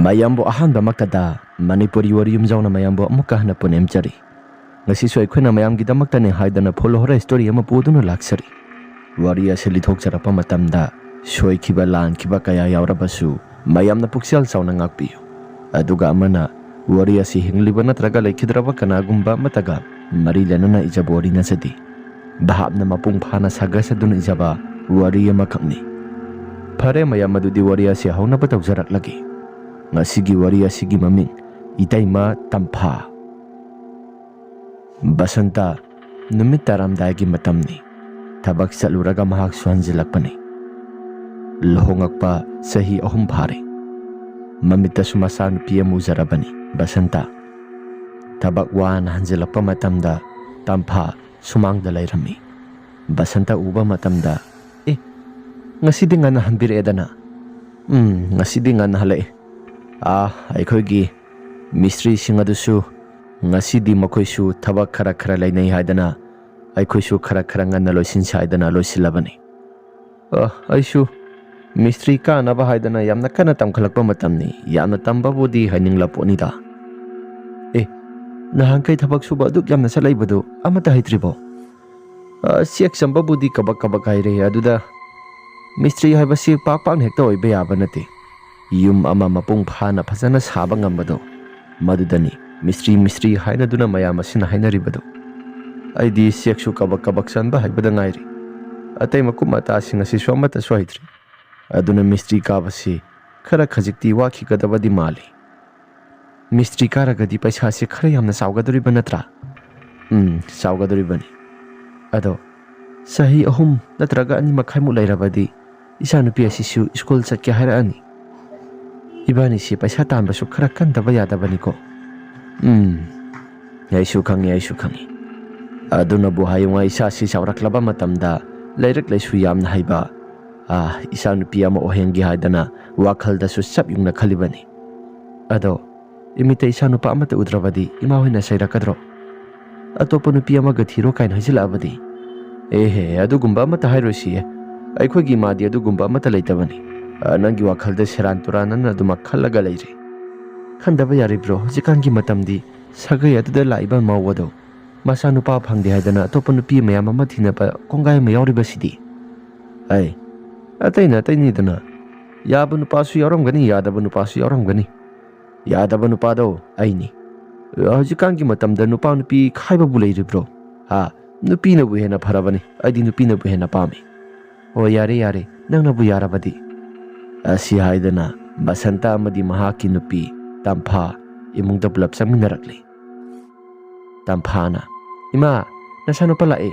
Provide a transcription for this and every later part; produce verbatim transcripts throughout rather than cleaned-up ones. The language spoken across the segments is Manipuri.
ꯃꯌꯥꯝꯕꯨ ꯑꯍꯥꯟꯕꯃꯛꯇꯗ ꯃꯅꯤꯄꯨꯔꯤ ꯋꯥꯔꯤ ꯌꯨꯝꯖꯥꯎꯅ ꯃꯌꯥꯝꯕꯨ ꯑꯃꯨꯛꯀ ꯍꯟꯅ ꯄꯨꯅꯦꯝꯖꯔꯤ꯫ ꯉꯁꯤꯁꯨ ꯑꯩꯈꯣꯏꯅ ꯃꯌꯥꯝꯒꯤꯗꯃꯛꯇꯅꯦ ꯍꯥꯏꯗꯅ ꯐꯨꯜ ꯍꯣꯔꯔ ꯁ꯭ꯇꯣꯔꯤ ꯑꯃ ꯄꯨꯗꯨꯅ ꯂꯥꯛꯆꯔꯤ꯫ ꯋꯥꯔꯤ ꯑꯁꯤ ꯂꯤꯊꯣꯛꯆꯔꯛꯄ ꯃꯇꯝꯗ ꯁꯣꯏꯈꯤꯕ ꯂꯥꯟꯈꯤꯕ ꯀꯌꯥ ꯌꯥꯎꯔꯕꯁꯨ ꯃꯌꯥꯝꯅ ꯄꯨꯛꯆꯦꯜ ꯆꯥꯎꯅ ꯉꯥꯛꯄꯤꯌꯨ꯫ ꯑꯗꯨꯒ ꯑꯃꯅ, ꯋꯥꯔꯤ ꯑꯁꯤ ꯍꯤꯡꯂꯤꯕ ꯅꯠꯇ꯭ꯔꯒ ꯂꯩꯈꯤꯗ꯭ꯔꯕ ꯀꯅꯥꯒꯨꯝꯕ ꯑꯃꯠꯇꯒ ꯃꯔꯤ ꯂꯩꯅꯅ ꯏꯖꯕ ꯋꯥꯔꯤ ꯅꯠꯆꯗꯦ꯫ ꯚꯥꯞꯅ ꯃꯄꯨꯡ ꯐꯥꯅ ꯁꯥꯒꯠꯆꯗꯨꯅ ꯏꯖꯕ ꯋꯥꯔꯤ ꯑꯃꯈꯛꯅꯤ꯫ ꯐꯔꯦ ꯃꯌꯥꯝ, ꯑꯗꯨꯗꯤ ꯋꯥꯔꯤ ꯑꯁꯤ ꯍꯧꯅꯕ ꯇꯧꯖꯔꯛꯂꯒꯦ꯫ ꯉꯁꯤꯒꯤ ꯋꯥꯔꯤ ꯑꯁꯤꯒꯤ ꯃꯃꯤꯡ ꯏꯇꯩꯃ ꯇꯝꯐꯥ꯫ ꯕꯁꯟꯇ, ꯅꯨꯃꯤꯠ ꯇꯥꯔꯝꯗꯥꯏꯒꯤ ꯃꯇꯝꯅꯤ꯫ ꯊꯕꯛ ꯆꯠꯂꯨꯔꯒ ꯃꯍꯥꯛꯁꯨ ꯍꯟꯖꯤꯜꯂꯛꯄꯅꯤ꯫ ꯂꯨꯍꯣꯡꯂꯛꯄ ꯆꯍꯤ ꯑꯍꯨꯝ ꯐꯥꯔꯦ꯫ ꯃꯃꯤꯠꯇꯁꯨ ꯃꯆꯥꯅꯨꯄꯤ ꯑꯃ ꯎꯖꯔꯕꯅꯤ ꯕꯁꯟꯇ꯫ ꯊꯕꯛ ꯋꯥꯅ ꯍꯟꯖꯤꯜꯂꯛꯄ ꯃꯇꯝꯗ ꯇꯝꯐꯥ ꯁꯨꯃꯥꯡꯗ ꯂꯩꯔꯝꯃꯤ꯫ ꯕꯁꯟꯇ ꯎꯕ ꯃꯇꯝꯗ, "ꯑꯦ, ꯉꯁꯤꯗꯤ ꯉꯟꯅ ꯍꯟꯕꯤꯔꯛꯑꯦꯗꯅ?" "ꯎꯝ, ꯉꯁꯤꯗꯤ ꯉꯟꯅ ꯍꯜꯂꯛꯑꯦ꯫ ꯑꯥ, ꯑꯩꯈꯣꯏꯒꯤ ꯃꯤꯁꯇ꯭ꯔꯤꯁꯤꯡ ꯑꯗꯨꯁꯨ ꯉꯁꯤꯗꯤ ꯃꯈꯣꯏꯁꯨ ꯊꯕꯛ ꯈꯔ ꯈꯔ ꯂꯩꯅꯩ ꯍꯥꯏꯗꯅ ꯑꯩꯈꯣꯏꯁꯨ ꯈꯔ ꯈꯔ ꯉꯟꯅ ꯂꯣꯏꯁꯤꯟꯁꯤ ꯍꯥꯏꯗꯅ ꯂꯣꯏꯁꯤꯜꯂꯕꯅꯤ꯫ ꯑ, ꯑꯩꯁꯨ ꯃꯤꯁꯇ꯭ꯔꯤ ꯀꯥꯅꯕ ꯍꯥꯏꯗꯅ ꯌꯥꯝꯅ ꯀꯟꯅ ꯇꯝꯈꯠꯂꯛꯄ ꯃꯇꯝꯅꯤ꯫ ꯌꯥꯝꯅ ꯇꯝꯕꯕꯨꯗꯤ ꯍꯩꯅꯤꯡꯂꯄꯣꯠꯅꯤꯗ꯫ ꯑꯦ, ꯅꯍꯥꯟꯈꯩ ꯊꯕꯛ ꯁꯨꯕ ꯑꯗꯨꯛ ꯌꯥꯝꯅ ꯆꯠꯂꯛꯏꯕꯗꯨ ꯑꯃꯠꯇ ꯍꯩꯇ꯭ꯔꯤꯕꯣ?" "ꯑ, ꯆꯦꯛ ꯆꯟꯕꯕꯨꯗꯤ ꯀꯕꯛ ꯀꯕꯛ ꯍꯩꯔꯦ, ꯑꯗꯨꯗ ꯃꯤꯁꯇ꯭ꯔꯤ ꯍꯥꯏꯕꯁꯤ ꯄꯥꯛ ꯄꯥꯛꯅ ꯍꯦꯛꯇ ꯑꯣꯏꯕ ꯌꯥꯕ ꯅꯠꯇꯦ꯫ ꯌꯨꯝ ꯑꯃ ꯃꯄꯨꯡ ꯐꯥꯅ ꯐꯖꯅ ꯁꯥꯕ ꯉꯝꯕꯗꯣ, ꯃꯗꯨꯗꯅꯤ ꯃꯤꯁꯇ꯭ꯔꯤ, ꯃꯤꯁꯇ꯭ꯔꯤ ꯍꯥꯏꯅꯗꯨꯅ ꯃꯌꯥꯝ ꯑꯁꯤꯅ ꯍꯥꯏꯅꯔꯤꯕꯗꯣ꯫ ꯑꯩꯗꯤ ꯆꯦꯛꯁꯨ ꯀꯕꯛ ꯀꯕꯛ ꯆꯟꯕ ꯍꯩꯕꯗ ꯉꯥꯏꯔꯤ꯫ ꯑꯇꯩ ꯃꯀꯨꯞ ꯃꯇꯥꯁꯤꯡ ꯑꯁꯤꯁꯨ ꯑꯃꯠꯇꯁꯨ ꯍꯩꯇ꯭ꯔꯤ꯫ ꯑꯗꯨꯅ ꯃꯤꯁꯇ꯭ꯔꯤ ꯀꯥꯕꯁꯤ ꯈꯔ ꯈꯖꯤꯛꯇꯤ ꯋꯥꯈꯤꯒꯗꯕꯗꯤ ꯃꯥꯜꯂꯤ꯫ ꯃꯤꯁꯇ꯭ꯔꯤ ꯀꯥꯔꯒꯗꯤ ꯄꯩꯁꯥꯁꯤ ꯈꯔ ꯌꯥꯝꯅ ꯆꯥꯎꯒꯗꯧꯔꯤꯕ ꯅꯠꯇ꯭ꯔꯥ?" "ꯎꯝ, ꯆꯥꯎꯒꯗꯧꯔꯤꯕꯅꯤ꯫ ꯑꯗꯣ ꯆꯍꯤ ꯑꯍꯨꯝ ꯅꯠꯇ꯭ꯔꯒ ꯑꯅꯤ ꯃꯈꯥꯏꯃꯨꯛ ꯂꯩꯔꯕꯗꯤ ꯏꯆꯥꯅꯨꯄꯤ ꯑꯁꯤꯁꯨ ꯁ꯭ꯀꯨꯜ ꯆꯠꯀꯦ ꯍꯥꯏꯔꯛꯑꯅꯤ꯫ ꯏꯕꯥꯅꯤꯁꯤ ꯄꯩꯁꯥ ꯇꯥꯟꯕꯁꯨ ꯈꯔ ꯀꯟꯗꯕ ꯌꯥꯗꯕꯅꯤꯀꯣ?" "ꯎꯝ, ꯑꯩꯁꯨ ꯈꯪꯉꯤ, ꯑꯩꯁꯨ ꯈꯪꯉꯤ꯫ ꯑꯗꯨꯅꯕꯨ ꯍꯌꯦꯡꯋꯥꯏ ꯏꯆꯥꯁꯤ ꯆꯥꯎꯔꯛꯂꯕ ꯃꯇꯝꯗ ꯂꯥꯏꯔꯤꯛ ꯂꯥꯏꯁꯨ ꯌꯥꯝꯅ ꯍꯩꯕ, ꯑꯥ, ꯏꯆꯥꯅꯨꯄꯤ ꯑꯃ ꯑꯣꯏꯍꯟꯒꯦ ꯍꯥꯏꯗꯅ ꯋꯥꯈꯜꯗꯁꯨ ꯆꯞ ꯌꯨꯡꯅ ꯈꯜꯂꯤꯕꯅꯤ꯫ ꯑꯗꯣ ꯏꯃꯤꯠꯇ ꯏꯆꯥꯅꯨꯄꯥ ꯑꯃꯠꯇ ꯎꯗ꯭ꯔꯕꯗꯤ ꯏꯃꯥ ꯍꯣꯏꯅ ꯆꯩꯔꯛꯀꯗ꯭ꯔꯣ? ꯑꯇꯣꯞꯄ ꯅꯨꯄꯤ ꯑꯃꯒ ꯊꯤꯔꯣ ꯀꯥꯏꯅ ꯍꯥꯏꯖꯤꯜꯂꯛꯑꯕꯗꯤ?" "ꯑꯦꯍꯦ, ꯑꯗꯨꯒꯨꯝꯕ ꯑꯃꯠꯇ ꯍꯥꯏꯔꯣꯏꯁꯤꯌꯦ꯫ ꯑꯩꯈꯣꯏꯒꯤ ꯏꯃꯥꯗꯤ ꯑꯗꯨꯒꯨꯝꯕ ꯑꯃꯠꯇ ꯂꯩꯇꯕꯅꯤ꯫ ꯑ, ꯅꯪꯒꯤ ꯋꯥꯈꯜꯗ ꯁꯦꯔꯥꯟ ꯇꯨꯔꯥꯟ ꯅꯪꯅ ꯑꯗꯨꯃꯛ ꯈꯜꯂꯒ ꯂꯩꯔꯦ꯫ ꯈꯟꯗꯕ ꯌꯥꯔꯤꯕ꯭ꯔꯣ? ꯍꯧꯖꯤꯛꯀꯥꯟꯒꯤ ꯃꯇꯝꯗꯤ ꯁꯥꯒꯩ ꯑꯗꯨꯗ ꯂꯥꯛꯏꯕ ꯃꯧ ꯑꯗꯣ ꯃꯆꯥꯅꯨꯄꯥ ꯐꯪꯗꯦ ꯍꯥꯏꯗꯅ ꯑꯇꯣꯞꯄ ꯅꯨꯄꯤ ꯃꯌꯥꯝ ꯑꯃ ꯊꯤꯅꯕ ꯀꯣꯡꯒꯥꯏ ꯑꯃ ꯌꯥꯎꯔꯤꯕꯁꯤꯗꯤ꯫ ꯑꯩ, ꯑꯇꯩꯅ ꯑꯇꯩꯅꯤꯗꯅ, ꯌꯥꯕ ꯅꯨꯄꯥꯁꯨ ꯌꯥꯎꯔꯝꯒꯅꯤ, ꯌꯥꯗꯕ ꯅꯨꯄꯥꯁꯨ ꯌꯥꯎꯔꯝꯒꯅꯤ꯫ ꯌꯥꯗꯕ ꯅꯨꯄꯥꯗꯣ ꯑꯩꯅꯤ꯫ ꯍꯧꯖꯤꯛꯀꯥꯟꯒꯤ ꯃꯇꯝꯗ ꯅꯨꯄꯥ ꯅꯨꯄꯤ ꯈꯥꯏꯕꯕꯨ ꯂꯩꯔꯤꯕ꯭ꯔꯣ? ꯍꯥ? ꯅꯨꯄꯤꯅꯕꯨ ꯍꯦꯟꯅ ꯐꯔꯕꯅꯤ꯫ ꯑꯩꯗꯤ ꯅꯨꯄꯤꯅꯕꯨ ꯍꯦꯟꯅ ꯄꯥꯝꯃꯤ꯫ ꯑꯣ, ꯌꯥꯔꯦ, ꯌꯥꯔꯦ, ꯅꯪꯅꯕꯨ ꯌꯥꯔꯕꯗꯤ꯫ ꯑꯁꯤ ꯍꯥꯏꯗꯅ ꯕꯁꯟꯇ ꯑꯃꯗꯤ ꯃꯍꯥꯛꯀꯤ ꯅꯨꯄꯤ ꯇꯝꯐꯥ ꯏꯃꯨꯡꯗ ꯄꯨꯂꯞ ꯆꯪꯃꯤꯟꯅꯔꯛꯂꯤ꯫ ꯇꯝꯐꯥꯅ, "ꯏꯃꯥ, ꯅꯆꯥꯅꯨꯄꯥ ꯂꯥꯛꯑꯦ꯫"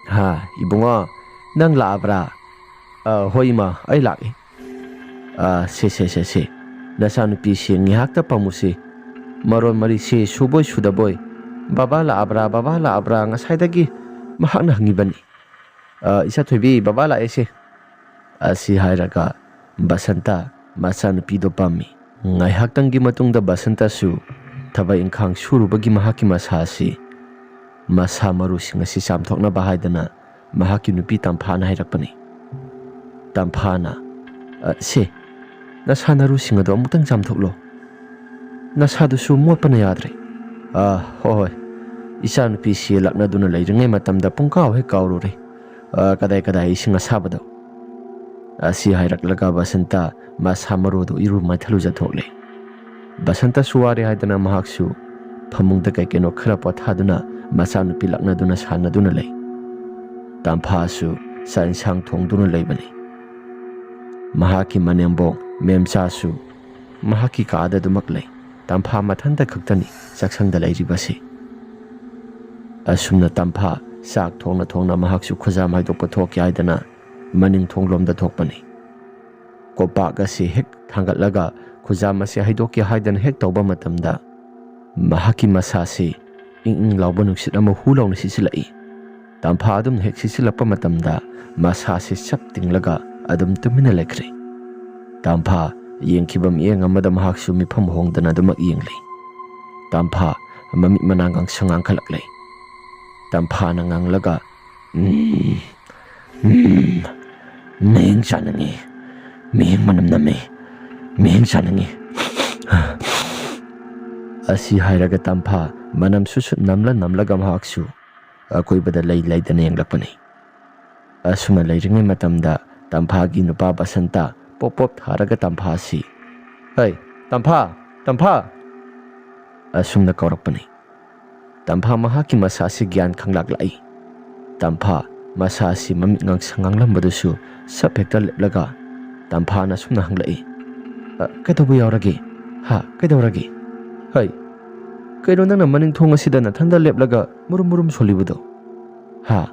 "ꯍꯥ, ꯏꯕꯨꯡꯉꯣ, ꯅꯪ ꯂꯥꯛꯑꯕ꯭ꯔꯥ?" "ꯑ, ꯍꯣꯏ ꯏꯃꯥ, ꯑꯩ ꯂꯥꯛꯑꯦ꯫" "ꯑ, ꯁꯦ, ꯁꯦ, ꯁꯦ, ꯁꯦ, ꯅꯆꯥꯅꯨꯄꯤꯁꯦ ꯉꯥꯏꯍꯥꯛꯇ ꯄꯝꯃꯨꯁꯦ꯫ ꯃꯔꯣꯟ ꯃꯔꯤꯁꯦ ꯁꯨꯕꯣꯏ ꯁꯨꯗꯕꯣꯏ, 'ꯕꯕꯥ ꯂꯥꯛꯑꯕ꯭ꯔꯥ, ꯕꯕꯥ ꯂꯥꯛꯑꯕ꯭ꯔꯥ?' ꯉꯁꯥꯏꯗꯒꯤ ꯃꯍꯥꯛꯅ ꯍꯪꯉꯤꯕꯅꯤ꯫ ꯑ, ꯏꯆꯥ ꯊꯣꯏꯕꯤ, ꯕꯕꯥ ꯂꯥꯛꯑꯦꯁꯦ꯫" ꯑꯁꯤ ꯍꯥꯏꯔꯒ ꯕꯁꯟꯇ ꯃꯆꯥꯅꯨꯄꯤꯗꯣ ꯄꯝꯃꯤ꯫ ꯉꯥꯏꯍꯥꯛꯇꯪꯒꯤ ꯃꯇꯨꯡꯗ ꯕꯁꯟꯇꯁꯨ ꯊꯕꯛ ꯏꯪꯈꯥꯡ ꯁꯨꯔꯨꯕꯒꯤ ꯃꯍꯥꯛꯀꯤ ꯃꯁꯥ ꯑꯁꯤ, ꯃꯁꯥ ꯃꯔꯨꯁꯤꯡ ꯑꯁꯤ ꯆꯥꯝꯊꯣꯛꯅꯕ ꯍꯥꯏꯗꯅ ꯃꯍꯥꯛꯀꯤ ꯅꯨꯄꯤ ꯇꯝꯐꯥꯅ ꯍꯥꯏꯔꯛꯄꯅꯤ꯫ ꯇꯝꯐꯥꯅ, "ꯑ, ꯁꯦ, ꯅꯁꯥ ꯅꯔꯨꯁꯤꯡ ꯑꯗꯣ ꯑꯃꯨꯛꯇꯪ ꯆꯥꯝꯊꯣꯛꯂꯣ꯫ ꯅꯁꯥꯗꯨꯁꯨ ꯃꯣꯠꯄꯅ ꯌꯥꯗ꯭ꯔꯦ꯫" "ꯑ, ꯍꯣꯏ, ꯍꯣꯏ꯫ ꯏꯆꯥꯅꯨꯄꯤꯁꯤ ꯂꯥꯛꯅꯗꯨꯅ ꯂꯩꯔꯤꯉꯩ ꯃꯇꯝꯗ ꯄꯨꯡꯀꯥꯎ ꯍꯦꯛ ꯀꯥꯎꯔꯨꯔꯦ꯫ ꯑ, ꯀꯗꯥꯏ ꯀꯗꯥꯏ ꯏꯁꯤꯡ ꯑꯁꯥꯕꯗꯣ?" ꯑꯁꯤ ꯍꯥꯏꯔꯛꯂꯒ ꯕꯁꯟꯇ ꯃꯁꯥ ꯃꯔꯨꯗꯨ ꯏꯔꯨ ꯃꯥꯏꯊꯜꯂꯨꯖꯊꯣꯛꯂꯦ꯫ ꯕꯁꯟꯇꯁꯨ ꯋꯥꯔꯦ ꯍꯥꯏꯗꯅ ꯃꯍꯥꯛꯁꯨ ꯐꯃꯨꯡꯗ ꯀꯩ ꯀꯩꯅꯣ ꯈꯔ ꯄꯣꯊꯥꯗꯨꯅ ꯃꯆꯥꯅꯨꯄꯤ ꯂꯛꯅꯗꯨꯅ ꯁꯥꯟꯅꯗꯨꯅ ꯂꯩ꯫ ꯇꯝꯐꯥꯁꯨ ꯆꯥꯛ ꯏꯟꯁꯥꯡ ꯊꯣꯡꯗꯨꯅ ꯂꯩꯕꯅꯤ꯫ ꯃꯍꯥꯛꯀꯤ ꯃꯅꯦꯝꯕꯣꯛ ꯃꯦꯝꯆꯥꯁꯨ ꯃꯍꯥꯛꯀꯤ ꯀꯥꯗ ꯑꯗꯨꯃꯛ ꯂꯩ꯫ ꯇꯝꯐꯥ ꯃꯊꯟꯇ ꯈꯛꯇꯅꯤ ꯆꯥꯛꯁꯪꯗ ꯂꯩꯔꯤꯕꯁꯤ꯫ ꯑꯁꯨꯝꯅ ꯇꯝꯐꯥ ꯆꯥꯛ ꯊꯣꯡꯅ ꯊꯣꯡꯅ ꯃꯍꯥꯛꯁꯨ ꯈꯨꯖꯥꯝ ꯍꯥꯏꯗꯣꯛꯄ ꯊꯣꯛꯀꯦ ꯍꯥꯏꯗꯅ ꯃꯅꯤꯡ ꯊꯣꯡꯂꯣꯝꯗ ꯊꯣꯛꯄꯅꯤ꯫ ꯀꯣꯝꯄꯥꯛ ꯑꯁꯤ ꯍꯦꯛ ꯊꯥꯡꯒꯠꯂꯒ ꯈꯨꯖꯥꯝ ꯑꯁꯤ ꯍꯩꯗꯣꯛꯀꯦ ꯍꯥꯏꯗꯅ ꯍꯦꯛ ꯇꯧꯕ ꯃꯇꯝꯗ, ꯃꯍꯥꯛꯀꯤ ꯃꯁꯥꯁꯤ ꯏꯪ ꯏꯪ ꯂꯥꯎꯕ ꯅꯨꯡꯁꯤꯠ ꯑꯃ ꯍꯨ ꯂꯥꯎꯅ ꯁꯤꯠꯆꯤꯜꯂꯛꯏ꯫ ꯇꯝꯐꯥ ꯑꯗꯨꯝ ꯍꯦꯛ ꯁꯤꯠꯆꯤꯜꯂꯛꯄ ꯃꯇꯝꯗ, ꯃꯁꯥꯁꯤ ꯆꯞ ꯇꯤꯡꯂꯒ ꯑꯗꯨꯝ ꯇꯨꯃꯤꯟꯅ ꯂꯩꯈ꯭ꯔꯦ꯫ ꯇꯝꯐꯥ ꯌꯦꯡꯈꯤꯕ ꯃꯤꯠꯌꯦꯡ ꯑꯃꯗ ꯃꯍꯥꯛꯁꯨ ꯃꯤꯐꯝ ꯍꯣꯡꯗꯅ ꯑꯗꯨꯃꯛ ꯌꯦꯡꯂꯤ꯫ ꯇꯝꯐꯥ ꯃꯃꯤꯠ ꯃꯅꯥ ꯉꯥꯡꯁꯪ ꯉꯥꯡꯈꯠꯂꯛꯂꯦ꯫ ꯇꯝꯐꯥꯅ ꯉꯥꯡꯂꯒ, "ꯎꯝ, ꯎꯝ, ꯅꯌꯦꯡ ꯆꯥꯅꯤꯡꯉꯤ꯫ "ꯃꯤꯌꯦꯡ ꯃꯅꯝ ꯅꯝꯃꯤ, ꯃꯤꯌꯦꯡ ꯆꯥꯅꯤꯡꯉꯤ" ꯑꯁꯤ ꯍꯥꯏꯔꯒ ꯇꯝꯐꯥ ꯃꯅꯝ ꯁꯨꯠ ꯁꯨꯠ ꯅꯝꯂ ꯅꯝꯂꯒ ꯃꯍꯥꯛꯁꯨ ꯑꯀꯣꯏꯕꯗ ꯂꯩ ꯂꯩꯗꯅ ꯌꯦꯡꯂꯛꯄꯅꯤ꯫ ꯑꯁꯨꯝꯅ ꯂꯩꯔꯤꯉꯩ ꯃꯇꯝꯗ ꯇꯝꯐꯥꯒꯤ ꯅꯨꯄꯥ ꯕꯁꯟꯇ ꯄꯣꯞ ꯄꯣꯞ ꯊꯥꯔꯒ ꯇꯝꯐꯥ ꯑꯁꯤ, "ꯍꯩ, ꯇꯝꯐꯥ, ꯇꯝꯐꯥ!" ꯑꯁꯨꯝꯅ ꯀꯧꯔꯛꯄꯅꯤ꯫ ꯇꯝꯐꯥ ꯃꯍꯥꯛꯀꯤ ꯃꯁꯥ ꯑꯁꯤ ꯒ꯭ꯌꯥꯟ ꯈꯪꯂꯥꯛꯂꯛꯏ꯫ ꯇꯝꯐꯥ ꯃꯁꯥ ꯑꯁꯤ ꯃꯃꯤꯠ ꯉꯥꯡꯁꯪ ꯉꯥꯡꯂꯝꯕꯗꯨꯁꯨ ꯁꯞ ꯍꯦꯛꯇ ꯂꯦꯞꯂꯒ ꯇꯝꯐꯥꯅ ꯑꯁꯨꯝꯅ ꯍꯪꯂꯛꯏ, "ꯑ, ꯀꯩꯗꯧꯕ ꯌꯥꯎꯔꯒꯦ? ꯍꯥ, ꯀꯩꯗꯧꯔꯒꯦ? ꯍꯩ, ꯀꯩꯅꯣ ꯅꯪꯅ ꯃꯅꯤꯡ ꯊꯣꯡ ꯑꯁꯤꯗ ꯅꯊꯟꯗ ꯂꯦꯞꯂꯒ ꯃꯨꯔꯨꯝ ꯃꯨꯔꯨꯝ ꯁꯣꯜꯂꯤꯕꯗꯣ? ꯍꯥ?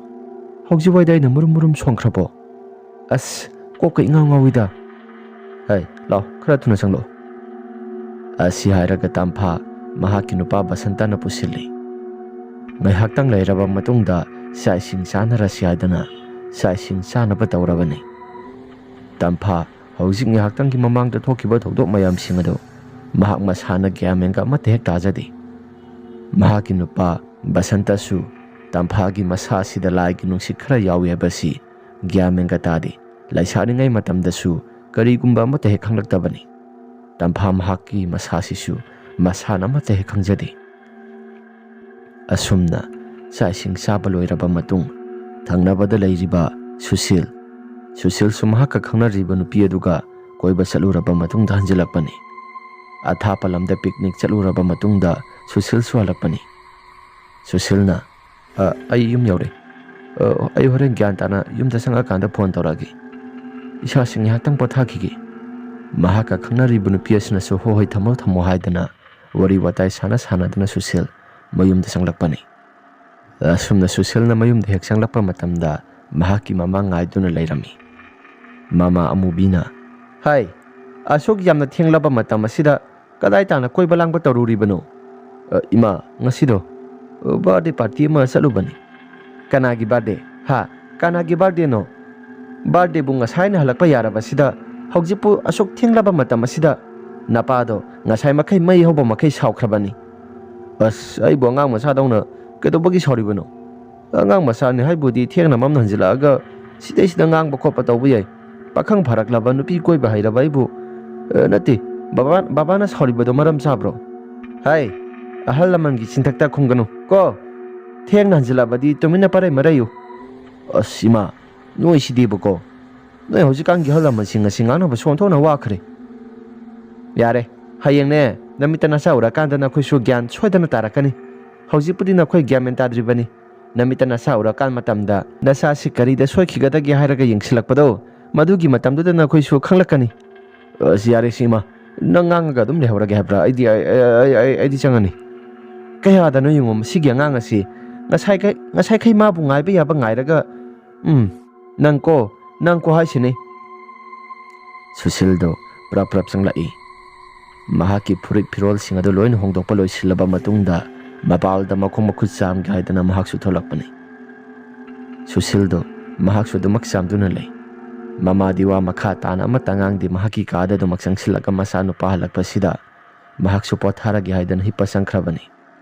ꯍꯧꯖꯤꯛ ꯋꯥꯏꯗ ꯑꯩꯅ ꯃꯨꯔꯨꯝ ꯃꯨꯔꯨꯝ ꯁꯣꯟꯈ꯭ꯔꯕꯣ? ꯑꯁ, ꯀꯣꯛꯀ ꯏꯉꯥꯎ ꯉꯥꯎꯏꯗ꯫ ꯍꯩ, ꯂꯥꯎ, ꯈꯔ ꯊꯨꯅ ꯆꯪꯂꯛꯑꯣ" ꯑꯁꯤ ꯍꯥꯏꯔꯒ ꯇꯝꯐꯥ ꯃꯍꯥꯛꯀꯤ ꯅꯨꯄꯥ ꯕꯁꯟꯇꯅ ꯄꯨꯁꯤꯜꯂꯤ꯫ ꯉꯥꯏꯍꯥꯛꯇꯪ ꯂꯩꯔꯕ ꯃꯇꯨꯡꯗ ꯆꯥꯛ ꯏꯁꯤꯡ ꯆꯥꯅꯔꯁꯤ ꯍꯥꯏꯗꯅ ꯆꯥꯛ ꯏꯁꯤꯡ ꯆꯥꯅꯕ ꯇꯧꯔꯕꯅꯤ꯫ ꯇꯝꯐꯥ ꯍꯧꯖꯤꯛ ꯉꯥꯏꯍꯥꯛꯇꯪꯒꯤ ꯃꯃꯥꯡꯗ ꯊꯣꯛꯈꯤꯕ ꯊꯧꯗꯣꯛ ꯃꯌꯥꯝꯁꯤꯡ ꯑꯗꯨ ꯃꯍꯥꯛ ꯃꯁꯥꯅ ꯒ꯭ꯌꯥꯟ ꯃꯦꯟꯒ ꯑꯃꯠꯇ ꯍꯦꯛ ꯇꯥꯖꯗꯦ꯫ ꯃꯍꯥꯛꯀꯤ ꯅꯨꯄꯥ ꯕꯁꯟꯇꯁꯨ ꯇꯝꯐꯥꯒꯤ ꯃꯁꯥ ꯑꯁꯤꯗ ꯂꯥꯏꯒꯤ ꯅꯨꯡꯁꯤꯠ ꯈꯔ ꯌꯥꯎꯏ ꯍꯥꯏꯕꯁꯤ ꯒ꯭ꯌꯥꯟ ꯃꯦꯟꯒ ꯇꯥꯗꯦ꯫ ꯂꯩꯁꯥꯔꯤꯉꯩ ꯃꯇꯝꯗꯁꯨ ꯀꯔꯤꯒꯨꯝꯕ ꯑꯃꯠꯇ ꯍꯦꯛ ꯈꯪꯂꯛꯇꯕꯅꯤ꯫ ꯇꯝꯐꯥ ꯃꯍꯥꯛꯀꯤ ꯃꯁꯥꯁꯤꯁꯨ ꯃꯁꯥꯅ ꯑꯃꯠꯇ ꯍꯦꯛ ꯈꯪꯖꯗꯦ꯫ ꯑꯁꯨꯝꯅ ꯆꯥꯛ ꯏꯁꯤꯡ ꯆꯥꯕ ꯂꯣꯏꯔꯕ ꯃꯇꯨꯡ, ꯊꯪꯅꯕꯗ ꯂꯩꯔꯤꯕ ꯁꯨꯁꯤꯜ, ꯁꯨꯁꯤꯜꯁꯨ ꯃꯍꯥꯛꯀ ꯈꯪꯅꯔꯤꯕ ꯅꯨꯄꯤ ꯑꯗꯨꯒ ꯀꯣꯏꯕ ꯆꯠꯂꯨꯔꯕ ꯃꯇꯨꯡꯗ ꯍꯟꯖꯤꯜꯂꯛꯄꯅꯤ꯫ ꯑꯊꯥꯞꯄ ꯂꯝꯗ ꯄꯤꯛꯅꯤꯛ ꯆꯠꯂꯨꯔꯕ ꯃꯇꯨꯡꯗ ꯁꯨꯁꯤꯜꯁꯨ ꯍꯜꯂꯛꯄꯅꯤ꯫ ꯁꯨꯁꯤꯜꯅ, "ꯑ, ꯑꯩ ꯌꯨꯝ ꯌꯧꯔꯦ꯫ ꯑ, ꯑꯩ ꯍꯣꯔꯦꯟ ꯒ꯭ꯌꯥꯟ ꯇꯥꯅ ꯌꯨꯝꯗ ꯆꯪꯉꯛꯑꯀꯥꯟꯗ ꯐꯣꯟ ꯇꯧꯔꯛꯑꯒꯦ꯫ ꯏꯁꯥꯁꯤ ꯉꯥꯏꯍꯥꯛꯇꯪ ꯄꯣꯊꯥꯈꯤꯒꯦ"꯫ ꯃꯍꯥꯛꯀ ꯈꯪꯅꯔꯤꯕ ꯅꯨꯄꯤ ꯑꯁꯤꯅꯁꯨ "ꯍꯣꯏ, ꯍꯣꯏ, ꯊꯝꯃꯣ, ꯊꯝꯃꯣ" ꯍꯥꯏꯗꯅ ꯋꯥꯔꯤ ꯋꯥꯇꯥꯏ ꯁꯥꯟꯅ ꯁꯥꯟꯅꯗꯨꯅ ꯁꯨꯁꯤꯜ ꯃꯌꯨꯝꯗ ꯆꯪꯂꯛꯄꯅꯤ꯫ ꯑꯁꯨꯝꯅ ꯁꯨꯁꯤꯜꯅ ꯃꯌꯨꯝꯗ ꯍꯦꯛ ꯆꯪꯂꯛꯄ ꯃꯇꯝꯗ ꯃꯍꯥꯛꯀꯤ ꯃꯃꯥ ꯉꯥꯏꯗꯨꯅ ꯂꯩꯔꯝꯃꯤ꯫ ꯃꯃꯥ ꯑꯃꯨꯕꯤꯅ, "ꯍꯥꯏ, ꯑꯁꯨꯛ ꯌꯥꯝꯅ ꯊꯦꯡꯂꯕ ꯃꯇꯝ ꯑꯁꯤꯗ ꯀꯗꯥꯏ ꯇꯥꯅ ꯀꯣꯏꯕ ꯂꯥꯡꯕ ꯇꯧꯔꯨꯔꯤꯕꯅꯣ?" "ꯑ, ꯏꯃꯥ, ꯉꯁꯤꯗꯣ, ꯑ, ꯕꯥꯔꯗꯦ ꯄꯥꯔꯇꯤ ꯑꯃ ꯆꯠꯂꯨꯕꯅꯤ"꯫ "ꯀꯅꯥꯒꯤ ꯕꯥꯔꯗꯦ? ꯍꯥ? ꯀꯅꯥꯒꯤ ꯕꯥꯔꯗꯦꯅꯣ? ꯕꯥꯔꯗꯦꯕꯨ ꯉꯁꯥꯏꯅ ꯍꯜꯂꯛꯄ ꯌꯥꯔꯕꯁꯤꯗ ꯍꯧꯖꯤꯛꯄꯨ ꯑꯁꯨꯛ ꯊꯦꯡꯂꯕ ꯃꯇꯝ ꯑꯁꯤꯗ?" "ꯅꯄꯥꯗꯣ ꯉꯁꯥꯏ ꯃꯈꯩ ꯃꯩ ꯍꯧꯕ ꯃꯈꯩ ꯁꯥꯎꯈ꯭ꯔꯕꯅꯤ"꯫ "ꯑꯁ, ꯑꯩꯕꯨ ꯑꯉꯥꯡ ꯃꯆꯥꯗꯧꯅ ꯀꯩꯗꯧꯕꯒꯤ ꯁꯥꯎꯔꯤꯕꯅꯣ? ꯑꯉꯥꯡ ꯃꯆꯥꯅꯤ ꯍꯥꯏꯕꯨꯗꯤ ꯊꯦꯡꯅ ꯃꯝꯅ ꯍꯟꯖꯤꯜꯂꯛꯑꯒ ꯁꯤꯗꯩꯁꯤꯗ ꯉꯥꯡꯕ ꯈꯣꯠꯄ ꯇꯧꯕ ꯌꯥꯏ꯫ ꯄꯥꯈꯪ ꯐꯥꯔꯛꯂꯕ ꯅꯨꯄꯤ ꯀꯣꯏꯕ ꯍꯩꯔꯕ ꯑꯩꯕꯨ, ꯑ, ꯅꯠꯇꯦ, ꯕꯕꯥ, ꯕꯕꯥꯅ ꯁꯥꯎꯔꯤꯕꯗꯣ ꯃꯔꯝ ꯆꯥꯕ꯭ꯔꯣ? ꯍꯥꯏ, ꯑꯍꯜ ꯂꯃꯟꯒꯤ ꯆꯤꯟꯊꯛꯇ ꯈꯨꯝꯒꯅꯨ ꯀꯣ꯫ ꯊꯦꯡꯅ ꯍꯟꯖꯤꯜꯂꯛꯑꯕꯗꯤ ꯇꯨꯃꯤꯟꯅ ꯄꯔꯩ ꯃꯔꯩꯌꯨ꯫ ꯑꯁ ꯏꯃꯥ, ꯅꯣꯏꯁꯤꯗꯤꯕꯀꯣ, ꯅꯣꯏ ꯍꯧꯖꯤꯛꯀꯥꯟꯒꯤ ꯑꯍꯜ ꯂꯃꯟꯁꯤꯡ ꯑꯁꯤ ꯉꯥꯡꯅꯕꯁꯨ ꯑꯣꯟꯊꯣꯛꯅ ꯋꯥꯈ꯭ꯔꯦ꯫ ꯌꯥꯔꯦ, ꯍꯌꯦꯡꯅꯦ ꯅꯃꯤꯠꯇ ꯅꯆꯥ ꯎꯔꯀꯥꯟꯗ ꯅꯈꯣꯏꯁꯨ ꯒ꯭ꯌꯥꯟ ꯁꯣꯏꯗꯅ ꯇꯥꯔꯛꯀꯅꯤ꯫ ꯍꯧꯖꯤꯛꯄꯨꯗꯤ ꯅꯈꯣꯏ ꯒ꯭ꯌꯥꯟ ꯃꯦꯟ ꯇꯥꯗ꯭ꯔꯤꯕꯅꯤ꯫ ꯅꯃꯤꯠꯇ ꯅꯆꯥ ꯎꯔꯀꯥꯟ ꯃꯇꯝꯗ ꯅꯆꯥꯁꯤ ꯀꯔꯤꯗ ꯁꯣꯏꯈꯤꯒꯗꯒꯦ ꯍꯥꯏꯔꯒ ꯌꯦꯡꯁꯤꯜꯂꯛꯄꯗꯣ, ꯃꯗꯨꯒꯤ ꯃꯇꯝꯗꯨꯗ ꯅꯈꯣꯏꯁꯨ ꯈꯪꯂꯛꯀꯅꯤ꯫ ꯑꯁ, ꯌꯥꯔꯦ ꯁꯤ ꯏꯃꯥ, ꯅꯪ ꯉꯥꯡꯉꯒ ꯑꯗꯨꯝ ꯂꯩꯍꯧꯔꯒꯦ ꯍꯥꯏꯕ꯭ꯔꯥ? ꯑꯩꯗꯤ, ꯑꯩ, ꯑꯩ, ꯑꯩ, ꯑꯩꯗꯤ ꯆꯪꯉꯅꯤ꯫ ꯀꯌꯥꯗꯅꯣ ꯌꯦꯡꯉꯣ, ꯃꯁꯤꯒꯤ ꯑꯉꯥꯡ ꯑꯁꯤ ꯉꯁꯥꯏꯈꯩ, ꯉꯁꯥꯏꯈꯩ ꯃꯥꯕꯨ ꯉꯥꯏꯕ ꯌꯥꯕ ꯉꯥꯏꯔꯒ, ꯎꯝ, ꯅꯪ ꯀꯣ, ꯅꯪ ꯀꯣ ꯍꯥꯏꯁꯤꯅꯤ꯫ ꯁꯨꯁꯤꯜꯗꯣ ꯄ꯭ꯔꯞ ꯄ꯭ꯔꯞ ꯆꯪꯂꯛꯏ꯫ ꯃꯍꯥꯛꯀꯤ ꯐꯨꯔꯤꯠ ꯐꯤꯔꯣꯜꯁꯤꯡ ꯑꯗꯨ ꯂꯣꯏꯅ ꯍꯣꯡꯗꯣꯛꯄ ꯂꯣꯏꯁꯤꯜꯂꯕ ꯃꯇꯨꯡꯗ ꯃꯄꯥꯜꯗ ꯃꯈꯣꯡ ꯃꯈꯨꯠ ꯆꯥꯝꯒꯦ ꯍꯥꯏꯗꯅ ꯃꯍꯥꯛꯁꯨ ꯊꯣꯛꯂꯛꯄꯅꯤ꯫ ꯁꯨꯁꯤꯜꯗꯣ ꯃꯍꯥꯛꯁꯨ ꯑꯗꯨꯃꯛ ꯆꯥꯝꯗꯨꯅ ꯂꯩ꯫ ꯃꯃꯥꯗꯤ ꯋꯥ ꯃꯈꯥ ꯇꯥꯅ ꯑꯃꯠꯇ ꯉꯥꯡꯗꯦ, ꯃꯍꯥꯛꯀꯤ ꯀꯥꯗ ꯑꯗꯨꯃꯛ ꯆꯪꯁꯤꯜꯂꯒ ꯃꯆꯥꯅꯨꯄꯥ ꯍꯜꯂꯛꯄꯁꯤꯗ ꯃꯍꯥꯛꯁꯨ ꯄꯣꯊꯥꯔꯒꯦ ꯍꯥꯏꯗꯅ ꯍꯤꯞꯄ ꯆꯪꯈ꯭ꯔꯕꯅꯤ꯫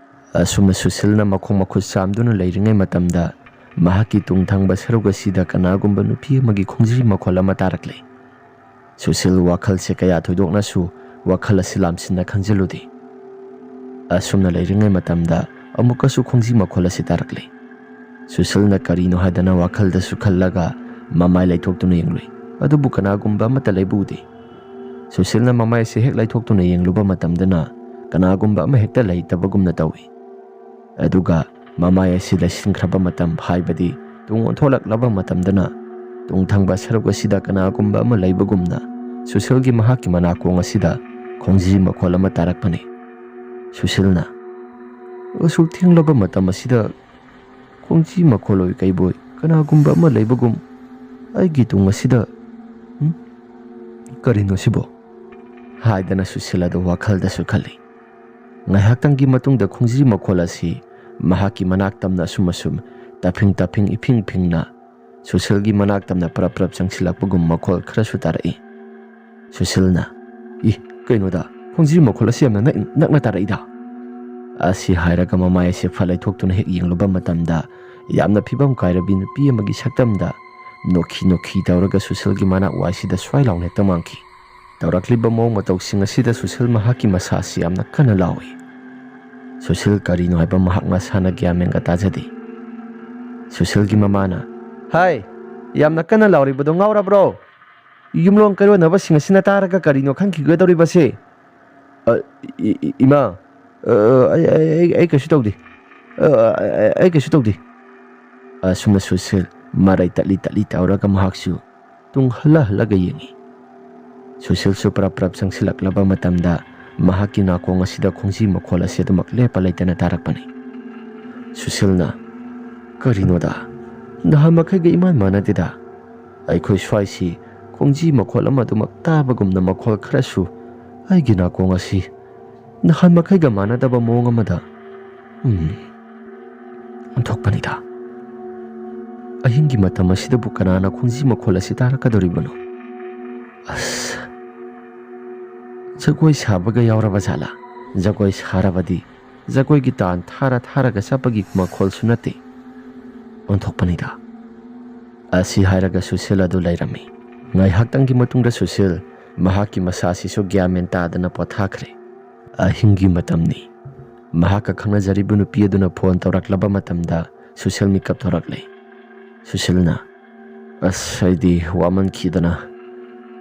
ꯑꯁꯨꯝꯅ ꯁꯨꯁꯤꯜꯅ ꯃꯈꯣꯡ ꯃꯈꯨꯠ ꯆꯥꯝꯗꯨꯅ ꯂꯩꯔꯤꯉꯩ ꯃꯇꯝꯗ ꯃꯍꯥꯛꯀꯤ ꯇꯨꯡ ꯊꯪꯕ ꯁꯔꯨꯛ ꯑꯁꯤꯗ ꯀꯅꯥꯒꯨꯝꯕ ꯅꯨꯄꯤ ꯑꯃꯒꯤ ꯈꯣꯡꯖ꯭ꯔꯤ ꯃꯈꯣꯜ ꯑꯃ ꯇꯥꯔꯛꯂꯦ꯫ ꯁꯨꯁꯤꯜ ꯋꯥꯈꯜꯁꯦ ꯀꯌꯥ ꯊꯣꯏꯗꯣꯛꯅꯁꯨ ꯋꯥꯈꯜ ꯑꯁꯤ ꯂꯥꯝꯁꯤꯟꯅ ꯈꯟꯖꯤꯜꯂꯨꯗꯦ꯫ ꯑꯁꯨꯝꯅ ꯂꯩꯔꯤꯉꯩ ꯃꯇꯝꯗ ꯑꯃꯨꯛꯀꯁꯨ ꯈꯣꯡꯖꯤ ꯃꯈꯣꯜ ꯑꯁꯤ ꯇꯥꯔꯛꯂꯦ꯫ ꯁꯨꯁꯤꯜꯅ ꯀꯔꯤꯅꯣ ꯍꯥꯏꯗꯅ ꯋꯥꯈꯜꯗꯁꯨ ꯈꯜꯂꯒ ꯃꯃꯥꯏ ꯂꯩꯊꯣꯛꯇꯨꯅ ꯌꯦꯡꯂꯨꯏ꯫ ꯑꯗꯨꯕꯨ ꯀꯅꯥꯒꯨꯝꯕ ꯑꯃꯠꯇ ꯂꯩꯕ ꯎꯗꯦ꯫ ꯁꯨꯁꯤꯜꯅ ꯃꯃꯥꯏ ꯑꯁꯤ ꯍꯦꯛ ꯂꯩꯊꯣꯛꯇꯨꯅ ꯌꯦꯡꯂꯨꯕ ꯃꯇꯝꯗꯅ ꯀꯅꯥꯒꯨꯝꯕ ꯑꯃ ꯍꯦꯛꯇ ꯂꯩꯇꯕꯒꯨꯝꯅ ꯇꯧꯏ꯫ ꯑꯗꯨꯒ ꯃꯃꯥꯏ ꯑꯁꯤ ꯂꯩꯁꯤꯟꯈ꯭ꯔꯕ ꯃꯇꯝ, ꯍꯥꯏꯕꯗꯤ ꯇꯨꯡ ꯑꯣꯟꯊꯣꯛꯂꯛꯂꯕ ꯃꯇꯝꯗꯅ ꯇꯨꯡ ꯊꯪꯕ ꯁꯔꯨꯛ ꯑꯁꯤꯗ ꯀꯅꯥꯒꯨꯝꯕ ꯑꯃ ꯂꯩꯕꯒꯨꯝꯅ ꯁꯨꯁꯤꯜꯒꯤ ꯃꯍꯥꯛꯀꯤ ꯃꯅꯥꯀꯣꯡ ꯑꯁꯤꯗ ꯈꯣꯡꯖꯤ ꯃꯈꯣꯜ ꯑꯃ ꯇꯥꯔꯛꯄꯅꯤ꯫ ꯁꯨꯁꯤꯜꯅ, "ꯑꯁꯨꯛ ꯊꯦꯡꯂꯕ ꯃꯇꯝ ꯑꯁꯤꯗ ꯈꯣꯡꯖꯤ ꯃꯈꯣꯜ ꯑꯣꯏ ꯀꯩꯕꯣꯏ ꯀꯅꯥꯒꯨꯝꯕ ꯑꯃ ꯂꯩꯕꯒꯨꯝ ꯑꯩꯒꯤ ꯇꯨꯡ ꯑꯁꯤꯗ, ꯎꯝ? ꯀꯔꯤꯅꯣ ꯁꯤꯕꯣ?" ꯍꯥꯏꯗꯅ ꯁꯨꯁꯤꯜ ꯑꯗꯨ ꯋꯥꯈꯜꯗꯁꯨ ꯈꯜꯂꯤ꯫ ꯉꯥꯏꯍꯥꯛꯇꯪꯒꯤ ꯃꯇꯨꯡꯗ ꯈꯣꯡꯖꯤ ꯃꯈꯣꯜ ꯑꯁꯤ ꯃꯍꯥꯛꯀꯤ ꯃꯅꯥꯛ ꯇꯝꯅ ꯑꯁꯨꯝ ꯑꯁꯨꯝ ꯇꯞꯐꯤꯡ ꯇꯞꯐꯤꯡ ꯏꯐꯤꯡ ꯐꯤꯡꯅ ꯁꯨꯁꯤꯜꯒꯤ ꯃꯅꯥꯛ ꯇꯝꯅ ꯄꯔꯞ ꯄꯔꯞ ꯆꯪꯁꯤꯜꯂꯛꯄꯒꯨꯝ ꯃꯈꯣꯜ ꯈꯔꯁꯨ ꯇꯥꯔꯛꯏ꯫ ꯁꯨꯁꯤꯜꯅ, "ꯏ, ꯀꯩꯅꯣꯗ, ꯈꯣꯡꯖꯤ ꯃꯈꯣꯜ ꯑꯁꯤ ꯌꯥꯝꯅ ꯅꯛ-, ꯅꯛꯅ ꯇꯥꯔꯛꯏꯗ?" ꯑꯁꯤ ꯍꯥꯏꯔꯒ ꯃꯃꯥꯏ ꯑꯁꯤ ꯐꯠ ꯂꯩꯊꯣꯛꯇꯨꯅ ꯍꯦꯛ ꯌꯦꯡꯂꯨꯕ ꯃꯇꯝꯗ ꯌꯥꯝꯅ ꯐꯤꯕꯝ ꯀꯥꯏꯔꯕꯤ ꯅꯨꯄꯤ ꯑꯃꯒꯤ ꯁꯛꯇꯝꯗ ꯅꯣꯛꯈꯤ ꯅꯣꯛꯈꯤ ꯇꯧꯔꯒ ꯁꯨꯁꯤꯜꯒꯤ ꯃꯅꯥꯛ ꯋꯥꯏꯁꯤꯗ ꯁ꯭ꯋꯥꯏ ꯂꯥꯎꯅ ꯍꯦꯛꯇ ꯃꯥꯡꯈꯤ꯫ ꯇꯧꯔꯛꯂꯤꯕ ꯃꯑꯣꯡ ꯃꯇꯧꯁꯤꯡ ꯑꯁꯤꯗ ꯁꯨꯁꯤꯜ ꯃꯍꯥꯛꯀꯤ ꯃꯁꯥꯁꯤ ꯌꯥꯝꯅ ꯀꯟꯅ ꯂꯥꯎꯏ꯫ ꯁꯨꯁꯤꯜ ꯀꯔꯤꯅꯣ ꯍꯥꯏꯕ ꯃꯍꯥꯛ ꯃꯁꯥꯅ ꯒ꯭ꯌꯥꯟ ꯃꯦꯟꯒ ꯇꯥꯖꯗꯦ꯫ ꯁꯨꯁꯤꯜꯒꯤ ꯃꯃꯥꯅ, "ꯍꯥꯏ, ꯌꯥꯝꯅ ꯀꯟꯅ ꯂꯥꯎꯔꯤꯕꯗꯣ ꯉꯥꯎꯔꯕ꯭ꯔꯣ? ꯌꯨꯝꯂꯣꯟ ꯀꯩꯔꯣꯟꯅꯕꯁꯤꯡ ꯑꯁꯤꯅ ꯇꯥꯔꯒ ꯀꯔꯤꯅꯣ ꯈꯟꯈꯤꯒꯗꯧꯔꯤꯕꯁꯦ?" "ꯑ, ꯏ-, ꯏ-, ꯏꯃꯥ, ꯑ, ꯑꯩ, ꯑꯩ, ꯑꯩ, ꯑꯩ ꯀꯩꯁꯨ ꯇꯧꯗꯦ꯫ ꯑ, ꯑ, ꯑꯩ, ꯑꯩ ꯀꯩꯁꯨ ꯇꯧꯗꯦ꯫" ꯑꯁꯨꯝꯅ ꯁꯨꯁꯤꯜ ꯃꯔꯩ ꯇꯠꯂꯤ ꯇꯠꯂꯤ ꯇꯧꯔꯒ ꯃꯍꯥꯛꯁꯨ ꯇꯨꯡ ꯍꯜꯂ ꯍꯜꯂꯒ ꯌꯦꯡꯏ꯫ ꯁꯨꯁꯤꯜꯁꯨ ꯄ꯭ꯔꯞ ꯄ꯭ꯔꯞ ꯆꯪꯁꯤꯜꯂꯛꯂꯕ ꯃꯇꯝꯗ ꯃꯍꯥꯛꯀꯤ ꯅꯥꯀꯣꯡ ꯑꯁꯤꯗ ꯈꯣꯡꯖꯤ ꯃꯈꯣꯜ ꯑꯁꯤ ꯑꯗꯨꯃꯛ ꯂꯦꯞꯄ ꯂꯩꯇꯅ ꯇꯥꯔꯛꯄꯅꯤ꯫ ꯁꯨꯁꯤꯜꯅ, "ꯀꯔꯤꯅꯣꯗ? ꯅꯍꯥꯟ ꯃꯈꯩꯒ ꯏꯃꯥꯟ ꯃꯥꯟꯅꯗꯦꯗ꯫ ꯑꯩꯈꯣꯏ ꯁ꯭ꯋꯥꯏꯁꯤ ꯈꯣꯡꯖꯤ ꯃꯈꯣꯜ ꯑꯃ ꯑꯗꯨꯃꯛ ꯇꯥꯕꯒꯨꯝꯅ ꯃꯈꯣꯜ ꯈꯔꯁꯨ ꯑꯩꯒꯤ ꯅꯥꯀꯣꯡ ꯑꯁꯤ ꯅꯍꯥꯟ ꯃꯈꯩꯒ ꯃꯥꯟꯅꯗꯕ ꯃꯑꯣꯡ ꯑꯃꯗ, ꯎꯝ, ꯑꯣꯟꯊꯣꯛꯄꯅꯤꯗ꯫ ꯑꯍꯤꯡꯒꯤ ꯃꯇꯝ ꯑꯁꯤꯗꯕꯨ ꯀꯅꯥꯅ ꯈꯣꯡꯖꯤ ꯃꯈꯣꯜ ꯑꯁꯤ ꯇꯥꯔꯛꯀꯗꯧꯔꯤꯕꯅꯣ? ꯑꯁ, ꯖꯒꯣꯏ ꯁꯥꯕꯒ ꯌꯥꯎꯔꯕ ꯖꯥꯠꯂꯥ? ꯖꯒꯣꯏ ꯁꯥꯔꯕꯗꯤ ꯖꯒꯣꯏꯒꯤ ꯇꯥꯟ ꯊꯥꯔ ꯊꯥꯔꯒ ꯆꯠꯄꯒꯤ ꯃꯈꯣꯜꯁꯨ ꯅꯠꯇꯦ꯫ ꯑꯣꯟꯊꯣꯛꯄꯅꯤꯗ꯫" ꯑꯁꯤ ꯍꯥꯏꯔꯒ ꯁꯨꯁꯤꯜ ꯑꯗꯨ ꯂꯩꯔꯝꯃꯤ꯫ ꯉꯥꯏꯍꯥꯛꯇꯪꯒꯤ ꯃꯇꯨꯡꯗ ꯁꯨꯁꯤꯜ ꯃꯍꯥꯛꯀꯤ ꯃꯁꯥꯁꯤꯁꯨ ꯒ꯭ꯌꯥꯟ ꯃꯦꯟ ꯇꯥꯗꯅ ꯄꯣꯊꯥꯈ꯭ꯔꯦ꯫ ꯑꯍꯤꯡꯒꯤ ꯃꯇꯝꯅꯤ꯫ ꯃꯍꯥꯛꯀ ꯈꯪꯅꯖꯔꯤꯕ ꯅꯨꯄꯤ ꯑꯗꯨꯅ ꯐꯣꯟ ꯇꯧꯔꯛꯂꯕ ꯃꯇꯝꯗ ꯁꯨꯁꯤꯜ ꯃꯤꯀꯞ ꯊꯣꯔꯛꯂꯦ꯫ ꯁꯨꯁꯤꯜꯅ, "ꯑꯁ, ꯑꯩꯗꯤ ꯋꯥꯃꯟꯈꯤꯗꯅ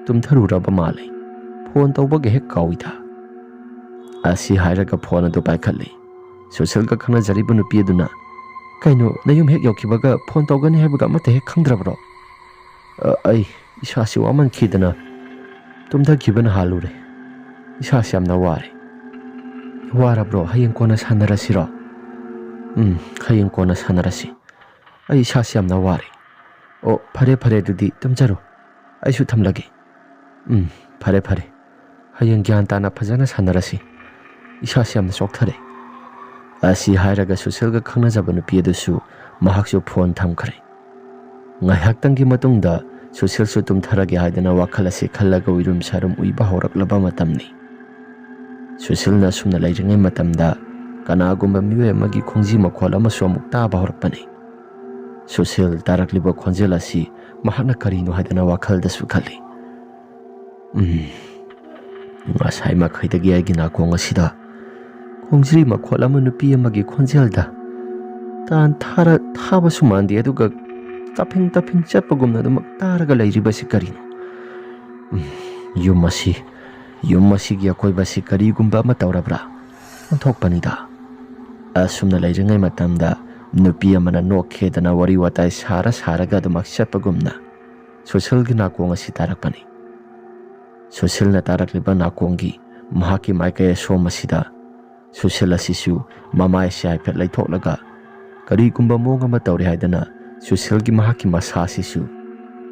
ꯇꯨꯝꯊꯔꯨꯔꯕ ꯃꯥꯜꯂꯦ꯫ ꯐꯣꯟ ꯇꯧꯕꯒ ꯍꯦꯛ ꯀꯥꯎꯏꯗ꯫" ꯑꯁꯤ ꯍꯥꯏꯔꯒ ꯐꯣꯟ ꯑꯗꯨ ꯄꯥꯏꯈꯠꯂꯤ꯫ ꯁꯨꯁꯤꯜꯒ ꯈꯪꯅꯖꯔꯤꯕ ꯅꯨꯄꯤ ꯑꯗꯨꯅ, "ꯀꯩꯅꯣ, ꯅꯌꯨꯝ ꯍꯦꯛ ꯌꯧꯈꯤꯕꯒ ꯐꯣꯟ ꯇꯧꯒꯅꯤ ꯍꯥꯏꯕꯒ ꯑꯃꯠꯇ ꯍꯦꯛ ꯈꯪꯗ꯭ꯔꯕ꯭ꯔꯣ?" "ꯑ, ꯑꯩ ꯏꯁꯥꯁꯤ ꯋꯥꯃꯟꯈꯤꯗꯅ ꯇꯨꯝꯊꯈꯤꯕꯅ ꯍꯥꯜꯂꯨꯔꯦ꯫ ꯏꯁꯥꯁꯤ ꯌꯥꯝꯅ ꯋꯥꯔꯦ꯫" "ꯋꯥꯔꯕ꯭ꯔꯣ? ꯍꯌꯦꯡ ꯀꯣꯟꯅ ꯁꯥꯟꯅꯔꯁꯤꯔꯣ?" "ꯎꯝ, ꯍꯌꯦꯡ ꯀꯣꯟꯅ ꯁꯥꯟꯅꯔꯁꯤ꯫ ꯑꯩ ꯏꯁꯥꯁꯤ ꯌꯥꯝꯅ ꯋꯥꯔꯦ꯫" "ꯑꯣ, ꯐꯔꯦ, ꯐꯔꯦ, ꯑꯗꯨꯗꯤ ꯇꯨꯝꯖꯔꯣ꯫ ꯑꯩꯁꯨ ꯊꯝꯂꯒꯦ꯫" "ꯎꯝ, ꯐꯔꯦ, ꯐꯔꯦ꯫ ꯍꯌꯦꯡ ꯒ꯭ꯌꯥꯟ ꯇꯥꯅ ꯐꯖꯅ ꯁꯥꯟꯅꯔꯁꯤ꯫ ꯏꯁꯥꯁꯤ ꯌꯥꯝꯅ ꯆꯣꯛꯊꯔꯦ꯫" ꯑꯁꯤ ꯍꯥꯏꯔꯒ ꯁꯨꯁꯤꯜꯒ ꯈꯪꯅꯖꯕ ꯅꯨꯄꯤ ꯑꯗꯨꯁꯨ ꯃꯍꯥꯛꯁꯨ ꯐꯣꯟ ꯊꯝꯈ꯭ꯔꯦ꯫ ꯉꯥꯏꯍꯥꯛꯇꯪꯒꯤ ꯃꯇꯨꯡꯗ ꯁꯨꯁꯤꯜꯁꯨ ꯇꯨꯝꯊꯔꯒꯦ ꯍꯥꯏꯗꯅ ꯋꯥꯈꯜ ꯑꯁꯤ ꯈꯜꯂꯒ ꯎꯏꯔꯨꯝ ꯁꯥꯔꯨꯝ ꯎꯏꯕ ꯍꯧꯔꯛꯂꯕ ꯃꯇꯝꯅꯤ꯫ ꯁꯨꯁꯤꯜꯅ ꯑꯁꯨꯝꯅ ꯂꯩꯔꯤꯉꯩ ꯃꯇꯝꯗ ꯀꯅꯥꯒꯨꯝꯕ ꯃꯤꯑꯣꯏ ꯑꯃꯒꯤ ꯈꯣꯡꯖꯤ ꯃꯈꯣꯜ ꯑꯃꯁꯨ ꯑꯃꯨꯛ ꯇꯥꯕ ꯍꯧꯔꯛꯄꯅꯤ꯫ ꯁꯨꯁꯤꯜ ꯇꯥꯔꯛꯂꯤꯕ ꯈꯣꯟꯖꯦꯜ ꯑꯁꯤ ꯃꯍꯥꯛꯅ ꯀꯔꯤꯅꯣ ꯍꯥꯏꯗꯅ ꯋꯥꯈꯜꯗꯁꯨ ꯈꯜꯂꯤ꯫ ꯎꯝ, ꯉꯁꯥꯏ ꯃꯈꯩꯗꯒꯤ ꯑꯩꯒꯤ ꯅꯥꯀꯣꯡ ꯑꯁꯤꯗ ꯈꯣꯡꯖ꯭ꯔꯤ ꯃꯈꯣꯜ ꯑꯃ ꯅꯨꯄꯤ ꯑꯃꯒꯤ ꯈꯣꯟꯖꯦꯜꯗ ꯇꯥꯟ ꯊꯥꯔ ꯊꯥꯕꯁꯨ ꯃꯥꯟꯗꯦ, ꯑꯗꯨꯒ ꯇꯞꯐꯤꯡ ꯇꯞꯐꯤꯡ ꯆꯠꯄꯒꯨꯝꯅ ꯑꯗꯨꯃꯛ ꯇꯥꯔꯒ ꯂꯩꯔꯤꯕꯁꯤ ꯀꯔꯤꯅꯣ? ꯎꯝ, ꯌꯨꯝ ꯑꯁꯤ, ꯌꯨꯝ ꯑꯁꯤꯒꯤ ꯑꯀꯣꯏꯕꯁꯤ ꯀꯔꯤꯒꯨꯝꯕ ꯑꯃ ꯇꯧꯔꯕ꯭ꯔꯥ? ꯑꯣꯟꯊꯣꯛꯄꯅꯤꯗ꯫ ꯑꯁꯨꯝꯅ ꯂꯩꯔꯤꯉꯩ ꯃꯇꯝꯗ ꯅꯨꯄꯤ ꯑꯃꯅ ꯅꯣꯛꯈꯦꯗꯅ ꯋꯥꯔꯤ ꯋꯥꯇꯥꯏ ꯁꯥꯔ ꯁꯥꯔꯒ ꯑꯗꯨꯃꯛ ꯆꯠꯄꯒꯨꯝꯅ ꯁꯨꯁꯤꯜꯒꯤ ꯅꯥꯀꯣꯡ ꯑꯁꯤ ꯇꯥꯔꯛꯄꯅꯤ꯫ ꯁꯨꯁꯤꯜꯅ ꯇꯥꯔꯛꯂꯤꯕ ꯅꯥꯀꯣꯡꯒꯤ ꯃꯍꯥꯛꯀꯤ ꯃꯥꯏꯀꯩ ꯑꯁꯣꯝ ꯑꯁꯤꯗ ꯁꯨꯁꯤꯜ ꯑꯁꯤꯁꯨ ꯃꯃꯥꯏꯁꯦ ꯍꯥꯏꯐꯦꯠ ꯂꯩꯊꯣꯛꯂꯒ ꯀꯔꯤꯒꯨꯝꯕ ꯃꯑꯣꯡ ꯑꯃ ꯇꯧꯔꯦ ꯍꯥꯏꯗꯅ ꯁꯨꯁꯤꯜꯒꯤ ꯃꯍꯥꯛꯀꯤ ꯃꯁꯥ ꯑꯁꯤꯁꯨ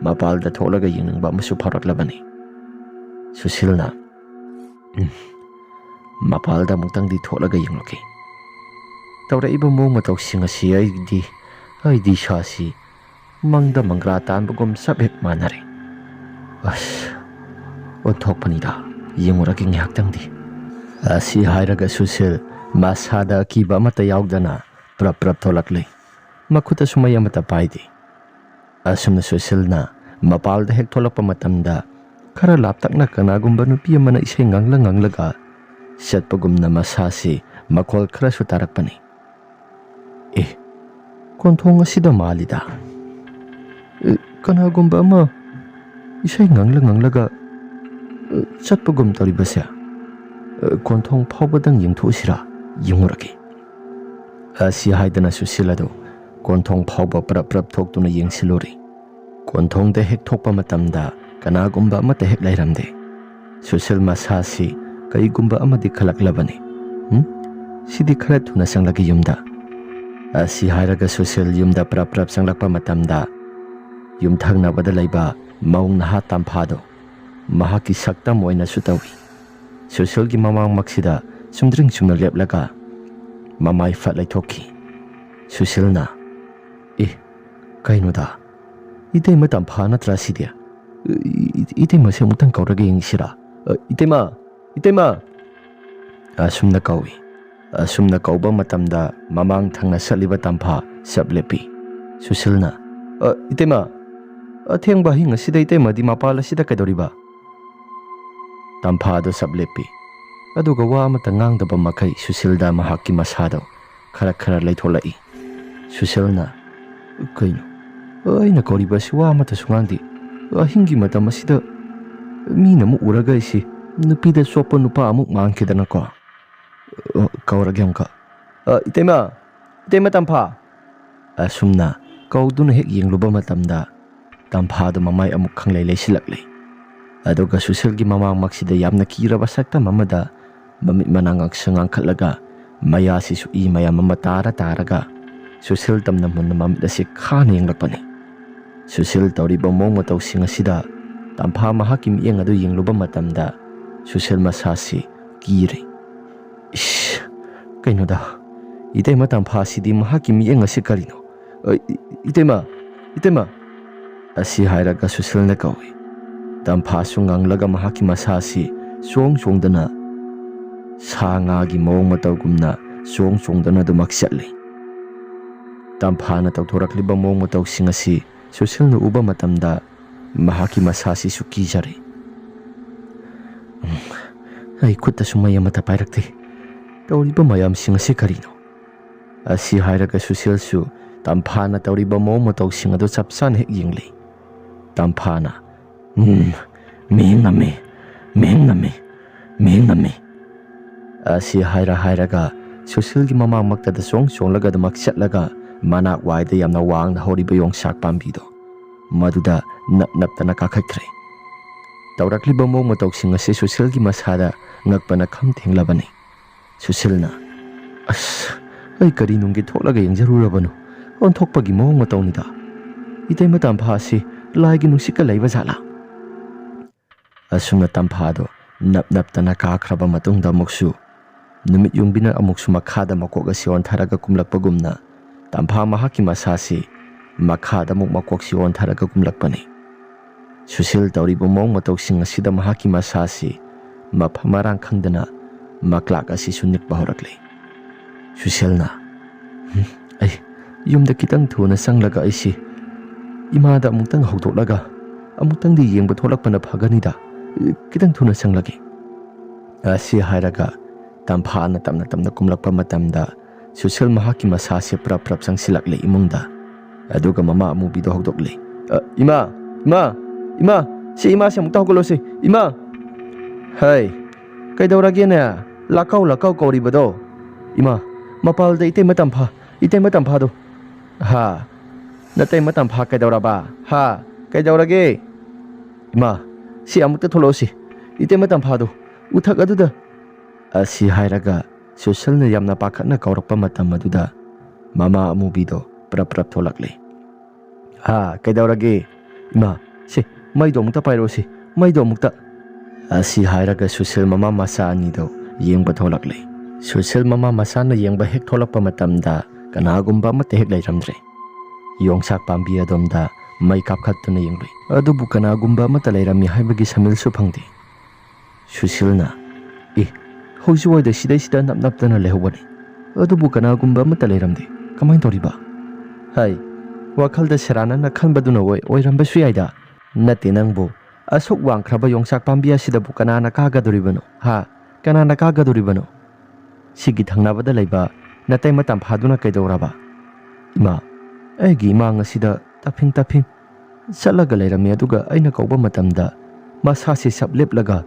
ꯃꯄꯥꯜꯗ ꯊꯣꯛꯂꯒ ꯌꯦꯡꯅꯤꯡꯕ ꯑꯃꯁꯨ ꯐꯥꯎꯔꯛꯂꯕꯅꯤ꯫ ꯁꯨꯁꯤꯜꯅ, "ꯎꯝ, ꯃꯄꯥꯜꯗ ꯑꯃꯨꯛꯇꯪꯗꯤ ꯊꯣꯛꯂꯒ ꯌꯦꯡꯂꯨꯒꯦ꯫ ꯇꯧꯔꯛꯏꯕ ꯃꯑꯣꯡ ꯃꯇꯧꯁꯤꯡ ꯑꯁꯤ ꯑꯩꯗꯤ, ꯑꯩꯗꯤ ꯏꯁꯥꯁꯤ ꯃꯪꯗ ꯃꯪꯒ꯭ꯔꯥ ꯇꯥꯟꯕꯒꯨꯝ ꯆꯞ ꯍꯦꯛ ꯃꯥꯟꯅꯔꯦ꯫ ꯑꯁ, ꯑꯣꯟꯊꯣꯛꯄꯅꯤꯗ, ꯌꯦꯡꯉꯨꯔꯒꯦ ꯉꯥꯏꯍꯥꯛꯇꯪꯗꯤ"꯫ ꯑꯁꯤ ꯍꯥꯏꯔꯒ ꯁꯨꯁꯤꯜ ꯃꯁꯥꯗ ꯑꯀꯤꯕ ꯑꯃꯠꯇ ꯌꯥꯎꯗꯅ ꯄ꯭ꯔꯞ ꯄ꯭ꯔꯞ ꯊꯣꯛꯂꯛꯂꯤ꯫ ꯃꯈꯨꯠꯇꯁꯨ ꯃꯩ ꯑꯃꯠꯇ ꯄꯥꯏꯗꯦ꯫ ꯑꯁꯨꯝꯅ ꯁꯨꯁꯤꯜꯅ ꯃꯄꯥꯜꯗ ꯍꯦꯛ ꯊꯣꯛꯂꯛꯄ ꯃꯇꯝꯗ ꯈꯔ ꯂꯥꯞꯇꯛꯅ ꯀꯅꯥꯒꯨꯝꯕ ꯅꯨꯄꯤ ꯑꯃꯅ ꯏꯁꯩ ꯉꯪꯂ ꯉꯪꯂꯒ ꯆꯠꯄꯒꯨꯝꯅ ꯃꯁꯥꯁꯤ ꯃꯈꯣꯜ ꯈꯔꯁꯨ ꯇꯥꯔꯛꯄꯅꯤ꯫ "ꯑꯦ, ꯀꯣꯟꯊꯣꯡ ꯑꯁꯤꯗ ꯃꯥꯜꯂꯤꯗ꯫ ꯑꯦ, ꯀꯅꯥꯒꯨꯝꯕ ꯑꯃ ꯏꯁꯩ ꯉꯪꯂ ꯉꯪꯂꯒ, ꯑꯦ, ꯆꯠꯄꯒꯨꯝ ꯇꯧꯔꯤꯕꯁꯦ꯫ ꯑꯦ, ꯀꯣꯟꯊꯣꯡ ꯐꯥꯎꯕꯗꯪ ꯌꯦꯡꯊꯣꯛꯎꯁꯤꯔꯥ? ꯌꯦꯡꯉꯨꯔꯒꯦ"꯫ ꯑꯁꯤ ꯍꯥꯏꯗꯅ ꯁꯨꯁꯤꯜ ꯑꯗꯨ ꯀꯣꯟꯊꯣꯡ ꯐꯥꯎꯕ ꯄ꯭ꯔꯞ ꯄ꯭ꯔꯞ ꯊꯣꯛꯇꯨꯅ ꯌꯦꯡꯁꯤꯜꯂꯨꯔꯤ꯫ ꯀꯣꯟꯊꯣꯡꯗ ꯍꯦꯛ ꯊꯣꯛꯄ ꯃꯇꯝꯗ ꯀꯅꯥꯒꯨꯝꯕ ꯑꯃꯠꯇ ꯍꯦꯛ ꯂꯩꯔꯝꯗꯦ꯫ ꯁꯨꯁꯤꯜ ꯃꯁꯥꯁꯤ ꯀꯔꯤꯒꯨꯝꯕ ꯑꯃꯗꯤ ꯈꯜꯂꯛꯂꯕꯅꯤ꯫ "ꯍꯨꯝ? ꯁꯤꯗꯤ ꯈꯔ ꯊꯨꯅ ꯆꯪꯂꯒꯦ ꯌꯨꯝꯗ"꯫ ꯑꯁꯤ ꯍꯥꯏꯔꯒ ꯁꯨꯁꯤꯜ ꯌꯨꯝꯗ ꯄ꯭ꯔꯞ ꯄ꯭ꯔꯞ ꯆꯪꯂꯛꯄ ꯃꯇꯝꯗ ꯌꯨꯝꯊꯪꯅꯕꯗ ꯂꯩꯕ ꯃꯧ ꯅꯍꯥ ꯇꯝꯐꯥꯗꯨ ꯃꯍꯥꯛꯀꯤ ꯁꯛꯇꯝ ꯑꯣꯏꯅꯁꯨ ꯇꯧꯏ꯫ ꯁꯨꯁꯤꯜꯒꯤ ꯃꯃꯥꯡꯃꯛꯁꯤꯗ ꯆꯨꯝꯗ꯭ꯔꯤꯡ ꯆꯨꯝꯅ ꯂꯦꯞꯂꯒ ꯃꯃꯥꯏ ꯐꯠ ꯂꯩꯊꯣꯛꯈꯤ꯫ ꯁꯨꯁꯤꯜꯅ, "ꯑꯦ, ꯀꯩꯅꯣꯗ? ꯏꯇꯩꯃ ꯇꯝꯐꯥ ꯅꯠꯇ꯭ꯔꯥ ꯁꯤꯗꯤ? ꯏ-, ꯏ-, ꯏꯇꯩꯃꯁꯦ ꯑꯃꯨꯛꯇꯪ ꯀꯧꯔꯒ ꯌꯦꯡꯁꯤꯔꯥ? ꯑ, ꯏꯇꯩꯃ! ꯏꯇꯩꯃ!" ꯑꯁꯨꯝꯅ ꯀꯧꯏ꯫ ꯑꯁꯨꯝꯅ ꯀꯧꯕ ꯃꯇꯝꯗ ꯃꯃꯥꯡ ꯊꯪꯅ ꯆꯠꯂꯤꯕ ꯇꯝꯐꯥ ꯆꯞ ꯂꯦꯞꯄꯤ꯫ ꯁꯨꯁꯤꯜꯅ, "ꯑ, ꯏꯇꯩꯃ! ꯑꯊꯦꯡꯕ ꯑꯍꯤꯡ ꯑꯁꯤꯗ ꯏꯇꯩꯃꯗꯤ ꯃꯄꯥꯜ ꯑꯁꯤꯗ ꯀꯩꯗꯧꯔꯤꯕ? ꯇꯝꯐꯥꯗꯨ ꯁꯞ ꯂꯦꯞꯄꯤ꯫ ꯑꯗꯨꯒ ꯋꯥ ꯑꯃꯠꯇ ꯉꯥꯡꯗꯕ ꯃꯈꯩ ꯁꯨꯁꯤꯜꯗ ꯃꯍꯥꯛꯀꯤ ꯃꯁꯥꯗꯣ ꯈꯔ ꯈꯔ ꯂꯩꯊꯣꯛꯂꯛꯏ꯫ ꯁꯨꯁꯤꯜꯅ, "ꯀꯩꯅꯣ? ꯑꯩꯅ ꯀꯧꯔꯤꯕ ꯑꯁꯤ ꯋꯥ ꯑꯃꯠꯇꯁꯨ ꯉꯥꯡꯗꯦ꯫ ꯑꯍꯤꯡꯒꯤ ꯃꯇꯝ ꯑꯁꯤꯗ ꯃꯤꯅ ꯑꯃꯨꯛ ꯎꯔꯒ ꯑꯩꯁꯤ ꯅꯨꯄꯤꯗ ꯆꯣꯞꯄ ꯅꯨꯄꯥ ꯑꯃꯨꯛ ꯃꯥꯟꯈꯤꯗꯅꯀꯣ꯫ ꯑ, ꯀꯧꯔꯒꯦ ꯑꯃꯨꯛꯀ꯫ ꯑ, ꯏꯇꯩꯃ! ꯏꯇꯩꯃ ꯇꯝꯐꯥ!" ꯑꯁꯨꯝꯅ ꯀꯧꯗꯨꯅ ꯍꯦꯛ ꯌꯦꯡꯂꯨꯕ ꯃꯇꯝꯗ ꯇꯝꯐꯥꯗꯨ ꯃꯃꯥꯏ ꯑꯃꯨꯛ ꯈꯪꯂꯩ ꯂꯩꯁꯤꯜꯂꯛꯂꯦ꯫ ꯑꯗꯨꯒ ꯁꯨꯁꯤꯜꯒꯤ ꯃꯃꯥꯡꯃꯛꯁꯤꯗ ꯌꯥꯝꯅ ꯀꯤꯔꯕ ꯁꯛꯇꯝ ꯑꯃꯗ ꯃꯃꯤꯠ ꯃꯅꯥ ꯉꯥꯡꯁꯪ ꯉꯥꯡꯈꯠꯂꯒ ꯃꯌꯥꯁꯤꯁꯨ ꯏ ꯃꯌꯥꯝ ꯑꯃ ꯇꯥꯔ ꯇꯥꯔꯒ ꯁꯨꯁꯤꯜ ꯇꯝꯅ ꯃꯨꯟꯅ ꯃꯃꯤꯠ ꯑꯁꯤ ꯈꯥꯅ ꯌꯦꯡꯂꯛꯄꯅꯤ꯫ ꯁꯨꯁꯤꯜ ꯇꯧꯔꯤꯕ ꯃꯑꯣꯡ ꯃꯇꯧꯁꯤꯡ ꯑꯁꯤꯗ ꯇꯝꯐꯥ ꯃꯍꯥꯛꯀꯤ ꯃꯤꯠꯌꯦꯡ ꯑꯗꯨ ꯌꯦꯡꯂꯨꯕ ꯃꯇꯝꯗ ꯁꯨꯁꯤꯜ ꯃꯁꯥꯁꯤ ꯀꯤꯔꯦ꯫ "ꯏꯁ, ꯀꯩꯅꯣꯗ, ꯏꯇꯩꯃ ꯇꯝꯐꯥꯁꯤꯗꯤ ꯃꯍꯥꯛꯀꯤ ꯃꯤꯠꯌꯦꯡ ꯑꯁꯤ ꯀꯔꯤꯅꯣ? ꯑ, ꯏ-, ꯏꯇꯩꯃ, ꯏꯇꯩꯃ!" ꯑꯁꯤ ꯍꯥꯏꯔꯒ ꯁꯨꯁꯤꯜꯅ ꯀꯧꯏ꯫ ꯇꯝꯐꯥꯁꯨ ꯉꯪꯂꯒ ꯃꯍꯥꯛꯀꯤ ꯃꯁꯥꯁꯤ ꯆꯣꯡ ꯆꯣꯡꯗꯅ, ꯁꯥ ꯉꯥꯒꯤ ꯃꯑꯣꯡ ꯃꯇꯧꯒꯨꯝꯅ ꯆꯣꯡ ꯆꯣꯡꯗꯅ ꯑꯗꯨꯃꯛ ꯆꯠꯂꯤ꯫ ꯇꯝꯐꯥꯅ ꯇꯧꯊꯣꯔꯛꯂꯤꯕ ꯃꯑꯣꯡ ꯃꯇꯧꯁꯤꯡ ꯑꯁꯤ ꯁꯨꯁꯤꯜꯅ ꯎꯕ ꯃꯇꯝꯗ ꯃꯍꯥꯛꯀꯤ ꯃꯁꯥꯁꯤꯁꯨ ꯀꯤꯖꯔꯦ꯫ "ꯎꯝ, ꯑꯩ ꯈꯨꯠꯇꯁꯨ ꯃꯩ ꯑꯃꯠꯇ ꯄꯥꯏꯔꯛꯇꯦ꯫ ꯇꯧꯔꯤꯕ ꯃꯌꯥꯝꯁꯤꯡ ꯑꯁꯤ ꯀꯔꯤꯅꯣ?" ꯑꯁꯤ ꯍꯥꯏꯔꯒ ꯁꯨꯁꯤꯜꯁꯨ ꯇꯝꯐꯥꯅ ꯇꯧꯔꯤꯕ ꯃꯑꯣꯡ ꯃꯇꯧꯁꯤꯡ ꯑꯗꯨ ꯆꯞ ꯆꯥꯅ ꯍꯦꯛ ꯌꯦꯡꯂꯤ꯫ ꯇꯝꯐꯥꯅ, "ꯎꯝ, ꯃꯤꯡ ꯅꯝꯃꯤ, ꯃꯤꯡ ꯅꯝꯃꯤ, ꯃꯤꯡ ꯅꯝꯃꯤ," ꯑꯁꯤ ꯍꯥꯏꯔ ꯍꯥꯏꯔꯒ ꯁꯨꯁꯤꯜꯒꯤ ꯃꯃꯥꯡꯃꯛꯇꯗ ꯆꯣꯡ ꯆꯣꯡꯂꯒ ꯑꯗꯨꯃꯛ ꯆꯠꯂꯒ ꯃꯅꯥꯛ ꯋꯥꯏꯗ ꯌꯥꯝꯅ ꯋꯥꯡꯅ ꯍꯧꯔꯤꯕ ꯌꯣꯡꯆꯥꯛ ꯄꯥꯝꯕꯤꯗꯣ ꯃꯗꯨꯗ ꯅꯞ ꯅꯞꯇꯅ ꯀꯥꯈꯠꯈ꯭ꯔꯦ꯫ ꯇꯧꯔꯛꯂꯤꯕ ꯃꯑꯣꯡ ꯃꯇꯧꯁꯤꯡ ꯑꯁꯤ ꯁꯨꯁꯤꯜꯒꯤ ꯃꯁꯥꯗ ꯉꯛꯄꯅ ꯈꯝ ꯊꯦꯡꯂꯕꯅꯤ꯫ ꯁꯨꯁꯤꯜꯅ, "ꯑꯁ, ꯑꯩ ꯀꯔꯤ ꯅꯨꯡꯒꯤ ꯊꯣꯛꯂꯒ ꯌꯦꯡꯖꯔꯨꯔꯕꯅꯣ? ꯑꯣꯟꯊꯣꯛꯄꯒꯤ ꯃꯑꯣꯡ ꯃꯇꯧꯅꯤꯗ꯫ ꯏꯇꯩꯃ ꯇꯝꯐꯥ ꯑꯁꯤ ꯂꯥꯏꯒꯤ ꯅꯨꯡꯁꯤꯠꯀ ꯂꯩꯕ ꯖꯥꯠꯂꯥ?" ꯑꯁꯨꯝꯅ ꯇꯝꯐꯥꯗꯣ ꯅꯞ ꯅꯞꯇꯅ ꯀꯥꯈ꯭ꯔꯕ ꯃꯇꯨꯡꯗ ꯑꯃꯨꯛꯁꯨ ꯅꯨꯃꯤꯠ ꯌꯨꯡꯕꯤꯅ ꯑꯃꯨꯛꯁꯨ ꯃꯈꯥꯗ ꯃꯀꯣꯛ ꯑꯁꯤ ꯑꯣꯟꯊꯔꯒ ꯀꯨꯝꯂꯛꯄꯒꯨꯝꯅ ꯇꯝꯐꯥ ꯃꯍꯥꯛꯀꯤ ꯃꯁꯥꯁꯤ ꯃꯈꯥꯗ ꯑꯃꯨꯛ ꯃꯀꯣꯛꯁꯤ ꯑꯣꯟꯊꯔꯒ ꯀꯨꯝꯂꯛꯄꯅꯤ꯫ ꯁꯨꯁꯤꯜ ꯇꯧꯔꯤꯕ ꯃꯑꯣꯡ ꯃꯇꯧꯁꯤꯡ ꯑꯁꯤꯗ ꯃꯍꯥꯛꯀꯤ ꯃꯁꯥꯁꯤ ꯃꯐꯝ ꯃꯔꯥꯡ ꯈꯪꯗꯅ ꯃꯀ꯭ꯂꯥꯛ ꯑꯁꯤꯁꯨ ꯅꯤꯛꯄ ꯍꯧꯔꯛꯂꯦ꯫ ꯁꯨꯁꯤꯜꯅ, "ꯍꯝ, ꯑꯩ ꯌꯨꯝꯗ ꯈꯤꯇꯪ ꯊꯨꯅ ꯆꯪꯂꯒ ꯑꯩꯁꯤ ꯏꯃꯥꯗ ꯑꯃꯨꯛꯇꯪ ꯍꯧꯗꯣꯛꯂꯒ ꯑꯃꯨꯛꯇꯪꯗꯤ ꯌꯦꯡꯕ ꯊꯣꯛꯂꯛꯄꯅ ꯐꯒꯅꯤꯗ꯫ ꯈꯤꯇꯪ ꯊꯨꯅ ꯆꯪꯂꯒꯦ꯫ ꯑꯁꯤ ꯍꯥꯏꯔꯒ ꯇꯝꯐꯥꯅ ꯇꯞꯅ ꯇꯞꯅ ꯀꯨꯝꯂꯛꯄ ꯃꯇꯝꯗ ꯁꯨꯁꯤꯜ ꯃꯍꯥꯛꯀꯤ ꯃꯁꯥꯁꯦ ꯄ꯭ꯔꯞ ꯄ꯭ꯔꯞ ꯆꯪꯁꯤꯜꯂꯛꯂꯦ ꯏꯃꯨꯡꯗ꯫ ꯑꯗꯨꯒ ꯃꯃꯥ ꯑꯃꯨꯕꯤꯗꯣ ꯍꯧꯗꯣꯛꯂꯦ꯫ "ꯑ, ꯏꯃꯥ, ꯏꯃꯥ, ꯏꯃꯥ, ꯁꯤ ꯏꯃꯥꯁꯦ ꯑꯃꯨꯛꯇ ꯍꯧꯒꯠꯂꯣꯁꯤ, ꯏꯃꯥ!" "ꯍꯩ, ꯀꯩꯗꯧꯔꯒꯦꯅꯦ? ꯂꯥꯛꯀꯧ, ꯂꯥꯛꯀꯧ ꯀꯧꯔꯤꯕꯗꯣ? ꯏꯃꯥ, ꯃꯄꯥꯜꯗ ꯏꯇꯩꯃ ꯇꯝꯐꯥ, ꯏꯇꯩꯃ ꯇꯝꯐꯥꯗꯣ!" "ꯍꯥ? ꯅꯇꯩꯃ ꯇꯝꯐꯥ ꯀꯩꯗꯧꯔꯕ? ꯍꯥ? ꯀꯩꯗꯧꯔꯒꯦ? ꯏꯃꯥ, ꯁꯤ ꯑꯃꯨꯛꯇ ꯊꯣꯛꯂꯛꯑꯣꯁꯤ, ꯏꯇꯩꯃ ꯇꯝꯐꯥꯗꯣ ꯎꯊꯛ ꯑꯗꯨꯗ!" ꯑꯁꯤ ꯍꯥꯏꯔꯒ ꯁꯨꯁꯤꯜꯅ ꯌꯥꯝꯅ ꯄꯥꯈꯠꯅ ꯀꯧꯔꯛꯄ ꯃꯇꯝ ꯑꯗꯨꯗ ꯃꯃꯥ ꯑꯃꯨꯕꯤꯗꯣ ꯄ꯭ꯔꯞ ꯄ꯭ꯔꯞ ꯊꯣꯛꯂꯛꯂꯦ꯫ "ꯍꯥ, ꯀꯩꯗꯧꯔꯒꯦ? ꯏꯃꯥ, ꯁꯦ, ꯃꯩꯗꯣ ꯑꯃꯨꯛꯇ ꯄꯥꯏꯔꯛꯑꯣꯁꯦ, ꯃꯩꯗꯣ ꯑꯃꯨꯛꯇ!" ꯑꯁꯤ ꯍꯥꯏꯔꯒ ꯁꯨꯁꯤꯜ ꯃꯃꯥ ꯃꯆꯥ ꯑꯅꯤꯗꯣ ꯌꯦꯡꯕ ꯊꯣꯛꯂꯛꯂꯦ꯫ ꯁꯨꯁꯤꯜ ꯃꯃꯥ ꯃꯆꯥꯅ ꯌꯦꯡꯕ ꯍꯦꯛ ꯊꯣꯛꯂꯛꯄ ꯃꯇꯝꯗ ꯀꯅꯥꯒꯨꯝꯕ ꯑꯃꯠꯇ ꯍꯦꯛ ꯂꯩꯔꯝꯗ꯭ꯔꯦ꯫ ꯌꯣꯡꯆꯥꯛ ꯄꯥꯝꯕꯤ ꯑꯗꯣꯝꯗ ꯃꯩ ꯀꯥꯞꯈꯠꯇꯨꯅ ꯌꯦꯡꯂꯨꯏ꯫ ꯑꯗꯨꯕꯨ ꯀꯅꯥꯒꯨꯝꯕ ꯑꯃꯠꯇ ꯂꯩꯔꯝꯃꯤ ꯍꯥꯏꯕꯒꯤ ꯁꯃꯤꯜꯁꯨ ꯐꯪꯗꯦ꯫ ꯁꯨꯁꯤꯜꯅ, "ꯑꯦ, ꯍꯧꯖꯤꯛ ꯋꯥꯏꯗ ꯁꯤꯗꯩꯁꯤꯗ ꯅꯞ ꯅꯞꯇꯅ ꯂꯩꯍꯧꯕꯅꯤ, ꯑꯗꯨꯕꯨ ꯀꯅꯥꯒꯨꯝꯕ ꯑꯃꯠꯇ ꯂꯩꯔꯝꯗꯦ꯫ ꯀꯃꯥꯏꯅ ꯇꯧꯔꯤꯕ?" ꯍꯥꯏ, ꯋꯥꯈꯜꯗ ꯁꯦꯔꯥꯟꯅꯅ ꯈꯟꯕꯗꯨꯅ ꯑꯣꯏ-, ꯑꯣꯏꯔꯝꯕꯁꯨ ꯌꯥꯏꯗ꯫ ꯅꯠꯇꯦ ꯅꯪꯕꯨ, ꯑꯁꯨꯛ ꯋꯥꯡꯈ꯭ꯔꯕ ꯌꯣꯡꯆꯥꯛ ꯄꯥꯝꯕꯤ ꯑꯁꯤꯗꯕꯨ ꯀꯅꯥꯅ ꯀꯥꯒꯗꯣꯔꯤꯕꯅꯣ? ꯍꯥ? ꯀꯅꯥꯅ ꯀꯥꯒꯗꯣꯔꯤꯕꯅꯣ? ꯁꯤꯒꯤ ꯊꯪꯅꯕꯗ ꯂꯩꯕ ꯅꯇꯩꯃ ꯇꯝꯐꯥꯗꯨꯅ ꯀꯩꯗꯧꯔꯕ? ꯏꯃꯥ, ꯑꯩꯒꯤ ꯏꯃꯥꯡ ꯑꯁꯤꯗ ꯇꯞꯐꯤꯡ ꯇꯞꯐꯤꯡ ꯆꯠꯂꯒ ꯂꯩꯔꯝꯃꯤ, ꯑꯗꯨꯒ ꯑꯩꯅ ꯀꯧꯕ ꯃꯇꯝꯗ ꯃꯁꯥꯁꯤ ꯁꯞ ꯂꯦꯞꯂꯒ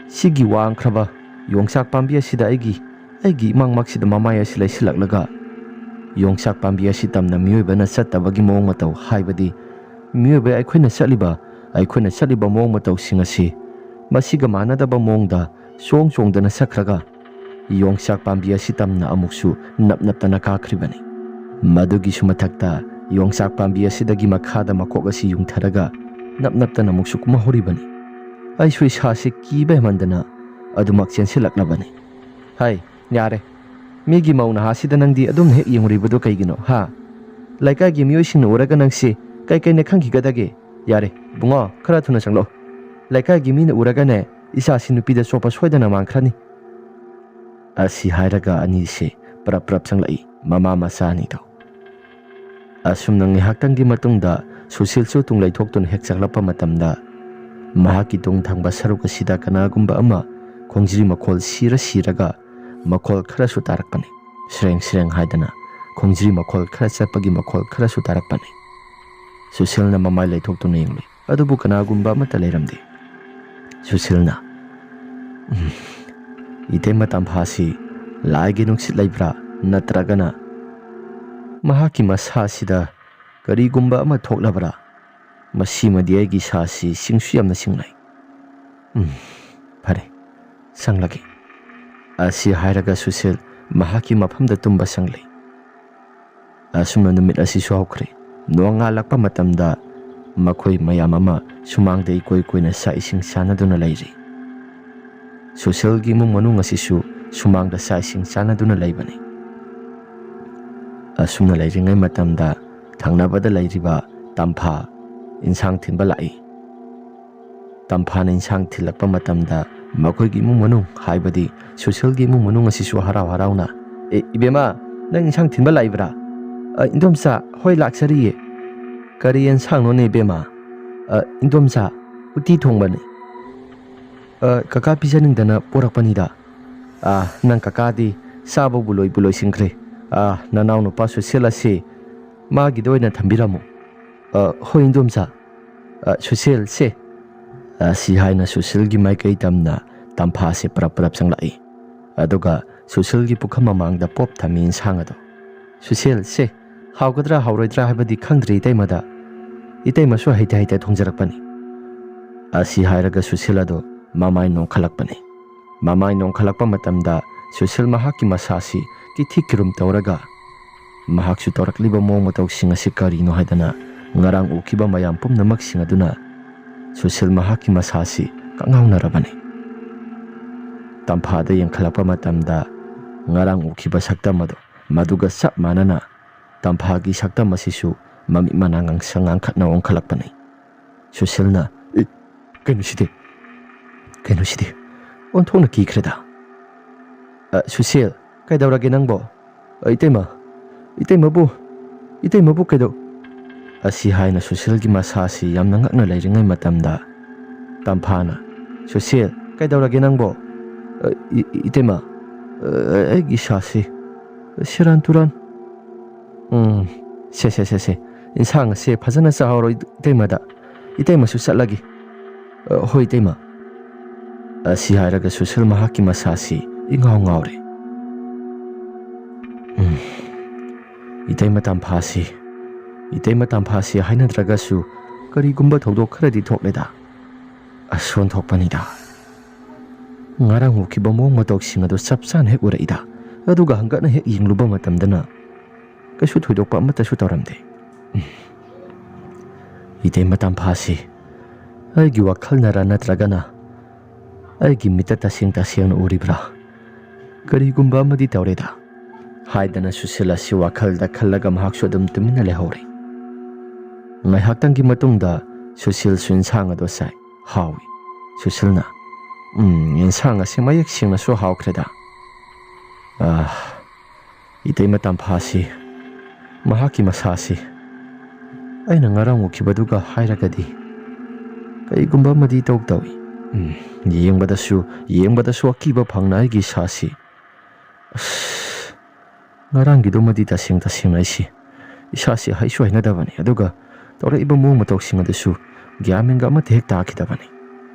ꯁꯤꯒꯤ ꯋꯥꯡꯈ꯭ꯔꯕ ꯌꯣꯡꯆꯥꯛ ꯄꯥꯝꯕꯤ ꯑꯁꯤꯗ ꯑꯩꯒꯤ, ꯑꯩꯒꯤ ꯏꯃꯥꯡꯃꯛꯁꯤꯗ ꯃꯃꯥꯏ ꯑꯁꯤ ꯂꯩꯁꯤꯜꯂꯛꯂꯒ, ꯌꯣꯡꯆꯥꯛ ꯄꯥꯝꯕꯤ ꯑꯁꯤ ꯇꯝꯅ ꯃꯤꯑꯣꯏꯕꯅ ꯆꯠꯇꯕꯒꯤ ꯃꯑꯣꯡ ꯃꯇꯧ, ꯍꯥꯏꯕꯗꯤ ꯃꯤꯑꯣꯏꯕ ꯑꯩꯈꯣꯏꯅ ꯆꯠꯂꯤꯕ, ꯑꯩꯈꯣꯏꯅ ꯆꯠꯂꯤꯕ ꯃꯑꯣꯡ ꯃꯇꯧꯁꯤꯡ ꯑꯁꯤ ꯃꯁꯤꯒ ꯃꯥꯟꯅꯗꯕ ꯃꯑꯣꯡꯗ ꯆꯣꯡ ꯆꯣꯡꯗꯅ ꯆꯠꯈ꯭ꯔꯒ, ꯌꯣꯡꯆꯥꯛ ꯄꯥꯝꯕꯤ ꯑꯁꯤ ꯇꯝꯅ ꯑꯃꯨꯛꯁꯨ ꯅꯞ ꯅꯞꯇꯅ ꯀꯥꯈ꯭ꯔꯤꯕꯅꯤ꯫ ꯃꯗꯨꯒꯤꯁꯨ ꯃꯊꯛꯇ ꯌꯣꯡꯆꯥꯛ ꯄꯥꯝꯕꯤ ꯑꯁꯤꯗꯒꯤ ꯃꯈꯥꯗ ꯃꯀꯣꯛ ꯑꯁꯤ ꯌꯨꯡꯊꯔꯒ ꯅꯞ ꯅꯞꯇꯅ ꯑꯃꯨꯛꯁꯨ ꯀꯨꯝꯍꯧꯔꯤꯕꯅꯤ꯫ ꯑꯩꯁꯨ ꯏꯁꯥꯁꯤ ꯀꯤꯕ ꯍꯦꯟꯃꯟꯗꯅ ꯑꯗꯨꯃꯛ ꯆꯦꯟꯁꯤꯜꯂꯛꯂꯕꯅꯤ꯫ ꯍꯩ, ꯌꯥꯔꯦ꯫ ꯃꯤꯒꯤ ꯃꯧ ꯅꯍꯥꯁꯤꯗ ꯅꯪꯗꯤ ꯑꯗꯨꯝꯅ ꯍꯦꯛ ꯌꯦꯡꯉꯨꯔꯤꯕꯗꯨ ꯀꯩꯒꯤꯅꯣ, ꯍꯥ? ꯂꯩꯀꯥꯏꯒꯤ ꯃꯤꯑꯣꯏꯁꯤꯡꯅ ꯎꯔꯒ ꯅꯪꯁꯤ ꯀꯩ ꯀꯩꯅ ꯈꯟꯈꯤꯒꯗꯒꯦ? ꯌꯥꯔꯦ, ꯏꯕꯨꯡꯉꯣ, ꯈꯔ ꯊꯨꯅ ꯆꯪꯂꯛꯑꯣ꯫ ꯂꯩꯀꯥꯏꯒꯤ ꯃꯤꯅ ꯎꯔꯒꯅꯦ, ꯏꯆꯥꯁꯤ ꯅꯨꯄꯤꯗ ꯆꯣꯞꯄ ꯁꯣꯏꯗꯅ ꯃꯥꯟꯈ꯭ꯔꯅꯤ꯫ ꯑꯁꯤ ꯍꯥꯏꯔꯒ ꯑꯅꯤꯁꯦ ꯄ꯭ꯔꯞ ꯄ꯭ꯔꯞ ꯆꯪꯂꯛꯏ, ꯃꯃꯥ ꯃꯆꯥ ꯑꯅꯤꯗꯣ꯫ ꯑꯁꯨꯝꯅ ꯉꯥꯏꯍꯥꯛꯇꯪꯒꯤ ꯃꯇꯨꯡꯗ ꯁꯨꯁꯤꯜꯁꯨ ꯇꯨꯡ ꯂꯩꯊꯣꯛꯇꯨꯅ ꯍꯦꯛ ꯆꯪꯂꯛꯄ ꯃꯇꯝꯗ, ꯃꯍꯥꯛꯀꯤ ꯇꯨꯡ ꯊꯪꯕ ꯁꯔꯨꯛ ꯑꯁꯤꯗ ꯀꯅꯥꯒꯨꯝꯕ ꯑꯃ ꯈꯣꯡꯖ꯭ꯔꯤ ꯃꯈꯣꯜ ꯁꯤꯔ ꯁꯤꯔꯒ ꯃꯈꯣꯜ ꯈꯔꯁꯨ ꯇꯥꯔꯛꯄꯅꯤ꯫ ꯁ꯭ꯔꯦꯡ ꯁ꯭ꯔꯦꯡ ꯍꯥꯏꯗꯅ ꯈꯣꯡꯖ꯭ꯔꯤ ꯃꯈꯣꯜ ꯈꯔ ꯆꯠꯄꯒꯤ ꯃꯈꯣꯜ ꯈꯔꯁꯨ ꯇꯥꯔꯛꯄꯅꯤ꯫ ꯁꯨꯁꯤꯜꯅ ꯃꯃꯥꯏ ꯂꯩꯊꯣꯛꯇꯨꯅ ꯌꯦꯡꯂꯨꯏ, ꯑꯗꯨꯕꯨ ꯀꯅꯥꯒꯨꯝꯕ ꯑꯃꯠꯇ ꯂꯩꯔꯝꯗꯦ꯫ ꯁꯨꯁꯤꯜꯅ, "ꯎꯝ, ꯏꯇꯩꯃ ꯇꯝꯐꯥꯁꯤ ꯂꯥꯏꯒꯤ ꯅꯨꯡꯁꯤꯠ ꯂꯩꯕ꯭ꯔꯥ, ꯅꯠꯇ꯭ꯔꯒꯅ ꯃꯍꯥꯛꯀꯤ ꯃꯁꯥꯁꯤꯗ ꯀꯔꯤꯒꯨꯝꯕ ꯑꯃ ꯊꯣꯛꯂꯕ꯭ꯔꯥ? ꯃꯁꯤꯃꯗꯤ ꯑꯩꯒꯤ ꯏꯁꯥꯁꯤ ꯁꯤꯡꯁꯨ ꯌꯥꯝꯅ ꯁꯤꯡꯅꯩ꯫ ꯎꯝ, ꯐꯔꯦ, ꯆꯪꯂꯒꯦ"꯫ ꯑꯁꯤ ꯍꯥꯏꯔꯒ ꯁꯨꯁꯤꯜ ꯃꯍꯥꯛꯀꯤ ꯃꯐꯝꯗ ꯇꯨꯝꯕ ꯆꯪꯂꯦ꯫ ꯑꯁꯨꯝꯅ ꯅꯨꯃꯤꯠ ꯑꯁꯤꯁꯨ ꯍꯧꯈ꯭ꯔꯦ꯫ ꯅꯣꯡꯉꯥꯜꯂꯛꯄ ꯃꯇꯝꯗ ꯃꯈꯣꯏ ꯃꯌꯥꯝ ꯑꯃ ꯁꯨꯃꯥꯡꯗ ꯏꯀꯣꯏ ꯀꯣꯏꯅ ꯆꯥꯛ ꯏꯁꯤꯡ ꯆꯥꯅꯗꯨꯅ ꯂꯩꯔꯤ꯫ ꯁꯨꯁꯤꯜꯒꯤ ꯏꯃꯨꯡ ꯃꯅꯨꯡ ꯑꯁꯤꯁꯨ ꯁꯨꯃꯥꯡꯗ ꯆꯥꯛ ꯏꯁꯤꯡ ꯆꯥꯅꯗꯨꯅ ꯂꯩꯕꯅꯤ꯫ ꯑꯁꯨꯝꯅ ꯂꯩꯔꯤꯉꯩ ꯃꯇꯝꯗ ꯊꯪꯅꯕꯗ ꯂꯩꯔꯤꯕ ꯇꯝꯐꯥ ꯏꯟꯁꯥꯡ ꯊꯤꯟꯕ ꯂꯥꯛꯏ꯫ ꯇꯝꯐꯥꯅ ꯏꯟꯁꯥꯡ ꯊꯤꯜꯂꯛꯄ ꯃꯇꯝꯗ ꯃꯈꯣꯏꯒꯤ ꯏꯃꯨꯡ ꯃꯅꯨꯡ, ꯍꯥꯏꯕꯗꯤ ꯁꯨꯁꯤꯜꯒꯤ ꯏꯃꯨꯡ ꯃꯅꯨꯡ ꯑꯁꯤꯁꯨ ꯍꯔꯥꯎ ꯍꯔꯥꯎꯅ, "ꯑꯦ, ꯏꯕꯦꯝꯃ, ꯅꯪ ꯏꯟꯁꯥꯡ ꯊꯤꯟꯕ ꯂꯥꯛꯏꯕ꯭ꯔꯥ?" "ꯑ, ꯏꯟꯗꯣꯝꯆꯥ, ꯍꯣꯏ, ꯂꯥꯛꯆꯔꯤꯌꯦ"꯫ "ꯀꯔꯤ ꯏꯟꯁꯥꯡꯅꯣꯅꯦ, ꯏꯕꯦꯝꯃ?" "ꯑ, ꯏꯟꯗꯣꯝꯆꯥ, ꯎꯇꯤ ꯊꯣꯡꯕꯅꯤ"꯫ "ꯑ, ꯀꯀꯥ ꯄꯤꯖꯅꯤꯡꯗꯅ ꯄꯣꯔꯛꯄꯅꯤꯗ"꯫ "ꯑ, ꯅꯪ ꯀꯀꯥꯗꯤ ꯆꯥꯕꯕꯨ ꯂꯣꯏꯕꯨ ꯂꯣꯏꯁꯤꯟꯈ꯭ꯔꯦ꯫ ꯑ, ꯅꯅꯥꯎ ꯅꯨꯄꯥ ꯁꯨꯁꯤꯜ ꯑꯁꯤ ꯃꯥꯒꯤꯗ ꯑꯣꯏꯅ ꯊꯝꯕꯤꯔꯝꯃꯨ"꯫ "ꯑ, ꯍꯣꯏ, ꯏꯟꯗꯣꯝꯆꯥ"꯫ "ꯑ, ꯁꯨꯁꯤꯜ, ꯁꯦ"꯫ ꯑ, ꯁꯤ ꯍꯥꯏꯅ ꯁꯨꯁꯤꯜꯒꯤ ꯃꯥꯏꯀꯩ ꯇꯝꯅ ꯇꯝꯐꯥꯁꯦ ꯄꯔꯞ ꯄꯔꯞ ꯆꯪꯂꯛꯏ꯫ ꯑꯗꯨꯒ ꯁꯨꯁꯤꯜꯒꯤ ꯄꯨꯈꯝ ꯃꯃꯥꯡꯗ ꯄꯣꯞ ꯊꯝꯃꯤ ꯏꯟꯁꯥꯡ ꯑꯗꯣ꯫ "ꯁꯨꯁꯤꯜ, ꯁꯦ, ꯍꯥꯎꯒꯗ꯭ꯔꯥ ꯍꯥꯎꯔꯣꯏꯗ꯭ꯔꯥ ꯍꯥꯏꯕꯗꯤ ꯈꯪꯗ꯭ꯔꯦ, ꯏꯇꯩꯃꯗ꯫ ꯏꯇꯩꯃꯁꯨ ꯍꯩꯇ ꯍꯩꯇ ꯊꯣꯡꯖꯔꯛꯄꯅꯤ"꯫ ꯑꯁꯤ ꯍꯥꯏꯔꯒ ꯁꯨꯁꯤꯜ ꯑꯗꯣ ꯃꯃꯥꯏ ꯅꯣꯡꯈꯠꯂꯛꯄꯅꯤ꯫ ꯃꯃꯥꯏ ꯅꯣꯡꯈꯠꯂꯛꯄ ꯃꯇꯝꯗ ꯁꯨꯁꯤꯜ ꯃꯍꯥꯛꯀꯤ ꯃꯁꯥꯁꯤ ꯀꯤꯊꯤ ꯀꯤꯔꯨꯝ ꯇꯧꯔꯒ, ꯃꯍꯥꯛꯁꯨ ꯇꯧꯔꯛꯂꯤꯕ ꯃꯑꯣꯡ ꯃꯇꯧꯁꯤꯡ ꯑꯁꯤ ꯀꯔꯤꯅꯣ ꯍꯥꯏꯗꯅ ꯉꯔꯥꯡ ꯎꯈꯤꯕ ꯃꯌꯥꯝ ꯄꯨꯝꯅꯃꯛꯁꯤꯡ ꯑꯗꯨꯅ ꯁꯨꯁꯤꯜ ꯃꯍꯥꯛꯀꯤ ꯃꯁꯥꯁꯤ ꯀꯪꯉꯥꯎꯅꯔꯕꯅꯤ꯫ ꯇꯝꯐꯥꯗ ꯌꯦꯡꯈꯠꯂꯛꯄ ꯃꯇꯝꯗ ꯉꯔꯥꯡ ꯎꯈꯤꯕ ꯁꯛꯇꯝ ꯑꯗꯨ, ꯃꯗꯨꯒ ꯆꯞ ꯃꯥꯟꯅꯅ ꯇꯝꯐꯥꯒꯤ ꯁꯛꯇꯝ ꯑꯁꯤꯁꯨ ꯃꯃꯤꯠ ꯃꯅꯥ ꯉꯥꯡꯁꯪ ꯉꯥꯡꯈꯠꯅ ꯑꯣꯟꯈꯠꯂꯛꯄꯅꯤ꯫ ꯁꯨꯁꯤꯜꯅ, "ꯑꯦ, ꯀꯩꯅꯣ ꯁꯤꯗꯤ? ꯀꯩꯅꯣ ꯁꯤꯗꯤ? ꯑꯣꯟꯊꯣꯛꯅ ꯀꯤꯈ꯭ꯔꯦꯗ"꯫ "ꯑ, ꯁꯨꯁꯤꯜ, ꯀꯩꯗꯧꯔꯒꯦ ꯅꯪꯕꯣ?" "ꯑ, ꯏꯇꯩꯃ, ꯏꯇꯩꯃꯕꯨ ꯏꯇꯩꯃꯕꯨ ꯀꯩꯗꯧ-" ꯑꯁꯤ ꯍꯥꯏꯅ ꯁꯨꯁꯤꯜꯒꯤ ꯃꯁꯥꯁꯤ ꯌꯥꯝꯅ ꯉꯛꯅ ꯂꯩꯔꯤꯉꯩ ꯃꯇꯝꯗ, ꯇꯝꯐꯥꯅ, "ꯁꯨꯁꯤꯜ, ꯀꯩꯗꯧꯔꯒꯦ ꯅꯪꯕꯣ?" "ꯑ, ꯏ-, ꯏ-, ꯏꯇꯩꯃ, ꯑ, ꯑꯩꯒꯤ ꯏꯁꯥꯁꯤ ꯁꯦꯔꯥꯟ ꯇꯨꯔꯥꯟ꯫ ꯎꯝ, ꯁꯦ, ꯁꯦ, ꯁꯦ, ꯁꯦ, ꯏꯟꯁꯥꯡ ꯑꯁꯦ ꯐꯖꯅ ꯆꯥꯍꯧꯔꯣ ꯏꯇꯩꯃꯗ꯫ ꯏꯇꯩꯃꯁꯨ ꯆꯠꯂꯒꯦ꯫" "ꯑ, ꯍꯣꯏ, ꯏꯇꯩꯃ꯫" ꯑꯁꯤ ꯍꯥꯏꯔꯒ ꯁꯨꯁꯤꯜ ꯃꯍꯥꯛꯀꯤ ꯃꯁꯥꯁꯤ ꯏꯉꯥꯎ ꯉꯥꯎꯔꯦ꯫ ꯎꯝ, ꯏꯇꯩꯃ ꯇꯝꯐꯥꯁꯤ, ꯏꯇꯩꯃ ꯇꯝꯐꯥꯁꯤ ꯍꯥꯏꯅꯗ꯭ꯔꯒꯁꯨ ꯀꯔꯤꯒꯨꯝꯕ ꯊꯧꯗꯣꯛ ꯈꯔꯗꯤ ꯊꯣꯛꯂꯦꯗ꯫ ꯑꯁ, ꯑꯣꯟꯊꯣꯛꯄꯅꯤꯗ꯫ ꯉꯔꯥꯡ ꯎꯈꯤꯕ ꯃꯑꯣꯡ ꯃꯇꯧꯁꯤꯡ ꯑꯗꯨ ꯆꯞ ꯆꯥꯅ ꯍꯦꯛ ꯎꯔꯛꯏꯗ꯫ ꯑꯗꯨꯒ ꯍꯪꯒꯠꯅ ꯍꯦꯛ ꯌꯦꯡꯂꯨꯕ ꯃꯇꯝꯗꯅ ꯀꯩꯁꯨ ꯊꯣꯏꯗꯣꯛꯄ ꯑꯃꯠꯇꯁꯨ ꯇꯧꯔꯝꯗꯦ꯫ ꯎꯝ꯫ ꯏꯇꯩꯃ ꯇꯝꯐꯥꯁꯤ ꯑꯩꯒꯤ ꯋꯥꯈꯜꯅꯔꯥ ꯅꯠꯇ꯭ꯔꯒꯅ ꯑꯩꯒꯤ ꯃꯤꯠꯇ ꯇꯁꯦꯡ ꯇꯁꯦꯡꯅ ꯎꯔꯤꯕ꯭ꯔꯥ? ꯀꯔꯤꯒꯨꯝꯕ ꯑꯃꯗꯤ ꯇꯧꯔꯦꯗ, ꯍꯥꯏꯗꯅ ꯁꯨꯁꯤꯜ ꯑꯁꯤ ꯋꯥꯈꯜꯗ ꯈꯜꯂꯒ ꯃꯍꯥꯛꯁꯨ ꯑꯗꯨꯝ ꯇꯨꯃꯤꯟꯅ ꯂꯩꯍꯧꯔꯦ꯫ ꯉꯥꯏꯍꯥꯛꯇꯪꯒꯤ ꯃꯇꯨꯡꯗ ꯁꯨꯁꯤꯜꯁꯨ ꯏꯟꯁꯥꯡ ꯑꯗꯨ ꯆꯥꯏ꯫ ꯍꯥꯎꯏ꯫ ꯁꯨꯁꯤꯜꯅ, "ꯎꯝ, ꯏꯟꯁꯥꯡ ꯑꯁꯤ ꯃꯌꯦꯛ ꯁꯦꯡꯅꯁꯨ ꯍꯥꯎꯈ꯭ꯔꯦꯗ꯫ ꯑꯥ, ꯏꯇꯩꯃ ꯇꯝꯐꯥꯁꯤ, ꯃꯍꯥꯛꯀꯤ ꯃꯁꯥꯁꯤ ꯑꯩꯅ ꯉꯔꯥꯡ ꯎꯈꯤꯕꯗꯨꯒ ꯍꯥꯏꯔꯒꯗꯤ ꯀꯩꯒꯨꯝꯕ ꯑꯃꯗꯤ ꯏꯇꯧ ꯇꯧꯏ꯫ ꯎꯝ, ꯌꯦꯡꯕꯗꯁꯨ, ꯌꯦꯡꯕꯗꯁꯨ ꯑꯀꯤꯕ ꯐꯪꯅ ꯑꯩꯒꯤ ꯏꯁꯥꯁꯤ꯫ ꯑꯁ, ꯉꯔꯥꯡꯒꯤꯗꯨꯃꯗꯤ ꯇꯁꯦꯡ ꯇꯁꯦꯡꯅ ꯑꯩꯁꯤ, ꯏꯁꯥꯁꯤ ꯍꯩꯁꯨ ꯍꯩꯅꯗꯕꯅꯤ, ꯑꯗꯨꯒ ꯇꯧꯔꯛꯏꯕ ꯃꯑꯣꯡ ꯃꯇꯧꯁꯤꯡ ꯑꯗꯨꯁꯨ ꯒ꯭ꯌꯥꯟ ꯃꯦꯟꯒ ꯑꯃꯠꯇ ꯍꯦꯛ ꯇꯥꯈꯤꯗꯕꯅꯤ꯫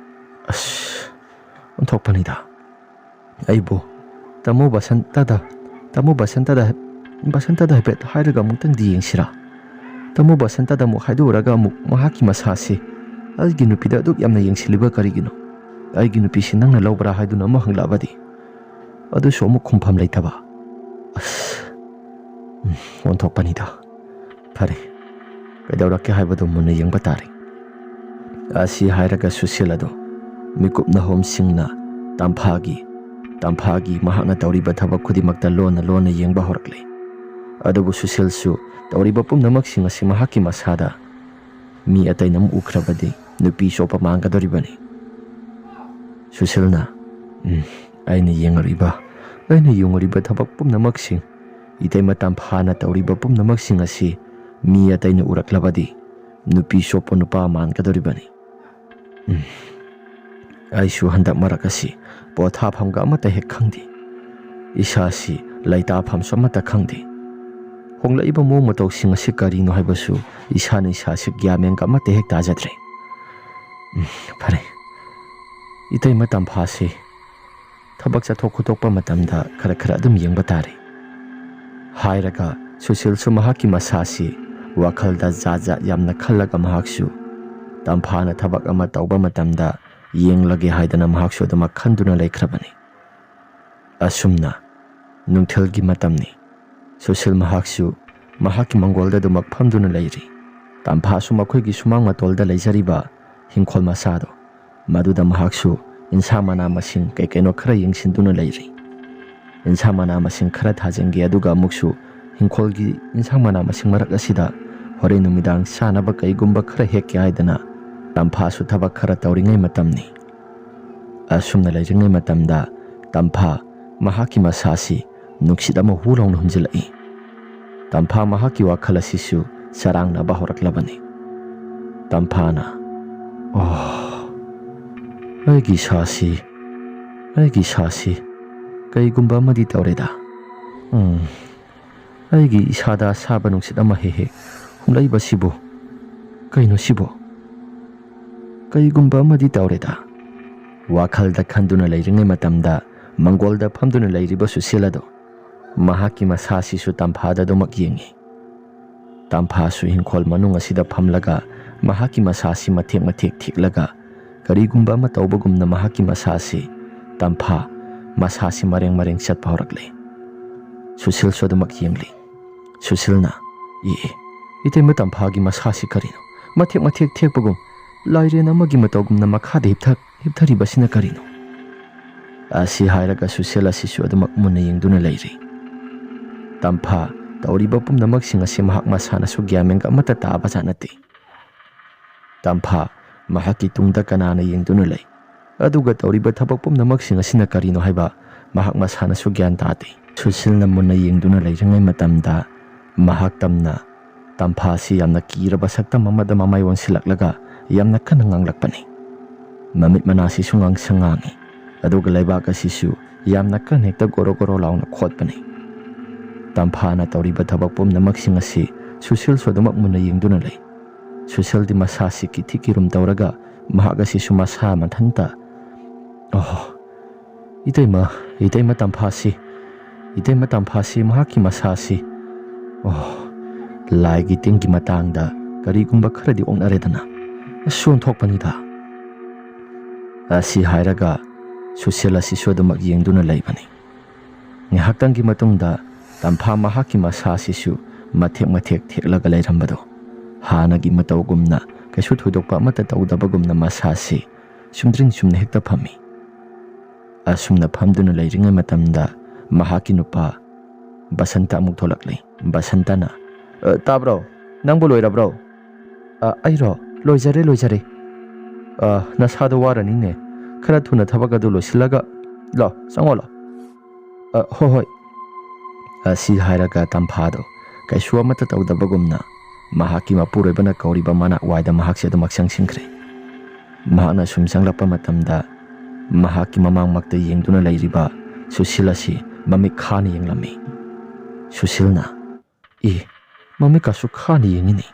ꯑꯁ, ꯑꯣꯟꯊꯣꯛꯄꯅꯤꯗ꯫ ꯑꯩꯕꯨ ꯇꯥꯃꯣ ꯕꯁꯟꯇꯗ, ꯇꯥꯃꯣ ꯕꯁꯟꯇꯗ, ꯕꯁꯟꯇꯗ ꯍꯥꯏꯐꯦꯠ ꯍꯥꯏꯔꯒ ꯑꯃꯨꯛꯇꯪꯗꯤ ꯌꯦꯡꯁꯤꯔꯥ? ꯇꯥꯃꯣ ꯕꯁꯟꯇꯗ ꯑꯃꯨꯛ ꯍꯥꯏꯗꯣꯛꯎꯔꯒ ꯑꯃꯨꯛ ꯃꯍꯥꯛꯀꯤ ꯃꯁꯥꯁꯤ ꯑꯩꯒꯤ ꯅꯨꯄꯤꯗ ꯑꯗꯨꯛ ꯌꯥꯝꯅ ꯌꯦꯡꯁꯤꯜꯂꯤꯕ ꯀꯔꯤꯒꯤꯅꯣ? ꯑꯩꯒꯤ ꯅꯨꯄꯤꯁꯤ ꯅꯪꯅ ꯂꯧꯕ꯭ꯔꯥ ꯍꯥꯏꯗꯨꯅ ꯑꯃꯨꯛ ꯍꯪꯂꯛꯑꯕꯗꯤ?" ꯑꯗꯨꯁꯨ ꯑꯃꯨꯛ ꯈꯨꯝꯐꯝ ꯂꯩꯇꯕ꯫ ꯑꯁ, ꯎꯝ, ꯑꯣꯟꯊꯣꯛꯄꯅꯤꯗ꯫ ꯐꯔꯦ, ꯀꯩꯗꯧꯔꯛꯀꯦ ꯍꯥꯏꯕꯗꯨ ꯃꯨꯟꯅ ꯌꯦꯡꯕ ꯇꯥꯔꯦ꯫ ꯑꯁꯤ ꯍꯥꯏꯔꯒ ꯁꯨꯁꯤꯜ ꯑꯗꯨ ꯃꯤꯀꯨꯞ ꯅꯍꯣꯝꯁꯤꯡꯅ ꯇꯝꯐꯥꯒꯤ, ꯇꯝꯐꯥꯒꯤ ꯃꯍꯥꯛꯅ ꯇꯧꯔꯤꯕ ꯊꯕꯛ ꯈꯨꯗꯤꯡꯃꯛꯇ ꯂꯣꯟꯅ ꯂꯣꯟꯅ ꯌꯦꯡꯕ ꯍꯧꯔꯛꯂꯦ꯫ ꯑꯗꯨꯕꯨ ꯁꯨꯁꯤꯜꯁꯨ ꯇꯧꯔꯤꯕ ꯄꯨꯝꯅꯃꯛꯁꯤꯡ ꯑꯁꯤ ꯃꯍꯥꯛꯀꯤ ꯃꯁꯥꯗ ꯃꯤ ꯑꯇꯩꯅ ꯑꯃꯨꯛ ꯎꯈ꯭ꯔꯕꯗꯤ ꯅꯨꯄꯤ ꯆꯣꯞꯄ ꯃꯥꯡꯒꯗꯧꯔꯤꯕꯅꯤ꯫ ꯁꯨꯁꯤꯜꯅ, "ꯎꯝ, ꯑꯩꯅ ꯌꯦꯡꯉꯨꯔꯤꯕ, ꯑꯩꯅ ꯌꯦꯡꯉꯨꯔꯤꯕ ꯊꯕꯛ ꯄꯨꯝꯅꯃꯛꯁꯤꯡ ꯏꯇꯩꯃ ꯇꯝꯐꯥꯅ ꯇꯧꯔꯤꯕ ꯄꯨꯝꯅꯃꯛꯁꯤꯡ ꯑꯁꯤ ꯃꯤ ꯑꯇꯩꯅ ꯎꯔꯛꯂꯕꯗꯤ ꯅꯨꯄꯤ ꯆꯣꯞꯄ ꯅꯨꯄꯥ ꯃꯥꯟꯒꯗꯧꯔꯤꯕꯅꯤ꯫ ꯎꯝ, ꯑꯩꯁꯨ ꯍꯟꯗꯛ ꯃꯔꯛ ꯑꯁꯤ ꯄꯣꯊꯥꯐꯝꯒ ꯑꯃꯠꯇ ꯍꯦꯛ ꯈꯪꯗꯦ꯫ ꯏꯁꯥꯁꯤ ꯂꯩꯇꯥꯐꯝꯁꯨ ꯑꯃꯠꯇ ꯈꯪꯗꯦ꯫ ꯍꯣꯡꯂꯛꯏꯕ ꯃꯑꯣꯡ ꯃꯇꯧꯁꯤꯡ ꯑꯁꯤ ꯀꯔꯤꯅꯣ ꯍꯥꯏꯕꯁꯨ ꯏꯁꯥꯅ ꯏꯁꯥꯁꯤ ꯒ꯭ꯌꯥꯟ ꯃꯦꯟꯒ ꯑꯃꯠꯇ ꯍꯦꯛ ꯇꯥꯖꯗ꯭ꯔꯦ꯫ ꯎꯝ, ꯐꯔꯦ, ꯏꯇꯩꯃ ꯇꯝꯐꯥꯁꯤ ꯊꯕꯛ ꯆꯠꯊꯣꯛ ꯈꯣꯠꯇꯣꯛꯄ ꯃꯇꯝꯗ ꯈꯔ ꯈꯔ ꯑꯗꯨꯝ ꯌꯦꯡꯕ ꯇꯥꯔꯦ ꯍꯥꯏꯔꯒ ꯁꯨꯁꯤꯜꯁꯨ ꯃꯍꯥꯛꯀꯤ ꯃꯁꯥꯁꯤ ꯋꯥꯈꯜꯗ ꯖꯥꯠ ꯖꯥꯠ ꯌꯥꯝꯅ ꯈꯜꯂꯒ ꯃꯍꯥꯛꯁꯨ ꯇꯝꯐꯥꯅ ꯊꯕꯛ ꯑꯃ ꯇꯧꯕ ꯃꯇꯝꯗ ꯌꯦꯡꯂꯒꯦ ꯍꯥꯏꯗꯅ ꯃꯍꯥꯛꯁꯨ ꯑꯗꯨꯃꯛ ꯈꯟꯗꯨꯅ ꯂꯩꯈ꯭ꯔꯕꯅꯤ꯫ ꯑꯁꯨꯝꯅ ꯅꯨꯡꯊꯤꯜꯒꯤ ꯃꯇꯝꯅꯤ꯫ ꯁꯨꯁꯤꯜ ꯃꯍꯥꯛꯁꯨ ꯃꯍꯥꯛꯀꯤ ꯃꯪꯒꯣꯜꯗ ꯑꯗꯨꯃꯛ ꯐꯝꯗꯨꯅ ꯂꯩꯔꯤ꯫ ꯇꯝꯐꯥꯁꯨ ꯃꯈꯣꯏꯒꯤ ꯁꯨꯃꯥꯡ ꯃꯇꯣꯜꯗ ꯂꯩꯖꯔꯤꯕ ꯍꯤꯡꯈꯣꯜ ꯃꯆꯥꯗꯣ, ꯃꯗꯨꯗ ꯃꯍꯥꯛꯁꯨ ꯏꯟꯁꯥꯡ ꯃꯅꯥ ꯃꯁꯤꯡ ꯀꯩ ꯀꯩꯅꯣ ꯈꯔ ꯌꯦꯡꯁꯤꯟꯗꯨꯅ ꯂꯩꯔꯤ꯫ ꯏꯟꯁꯥꯡ ꯃꯅꯥ ꯃꯁꯤꯡ ꯈꯔ ꯊꯥꯖꯤꯟꯒꯦ, ꯑꯗꯨꯒ ꯑꯃꯨꯛꯁꯨ ꯍꯤꯡꯈꯣꯜꯒꯤ ꯏꯟꯁꯥꯡ ꯃꯅꯥ ꯃꯁꯤꯡ ꯃꯔꯛ ꯑꯁꯤꯗ ꯍꯣꯔꯦꯟ ꯅꯨꯃꯤꯗꯥꯡ ꯆꯥꯅꯕ ꯀꯩꯒꯨꯝꯕ ꯈꯔ ꯍꯦꯛꯀꯦ ꯍꯥꯏꯗꯅ ꯇꯝꯐꯥꯁꯨ ꯊꯕꯛ ꯈꯔ ꯇꯧꯔꯤꯉꯩ ꯃꯇꯝꯅꯤ꯫ ꯑꯁꯨꯝꯅ ꯂꯩꯔꯤꯉꯩ ꯃꯇꯝꯗ ꯇꯝꯐꯥ ꯃꯍꯥꯛꯀꯤ ꯃꯁꯥꯁꯤ ꯅꯨꯡꯁꯤꯠ ꯑꯃ ꯍꯨ ꯂꯥꯎꯅ ꯍꯨꯝꯖꯤꯜꯂꯛꯏ꯫ ꯇꯝꯐꯥ ꯃꯍꯥꯛꯀꯤ ꯋꯥꯈꯜ ꯑꯁꯤꯁꯨ ꯆꯔꯥꯡꯅꯕ ꯍꯧꯔꯛꯂꯕꯅꯤ꯫ ꯇꯝꯐꯥꯅ, "ꯑꯣ, ꯑꯩꯒꯤ ꯏꯁꯥꯁꯤ, ꯑꯩꯒꯤ ꯏꯁꯥꯁꯤ ꯀꯩꯒꯨꯝꯕ ꯑꯃꯗꯤ ꯇꯧꯔꯦꯗ꯫ ꯎꯝ, ꯑꯩꯒꯤ ꯏꯁꯥꯗ ꯑꯁꯥꯕ ꯅꯨꯡꯁꯤꯠ ꯑꯃ ꯍꯦꯛ ꯍꯦꯛ ꯍꯨꯝꯂꯛꯏꯕꯁꯤꯕꯨ, ꯀꯩꯅꯣ ꯁꯤꯕꯨ? ꯀꯩꯒꯨꯝꯕ ꯑꯃꯗꯤ ꯇꯧꯔꯦꯗ"꯫ ꯋꯥꯈꯜꯗ ꯈꯟꯗꯨꯅ ꯂꯩꯔꯤꯉꯩ ꯃꯇꯝꯗ ꯃꯪꯒꯣꯜꯗ ꯐꯝꯗꯨꯅ ꯂꯩꯔꯤꯕ ꯁꯨꯁꯤꯜ ꯑꯗꯣ ꯃꯍꯥꯛꯀꯤ ꯃꯁꯥꯁꯤꯁꯨ ꯇꯝꯐꯥꯗ ꯑꯗꯨꯃꯛ ꯌꯦꯡꯉꯤ꯫ ꯇꯝꯐꯥꯁꯨ ꯍꯤꯡꯈꯣꯜ ꯃꯅꯨꯡ ꯑꯁꯤꯗ ꯐꯝꯂꯒ ꯃꯍꯥꯛꯀꯤ ꯃꯁꯥꯁꯤ ꯃꯊꯦꯛ ꯃꯊꯦꯛ ꯊꯦꯛꯂꯒ ꯀꯔꯤꯒꯨꯝꯕ ꯑꯃ ꯇꯧꯕꯒꯨꯝꯅ ꯃꯍꯥꯛꯀꯤ ꯃꯁꯥꯁꯤ, ꯇꯝꯐꯥ, ꯃꯁꯥꯁꯤ ꯃꯔꯦꯡ ꯃꯔꯦꯡ ꯆꯠꯄ ꯍꯧꯔꯛꯂꯦ꯫ ꯁꯨꯁꯤꯜꯁꯨ ꯑꯗꯨꯃꯛ ꯌꯦꯡꯂꯤ꯫ ꯁꯨꯁꯤꯜꯅ, "ꯑꯦ, ꯑꯦ, ꯏꯇꯩꯃ ꯇꯝꯐꯥꯒꯤ ꯃꯁꯥꯁꯤ ꯀꯔꯤꯅꯣ? ꯃꯊꯦꯛ ꯃꯊꯦꯛ ꯊꯦꯛꯄꯒꯨꯝ, ꯂꯥꯏꯔꯦꯟ ꯑꯃꯒꯤ ꯃꯇꯧꯒꯨꯝꯅ ꯃꯈꯥꯗ ꯍꯤꯞꯊ-, ꯍꯤꯞꯊꯔꯤꯕꯁꯤꯅ ꯀꯔꯤꯅꯣ?" ꯑꯁꯤ ꯍꯥꯏꯔꯒ ꯁꯨꯁꯤꯜ ꯑꯁꯤꯁꯨ ꯑꯗꯨꯃꯛ ꯃꯨꯟꯅ ꯌꯦꯡꯗꯨꯅ ꯂꯩꯔꯤ꯫ ꯇꯝꯐꯥ, ꯇꯧꯔꯤꯕ ꯄꯨꯝꯅꯃꯛꯁꯤꯡ ꯑꯁꯤ ꯃꯍꯥꯛ ꯃꯁꯥꯅꯁꯨ ꯒ꯭ꯌꯥꯟ ꯃꯦꯟꯒ ꯑꯃꯠꯇ ꯇꯥꯕ ꯖꯥꯠ ꯅꯠꯇꯦ꯫ ꯇꯝꯐꯥ ꯃꯍꯥꯛꯀꯤ ꯇꯨꯡꯗ ꯀꯅꯥꯅ ꯌꯦꯡꯗꯨꯅ ꯂꯩ? ꯑꯗꯨꯒ ꯇꯧꯔꯤꯕ ꯊꯕꯛ ꯄꯨꯝꯅꯃꯛꯁꯤꯡ ꯑꯁꯤꯅ ꯀꯔꯤꯅꯣ ꯍꯥꯏꯕ ꯃꯍꯥꯛ ꯃꯁꯥꯅꯁꯨ ꯒ꯭ꯌꯥꯟ ꯇꯥꯗꯦ꯫ ꯁꯨꯁꯤꯜꯅ ꯃꯨꯟꯅ ꯌꯦꯡꯗꯨꯅ ꯂꯩꯔꯤꯉꯩ ꯃꯇꯝꯗ, ꯃꯍꯥꯛ ꯇꯝꯅ ꯇꯝꯐꯥ ꯑꯁꯤ ꯌꯥꯝꯅ ꯀꯤꯔꯕ ꯁꯛꯇꯝ ꯑꯃꯗ ꯃꯃꯥꯏ ꯑꯣꯟꯁꯤꯜꯂꯛꯂꯒ ꯌꯥꯝꯅ ꯀꯟꯅ ꯉꯥꯡꯂꯛꯄꯅꯤ꯫ ꯃꯃꯤꯠ ꯃꯅꯥꯁꯤꯁꯨ ꯉꯥꯡꯁꯪ ꯉꯥꯡꯏ, ꯑꯗꯨꯒ ꯂꯩꯕꯥꯛ ꯑꯁꯤꯁꯨ ꯌꯥꯝꯅ ꯀꯟꯅ ꯍꯦꯛꯇ ꯒꯣꯔꯣ ꯒꯣꯔꯣ ꯂꯥꯎꯅ ꯈꯣꯠꯄꯅꯤ꯫ ꯇꯝꯐꯥꯅ ꯇꯧꯔꯤꯕ ꯊꯕꯛ ꯄꯨꯝꯅꯃꯛꯁꯤꯡ ꯑꯁꯤ ꯁꯨꯁꯤꯜꯁꯨ ꯑꯗꯨꯃꯛ ꯃꯨꯟꯅ ꯌꯦꯡꯗꯨꯅ ꯂꯩ꯫ ꯁꯨꯁꯤꯜꯗꯤ ꯃꯁꯥꯁꯤ ꯀꯤꯊꯤ ꯀꯤꯔꯨꯝ ꯇꯧꯔꯒ ꯃꯍꯥꯛ ꯑꯁꯤꯁꯨ ꯃꯁꯥ ꯃꯊꯟꯇ, "ꯑꯣꯍꯣ, ꯏꯇꯩꯃ, ꯏꯇꯩꯃ ꯇꯝꯐꯥꯁꯤ, ꯏꯇꯩꯃ ꯇꯝꯐꯥꯁꯤ, ꯃꯍꯥꯛꯀꯤ ꯃꯁꯥꯁꯤ, ꯑꯣ, ꯂꯥꯏꯒꯤ ꯇꯤꯟꯒꯤ ꯃꯇꯥꯡꯗ ꯀꯔꯤꯒꯨꯝꯕ ꯈꯔꯗꯤ ꯑꯣꯛꯅꯔꯦꯗꯅ꯫ ꯑꯁ, ꯑꯣꯟꯊꯣꯛꯄꯅꯤꯗ"꯫ ꯑꯁꯤ ꯍꯥꯏꯔꯒ ꯁꯨꯁꯤꯜ ꯑꯁꯤꯁꯨ ꯑꯗꯨꯃꯛ ꯌꯦꯡꯗꯨꯅ ꯂꯩꯕꯅꯤ꯫ ꯉꯥꯏꯍꯥꯛꯇꯪꯒꯤ ꯃꯇꯨꯡꯗ ꯇꯝꯐꯥ ꯃꯍꯥꯛꯀꯤ ꯃꯁꯥꯁꯤꯁꯨ ꯃꯊꯦꯛ ꯃꯊꯦꯛ ꯊꯦꯛꯂꯒ ꯂꯩꯔꯝꯕꯗꯣ, ꯍꯥꯟꯅꯒꯤ ꯃꯇꯧꯒꯨꯝꯅ, ꯀꯩꯁꯨ ꯊꯣꯏꯗꯣꯛꯄ ꯑꯃꯠꯇ ꯇꯧꯗꯕꯒꯨꯝꯅ ꯃꯁꯥꯁꯤ ꯁꯨꯝꯗ꯭ꯔꯤꯡ ꯁꯨꯝꯅ ꯍꯦꯛꯇ ꯐꯝꯃꯤ꯫ ꯑꯁꯨꯝꯅ ꯐꯝꯗꯨꯅ ꯂꯩꯔꯤꯉꯩ ꯃꯇꯝꯗ ꯃꯍꯥꯛꯀꯤ ꯅꯨꯄꯥ ꯕꯁꯟꯇ ꯑꯃꯨꯛ ꯊꯣꯛꯂꯛꯂꯤ꯫ ꯕꯁꯟꯇꯅ, "ꯑ, ꯇꯥꯕ꯭ꯔꯣ? ꯅꯪꯕꯨ ꯂꯣꯏꯔꯕ꯭ꯔꯣ?" "ꯑ, ꯑꯩꯔꯣ? ꯂꯣꯏꯖꯔꯦ, ꯂꯣꯏꯖꯔꯦ꯫ ꯑ, ꯅꯁꯥꯗꯣ ꯋꯥꯔꯅꯤꯅꯦ꯫ ꯈꯔ ꯊꯨꯅ ꯊꯕꯛ ꯑꯗꯨ ꯂꯣꯏꯁꯤꯜꯂꯒ ꯂꯥꯛꯑꯣ, ꯆꯪꯉꯣ ꯂꯥꯛꯑꯣ"꯫ "ꯑ, ꯍꯣꯏ, ꯍꯣꯏ"꯫ ꯑꯁꯤ ꯍꯥꯏꯔꯒ ꯇꯝꯐꯥꯗꯣ ꯀꯩꯁꯨ ꯑꯃꯠꯇ ꯇꯧꯗꯕꯒꯨꯝꯅ ꯃꯍꯥꯛꯀꯤ ꯃꯄꯨꯔꯣꯏꯕꯅ ꯀꯧꯔꯤꯕ ꯃꯅꯥꯛ ꯋꯥꯏꯗ ꯃꯍꯥꯛꯁꯦ ꯑꯗꯨꯃꯛ ꯆꯪꯁꯤꯟꯈ꯭ꯔꯦ꯫ ꯃꯍꯥꯛꯅ ꯁꯨꯝ ꯆꯪꯂꯛꯄ ꯃꯇꯝꯗ ꯃꯍꯥꯛꯀꯤ ꯃꯃꯥꯡꯃꯛꯇ ꯌꯦꯡꯗꯨꯅ ꯂꯩꯔꯤꯕ ꯁꯨꯁꯤꯜ ꯑꯁꯤ ꯃꯃꯤꯠ ꯈꯥꯅ ꯌꯦꯡꯂꯝꯃꯤ꯫ ꯁꯨꯁꯤꯜꯅ, "ꯏ, ꯃꯃꯤꯠꯀꯁꯨ ꯈꯥꯅ ꯌꯦꯡꯉꯤꯅꯦ꯫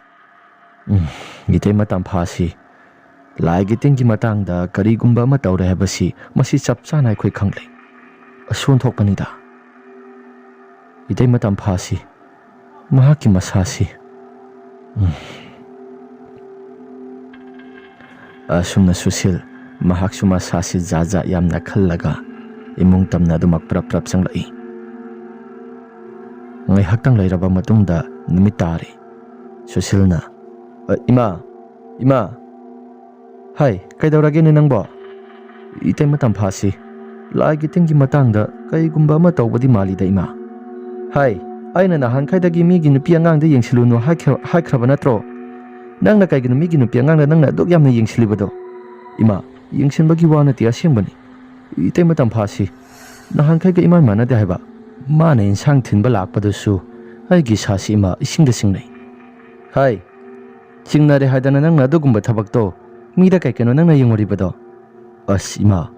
ꯎꯝ, ꯏꯇꯩꯃ ꯇꯝꯐꯥꯁꯤ ꯂꯥꯏꯒꯤ ꯇꯤꯟꯒꯤ ꯃꯇꯥꯡꯗ ꯀꯔꯤꯒꯨꯝꯕ ꯑꯃ ꯇꯧꯔꯦ ꯍꯥꯏꯕꯁꯤ ꯃꯁꯤ ꯆꯞ ꯆꯥꯅ ꯑꯩꯈꯣꯏ ꯈꯪꯂꯦ꯫ ꯑꯁ, ꯑꯣꯟꯊꯣꯛꯄꯅꯤꯗ꯫ ꯏꯇꯩꯃ ꯇꯝꯐꯥꯁꯤ, ꯃꯍꯥꯛꯀꯤ ꯃꯁꯥꯁꯤ"꯫ ꯎꯝ꯫ ꯑꯁꯨꯝꯅ ꯁꯨꯁꯤꯜ ꯃꯍꯥꯛꯁꯨ ꯃꯁꯥꯁꯤ ꯖꯥꯠ ꯖꯥꯠ ꯌꯥꯝꯅ ꯈꯜꯂꯒ ꯏꯃꯨꯡ ꯇꯝꯅ ꯑꯗꯨꯃꯛ ꯄ꯭ꯔꯞ ꯄ꯭ꯔꯞ ꯆꯪꯂꯛꯏ꯫ ꯉꯥꯏꯍꯥꯛꯇꯪ ꯂꯩꯔꯕ ꯃꯇꯨꯡꯗ ꯅꯨꯃꯤꯠ ꯇꯥꯔꯦ꯫ ꯁꯨꯁꯤꯜꯅ, "ꯑ, ꯏꯃꯥ, ꯏꯃꯥ, ꯍꯥꯏ, ꯀꯩꯗꯧꯔꯒꯦꯅꯦ ꯅꯪꯕꯣ? ꯏꯇꯩꯃ ꯇꯝꯐꯥꯁꯤ ꯂꯥꯏꯒꯤ ꯇꯤꯟꯒꯤ ꯃꯇꯥꯡꯗ ꯀꯩꯒꯨꯝꯕ ꯑꯃ ꯇꯧꯕꯗꯤ ꯃꯥꯜꯂꯤꯗ, ꯏꯃꯥ꯫ ꯍꯥꯏ, ꯑꯩꯅ ꯅꯍꯥꯟꯈꯩꯗꯒꯤ ꯃꯤꯒꯤ ꯅꯨꯄꯤ ꯑꯉꯥꯡꯗ ꯌꯦꯡꯁꯤꯜꯂꯨꯅꯨ ꯍꯥꯏꯈ꯭ꯔ-, ꯍꯥꯏꯈ꯭ꯔꯕ ꯅꯠꯇ꯭ꯔꯣ? ꯅꯪꯅ ꯀꯩꯒꯤꯅꯣ ꯃꯤꯒꯤ ꯅꯨꯄꯤ ꯑꯉꯥꯡꯗ ꯅꯪꯅ ꯑꯗꯨꯛ ꯌꯥꯝꯅ ꯌꯦꯡꯁꯤꯜꯂꯤꯕꯗꯣ? ꯏꯃꯥ, ꯌꯦꯡꯁꯤꯟꯕꯒꯤ ꯋꯥ ꯅꯠꯇꯦ, ꯑꯁꯦꯡꯕꯅꯤ꯫ ꯏꯇꯩꯃ ꯇꯝꯐꯥꯁꯤ ꯅꯍꯥꯟꯈꯩꯒ ꯏꯃꯥꯟ ꯃꯥꯟꯅꯗꯦ ꯍꯥꯏꯕ꯫ ꯃꯥꯅ ꯏꯟꯁꯥꯡ ꯊꯤꯟꯕ ꯂꯥꯛꯄꯗꯨꯁꯨ ꯑꯩꯒꯤ ꯏꯁꯥꯁꯤ ꯏꯃꯥ ꯏꯁꯤꯡꯗ ꯆꯤꯡꯅꯩ꯫ ꯍꯥꯏ, ꯆꯤꯡꯅꯔꯦ ꯍꯥꯏꯗꯅ ꯅꯪꯅ ꯑꯗꯨꯒꯨꯝꯕ ꯊꯕꯛꯇꯣ ꯃꯤꯗ ꯀꯩ ꯀꯩꯅꯣ ꯅꯪꯅ ꯌꯦꯡꯉꯨꯔꯤꯕꯗꯣ? ꯑꯁ ꯏꯃꯥ,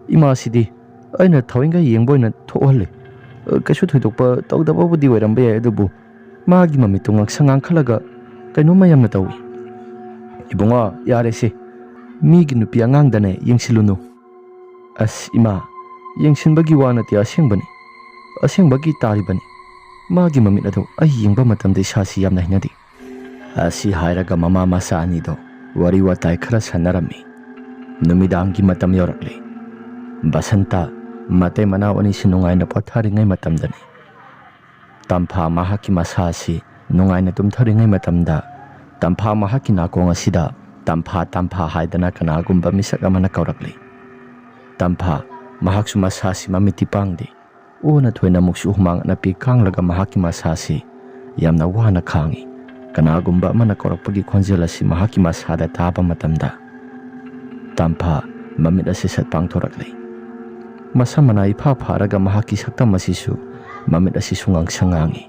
ꯏꯃꯥꯁꯤꯗꯤ ꯑꯩꯅ ꯊꯋꯥꯏꯈꯩ ꯌꯦꯡꯕ ꯑꯣꯏꯅ ꯊꯣꯛꯍꯜꯂꯤ꯫ ꯑ, ꯀꯩꯁꯨ ꯊꯣꯏꯗꯣꯛꯄ ꯇꯧꯗꯕꯕꯨꯗꯤ ꯑꯣꯏꯔꯝꯕ ꯌꯥꯏ, ꯑꯗꯨꯕꯨ ꯃꯥꯒꯤ ꯃꯃꯤꯠꯇꯣ ꯉꯥꯡꯁꯪ ꯉꯥꯡꯈꯠꯂꯒ ꯀꯩꯅꯣꯝꯃ ꯌꯥꯝꯅ ꯇꯧꯏ꯫ ꯏꯕꯨꯡꯉꯣ, ꯌꯥꯔꯦꯁꯦ, ꯃꯤꯒꯤ ꯅꯨꯄꯤ ꯑꯉꯥꯡꯗꯅꯦ ꯌꯦꯡꯁꯤꯜꯂꯨꯅꯨ꯫ ꯑꯁ ꯏꯃꯥ, ꯌꯦꯡꯁꯤꯟꯕꯒꯤ ꯋꯥ ꯅꯠꯇꯦ, ꯑꯁꯦꯡꯕꯅꯤ꯫ ꯑꯁꯦꯡꯕꯒꯤ ꯇꯥꯔꯤꯕꯅꯤ꯫ ꯃꯥꯒꯤ ꯃꯃꯤꯠ ꯑꯗꯨ ꯑꯩ ꯌꯦꯡꯕ ꯃꯇꯝꯗ ꯏꯁꯥꯁꯤ ꯌꯥꯝꯅ ꯍꯩꯅꯗꯦ꯫ ꯑꯁꯤ ꯍꯥꯏꯔꯒ ꯃꯃꯥ ꯃꯆꯥ ꯑꯅꯤꯗꯣ ꯋꯥꯔꯤ ꯋꯥꯇꯥꯏ ꯈꯔ ꯁꯥꯟꯅꯔꯝꯃꯤ꯫ ꯅꯨꯃꯤꯗꯥꯡꯒꯤ ꯃꯇꯝ ꯌꯧꯔꯛꯂꯦ꯫ ꯕꯁꯟꯇ ꯃꯇꯩ ꯃꯅꯥꯎ ꯑꯅꯤꯁꯤ ꯅꯨꯡꯉꯥꯏꯅ ꯄꯣꯊꯥꯔꯤꯉꯩ ꯃꯇꯝꯗꯅꯤ꯫ ꯇꯝꯐꯥ ꯃꯍꯥꯛꯀꯤ ꯃꯁꯥ ꯑꯁꯤ ꯅꯨꯡꯉꯥꯏꯅ ꯇꯨꯝꯊꯔꯤꯉꯩ ꯃꯇꯝꯗ ꯇꯝꯐꯥ ꯃꯍꯥꯛꯀꯤ ꯅꯥꯀꯣꯡ ꯑꯁꯤꯗ "ꯇꯝꯐꯥ, ꯇꯝꯐꯥ" ꯍꯥꯏꯗꯅ ꯀꯅꯥꯒꯨꯝꯕ ꯃꯤꯁꯛ ꯑꯃꯅ ꯀꯧꯔꯛꯂꯤ꯫ ꯇꯝꯐꯥ ꯃꯍꯥꯛꯁꯨ ꯃꯁꯥꯁꯤ ꯃꯃꯤꯠꯇꯤ ꯄꯥꯡꯗꯦ꯫ ꯑꯣꯟꯅ ꯊꯣꯏꯅ ꯑꯃꯨꯛꯁꯨ ꯍꯨꯃꯥꯡ ꯑꯅꯞꯄꯤ ꯀꯥꯡꯂꯒ ꯃꯍꯥꯛꯀꯤ ꯃꯁꯥꯁꯤ ꯌꯥꯝꯅ ꯋꯥꯅ ꯈꯥꯡꯏ꯫ ꯀꯅꯥꯒꯨꯝꯕ ꯑꯃꯅ ꯀꯧꯔꯛꯄꯒꯤ ꯈꯣꯟꯖꯦꯜ ꯑꯁꯤ ꯃꯍꯥꯛꯀꯤ ꯃꯁꯥꯗ ꯇꯥꯕ ꯃꯇꯝꯗ ꯇꯝꯐꯥ ꯃꯃꯤꯠ ꯑꯁꯤ ꯁꯠ ꯄꯥꯡꯊꯣꯔꯛꯂꯦ꯫ ꯃꯁꯝ ꯃꯅꯥ ꯏꯐꯥ ꯐꯥꯔꯒ ꯃꯍꯥꯛꯀꯤ ꯁꯛꯇꯝ ꯑꯁꯤꯁꯨ, ꯃꯃꯤꯠ ꯑꯁꯤꯁꯨ ꯉꯥꯡꯁꯪ ꯉꯥꯡꯏ꯫